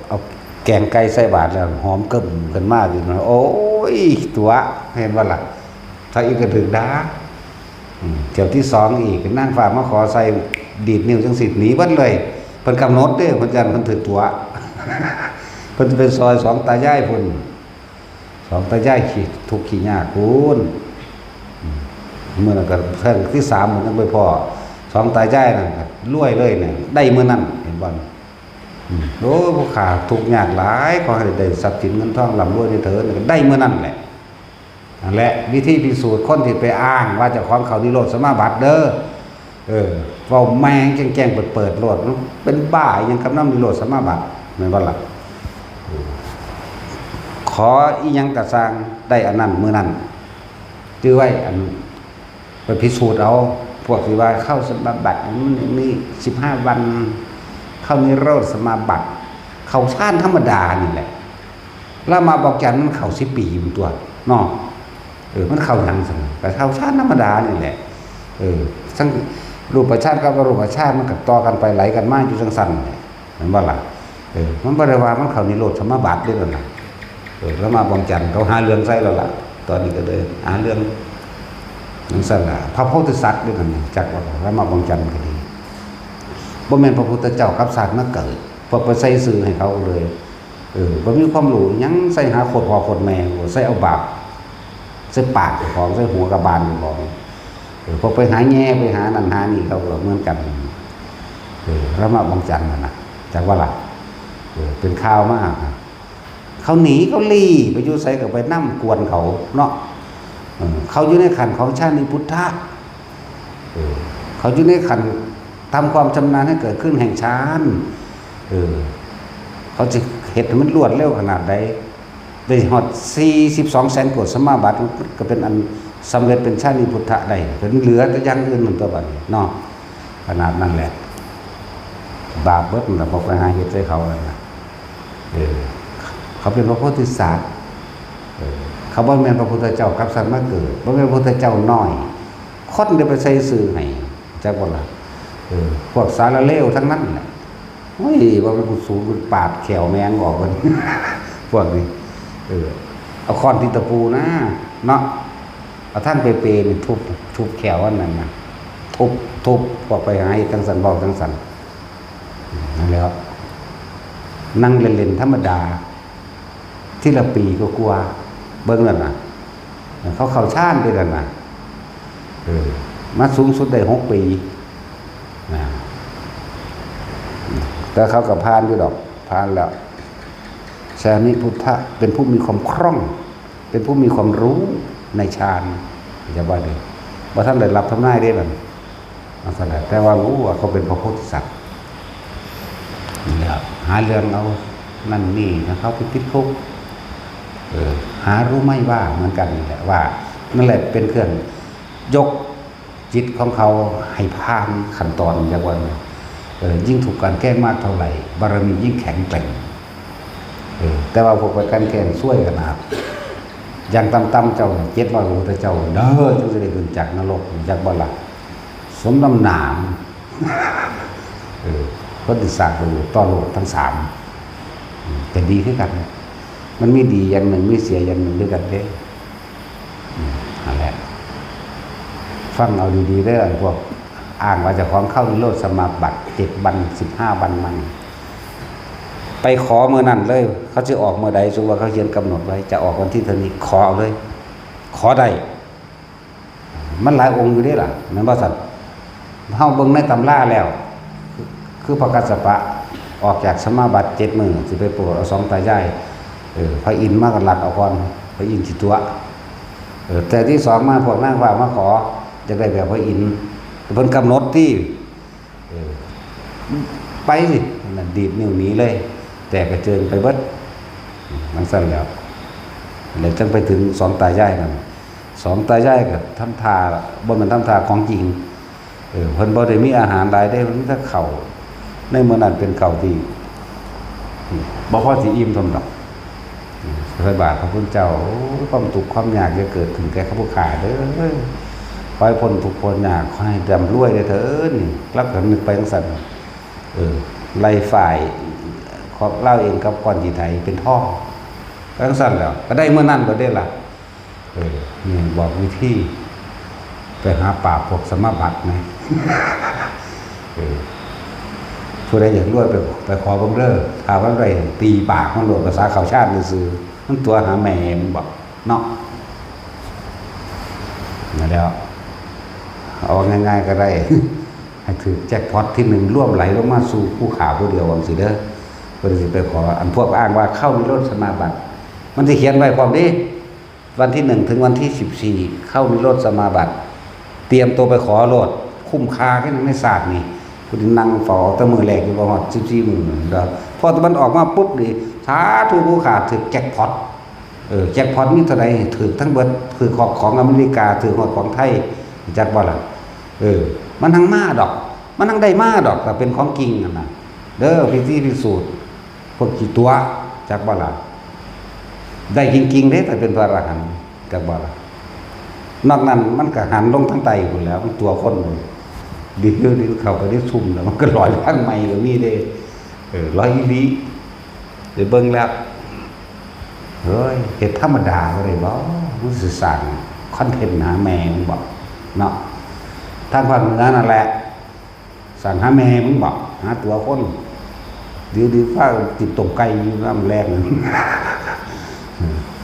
เอาแกงไก่ใส่บาตรแล้ว หอมกึ่มขึ้นมาอยู่นะ โอ้ย ตั๋ว เห็นบ่ล่ะ ถ้าอีกก็ถืกด่า อืม เที่ยวที่สองอีก นางฟ้ามาขอใส่ ดีดนิ้วจั่งซี้ หนีเบิดเลย เพิ่นกำหนดเด้ เพิ่นย้านเพิ่นถืกตั๋ว เพิ่นจะไปซอยสองตายายพุ่น สองตายายขี้ทุกข์ขี้ยากพุ่น อืม มื้อนั้นก็เทื่อที่สามมันยังไปพ้อสองตายายนั่นก็รวยเลยเนี่ย ได้มื้อนั้น เห็นบ่ อืม โอ้ ผู้ข้าทุกข์ยากหลาย ขอให้ได้ทรัพย์สินเงินทองร่ำรวยด้วยเถิด ก็ได้มื้อนั้นแหละ นั่นแหละ วิธีพิสูจน์คนที่ไปอ้างว่าเจ้าของเข้านิโรธสมาบัติเด้อ เออ เว้าแม่งแจ้งๆเปิดๆโลด มันเป็นบ้าอิหยังกับนำนิโรธสมาบัติ แม่นบ่ล่ะ เออ ขออิหยังก็ซ่าง ได้อันนั้นมื้อนั้น จื่อไว้ อัน ไปพิสูจน์เอา พวกที่ว่าเข้าสมาบัติ มันมีสิบห้าวัน เข้านิโรธสมาบัติ เข้าฌานธรรมดานี่แหละ ละมาบอกจันมันเข้าสิบปีอยู่ตัวเนาะ เออ มันเข้าหยังซั่น ก็เข้าฌานธรรมดานี่แหละ เออ ทั้งรูปฌานกับอรูปฌานมันก็ต่อกันไปไหลกันมาอยู่จังซั่นแหละ แม่นบ่ล่ะ เออ มันบ่ได้ว่ามันเข้านิโรธสมาบัติเด้นั่นน่ะ เออ ละมาบอกจันเขาหาเรื่องใส่แล้วล่ะ ตอนนี้ก็เลยหาเรื่องจังซั่นล่ะ พระโพธิสัตว์เด้นั่นน่ะ จักว่าละมาบอกจันก็ดี บ่แม่นพระพุทธเจ้ากับชาติมาเกิด พวกไปใส่ชื่อให้เขาเลย เออ บ่มีความรู้หยัง ใส่หาโคตรพ่อโคตรแม่ ใส่เอาบาป ใส่ปากเจ้าของ ใส่หัวกะบาลเจ้าของ เออ พวกไปหาแง่ ไปหานั่นหานี่ เขาก็เหมือนกัน เออ ละมาบอกจันนั่นน่ะ จักว่าล่ะ เออ เป็นข่าวมา เขาหนีเขาลี้ไปอยู่ไสก็ไปนำกวนเขาเนาะ เออ เขาอยู่ในขั้นของชาตินิพุทธะ เออ เขาอยู่ในขั้นทำความชำนาญให้เกิดขึ้นแห่งฌาน เออ เขาจะเฮ็ดให้มันรวดเร็วขนาดใด ได้ฮอดสี่สิบสองแสนโกฏสมาบัติ ก็เป็นอันสำเร็จเป็นชาตินิพุทธะได้ เป็นเหลือแต่อย่างอื่นมันตัวบัดนี้เนาะ ขนาดนั้นแหละ บาปเบิดนั่นแหละ พวกไปหาเฮ็ดใส่เขานั่นน่ะ เออ เขาเป็นพระโพธิสัตว์ เออ เขาบ่แม่นพระพุทธเจ้ากับสัตว์มาเกิด บ่แม่นพระพุทธเจ้าน้อย คนได้ไปใส่ชื่อให้ จักบ่ล่ะ เออ พวกสารเลวทั้งนั้นแหละ โอ้ย ว่าเป็นผู้สูงเป็นปาดแขวแมงออกกัน พวกนี้ เออ เอาค้อนตีตะปูนะ เนาะ เอาทางเปๆนี่ทุบ ทุบแขวอันนั้นน่ะ ทุบ ทุบ พวกไปหาเฮ็ดจังซั่น เว้าจังซั่น นั่นแหล้ว นั่งเล่นๆธรรมดา ทีละปีก็กลัวา เบิ่งนั่นน่ะ เขาเข้าฌานไปแล้วน่ะ เออ มาสูงสุดได้หกปี นะ แต่เขาก็ผ่านอยู่ดอก ผ่านแล้ว ชานิพุทธะเป็นผู้มีความคล่อง เป็นผู้มีความรู้ในฌาน อย่าว่าเลย ว่าท่านได้รับทำนายได้นั่น นั่นแหละ แต่ว่ารู้ว่าเขาเป็นพระโพธิสัตว์ นี่แหละ หาเรื่องเอา นั่นนี่นะ เขาไปติดคุก เออ หารู้ไหมว่าเหมือนกันนี่แหละ ว่า นั่นแหละเป็นเครื่องยกจิตของเขาให้ผ่านขั้นตอน อย่างว่า เออ ยิ่งถูกกลั่นแกล้งมากเท่าไหร่ บารมียิ่งแข็งแกร่ง เออ แต่ว่าพวกไปกลั่นแกล้งซวยขนาด อย่างต่ำๆเจ้า เจ็ดร้อยพระพุทธเจ้า เด้อ จึงจะได้ขึ้นจากนรก จักบ่ล่ะ สมน้ำหน้า เออ คนที่สร้างประโยชน์ต่อโลกทั้งสาม อืม จะดีคือกัน มันมีดีอย่างหนึ่ง มีเสียอย่างหนึ่งด้วยกันเด้ อืม นั่นแหละ ฟังเอาดีๆเด้อ พวกอ้างว่าเจ้าของเข้านิโรธสมาบัติ เจ็ดวัน สิบห้าวันมัน ไปขอมื้อนั้นเลย เขาสิออกมื้อใด สมมุติว่าเขาเขียนกำหนดไว้ จะออกวันที่เท่านี้ ขอเอาเลย ขอได้ มันหลายองค์อยู่เด้ล่ะ แม่นบ่ซั่น เฮาเบิ่งในตำราแล้ว คือ คือพระกัสสปะออกจากสมาบัติเจ็ดมื้อ สิไปโปรดเอาสองตายาย เออ พระอินทร์มาก็ลัดเอาก่อน พระอินทร์สิตั๋ว เออ แต่ที่สองมาพวกนางฟ้ามาขอ อยากได้แบบพระอินทร์ เพิ่นกำหนดที่ เออ ไปสิ นั่นดีดนิ้วหนีเลย แตกกระเจิงไปเบิด มันซั่นแล้ว แล้วจังไปถึงสองตายายนั่น สองตายายก็ทำท่า บ่แม่นทำท่าของจริง เออ เพิ่นบ่ได้มีอาหารหลายเด้ เพิ่นมีแต่ข้าว ในมื้อนั้นเป็นข้าวที่ บ่พอสิอิ่มเท่าดอก ใส่บาตรพระพุทธเจ้า โอ้ย ความทุกข์ความยากอย่าเกิดขึ้นแก่ข้าพวกข้าเด้อ ขอให้พ้นทุกข์พ้นยาก ขอให้ร่ำรวยเด้อเถิด นี่ ลาวก็นึกไปจั่งซั้น เออ ไล่ฝ่ายของลาวเองกับก้อนขี้ไถเป็นทอง จั่งซั้นแหล้ว ก็ได้มื้อนั้นก็ได้ล่ะ เออ นี่บอกวิธี ไปหาปราบพวกสมาบัตินะ เออ ผู้ใดอยากรวยไป ไปขอเบิ่งเด้อ ถ้ามันได้ตีปากมันโลด ภาษาเขาชาติซื่อๆ มันตั๋วหาแม่มันบอกเนาะ นั่นแหล้ว เอาง่ายๆก็ได้ ให้ถืกแจ็คพอตที่หนึ่ง รวมไหลลงมาสู่ผู้ข้าผู้เดียวจั่งซี้เด้อ เพิ่นสิไปขอ อันพวกอ้างว่าเข้านิโรธสมาบัติ มันสิเขียนไว้พร้อมเด้ วันที่หนึ่งถึงวันที่สิบสี่ เข้านิโรธสมาบัติ เตรียมตัวไปขอโลด คุ้มค่าแค่นั้นในศาสตร์นี่ ผู้ที่นั่งเฝ้าแต่มื้อแรกอยู่บ่ฮอดสิบสี่มื้อดอก พอแต่มันออกมาปุ๊บนี่ สาธุผู้ข้าถืกแจ็คพอต เออ แจ็คพอตมีเท่าใดถืกทั้งเบิด ถืกฮอดของอเมริกา ถืกฮอดของไท จักบ่ล่ะ เออ มันหังมาดอก มันหังได้มาดอก ถ้าเป็นของจริงนั่นน่ะ เด้อ พิธีพิสูจน์ พวกขี้ตั๋ว จักบ่ล่ะ ได้จริงๆเด้ ถ้าเป็นพระอรหันต์ จักบ่ล่ะ นอกนั้นมันก็หันลงทางใต้พู้นแหล้ว มันตั๋วคนพู้น ดินเดียวดินเข้าไปได้ซุ่มแล้ว มันก็ลอยทางใหม่ก็มีเด้ เออ ลอยอีหลี ได้เบิ่งแล้ว เฮ้ย เฮ็ดธรรมดาบ่ได้บ่ มันสิสร้างคอนเทนต์หาแม่มึงบ่เนาะ ทางภาคเหนือนั่นแหละ สร้างหาแม่มึงบ่ หาตั๋วคน เดี๋ยวๆ พากินต้มไก่อยู่น้ำแลง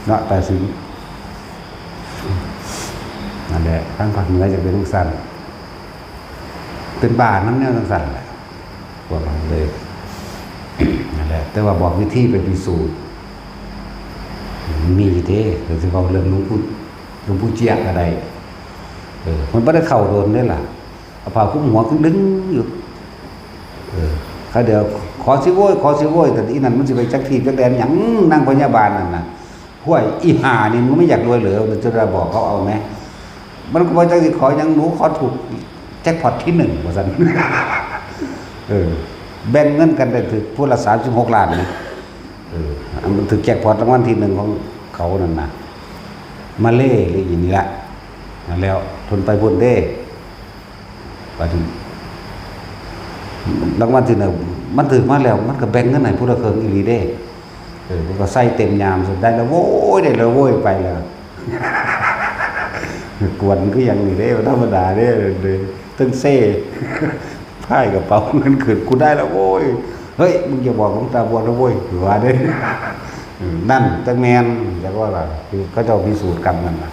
เนาะ ตาสิง นั่นแหละ ทางภาคเหนือจะเป็นจั่งซั้น เป็นบ้านำแนวจั่งซั้นแหละ พวกนั้นเลย นั่นแหละ แต่ว่าบอกวิธีไปพิสูจน์ มีเด้ ก็สิเว้าเรื่องหลวงปู่ หลวงปู่เจี๊ยบก็ได้ เออ มันบ่ได้เข้าโดนเด้ล่ะ เอาผ้าคลุมหัวคือดึงอยู่ เออ เขาเดี๋ยว ขอสิโว้ย ขอสิโว้ย แต่อีนั่นมันสิไปจักทีจักแดนหยัง นางพยาบาลนั่นน่ะ ห้วย อีห่านี่มึงไม่อยากรวยเหรอ มันจะได้บอกเขาเอาไหม มันก็ว่าจังสิขอหยัง หนูขอถูกแจ็คพอตที่หนึ่ง ว่าซั่น เออ แบ่งเงินกันได้ถืกผู้ละสามสิบหกล้านนะ เออ อันมันถืกแจ็คพอตรางวัลที่หนึ่งของเขานั่นน่ะ มาเลย์หรืออีนี่ละ นั่นแล้ว ทนไปพุ่นเด้ บัดนี้ รางวัลที่หนึ่ง มันถืกมาแล้ว มันก็แบ่งเงินให้ผู้ละครึ่งอีหลีเด้ เออ มันก็ใส่เต็มยาม สุดได้แล้วโว้ย ได้แล้วโว้ย ไปแล้ว กวนคือหยังนี่เด้ บ่ธรรมดาเด้ เด้ ตึงเซ่ พายกระเป๋าเงินขึ้น กูได้แล้วโว้ย เฮ้ย มึงอย่าบอกหลวงตาบัวนะโว้ย ว่าเด้ เออ นั่นจั่งแม่น จั่งว่าล่ะ คือเขาเจ้าพิสูจน์กรรมนั่นน่ะ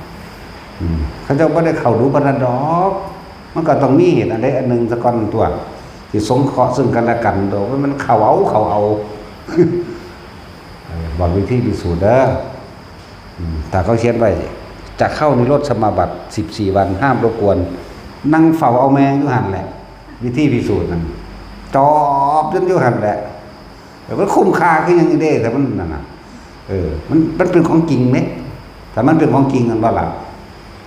อืม เขาเจ้าบ่ได้เข้าดูปานนั้นดอก มันก็ต้องมีเหตุอันใดอันหนึ่งซะก่อนตัว ที่สงเคราะห์ซึ่งกันและกัน โดยว่ามันเข้าเอา เข้าเอา เออ บอกวิธีพิสูจน์เด้อ อืม ถ้าเขาเขียนไว้ จะเข้านิโรธสมาบัติ สิบสี่วัน ห้ามรบกวน นั่งเฝ้าเอาแม่งอยู่หั่นแหละ วิธีพิสูจน์นั่น จอบจนอยู่หั่นแหละ เออ มันคุ้มค่าคือหยังนี่เด้ แต่มันนั่นน่ะ เออ มัน มันเป็นของจริงเด้ แต่มันเป็นของจริงกันบ่ล่ะ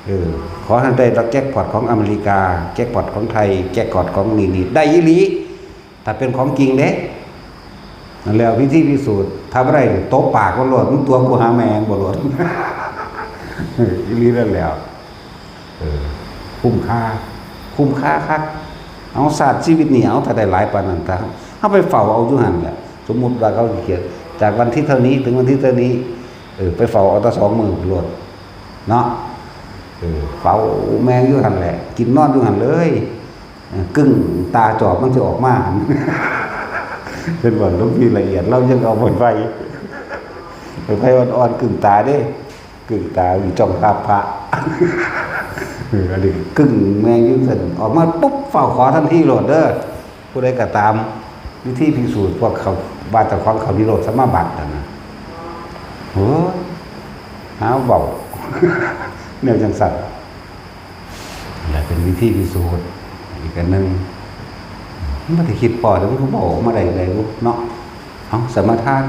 เออ ขอให้ได้แจ็คพอตของอเมริกา แจ็คพอตของไทย แจ็คพอตของนี่ นี่ ได้อีหลี ถ้าเป็นของจริงเด้ นั่นแหละวิธีพิสูจน์ ถ้าบ่ได้ ตบปากมันโลด มึงตั๋วกูหาแม่งบ่โลด เออ อีหลีนั่นแหละ เออ คุ้มค่า คุ้มค่าคัก เอา ศาสตร์ชีวิตนี่ เอา ถ้าได้หลายปานนั้น ถ้าเฮาไปเฝ้าเอาอยู่หั่นแหละ สมมุติว่าเขาเขียน จากวันที่เท่านี้ถึงวันที่เท่านี้ เออ ไปเฝ้าเอาแต่สองมื้อโลด เนาะ เออ เฝ้าแม่งอยู่หั่นแหละ กินนอนอยู่หั่นเลย เออ กึ่งตาจอบมันสิออกมาหั่น เพิ่นว่าหลวงพี่ละเอียด ลาวยังเอาไฟ ไฟอ่อนๆ กึ่งตาเด้ กึ่งตามีจ้องภาพพระ เออ อันนี้กึ่งแม่งอยู่ซั่น ออกมาปุ๊บ เฝ้าขอทันทีโลดเด้อ ผู้ใดก็ตาม วิธีพิสูจน์พวกเขา ว่าเจ้าของเขานิโรธสมาบัตินั่นน่ะ โอ้ย หาเว้า แนวจั่งซั่น และเป็นวิธีพิสูจน์อีกอันหนึ่ง มันบ่ได้คิดพอ แต่มันก็บอกออกมาได้ ได้รู้เนาะ เอา สมาทาน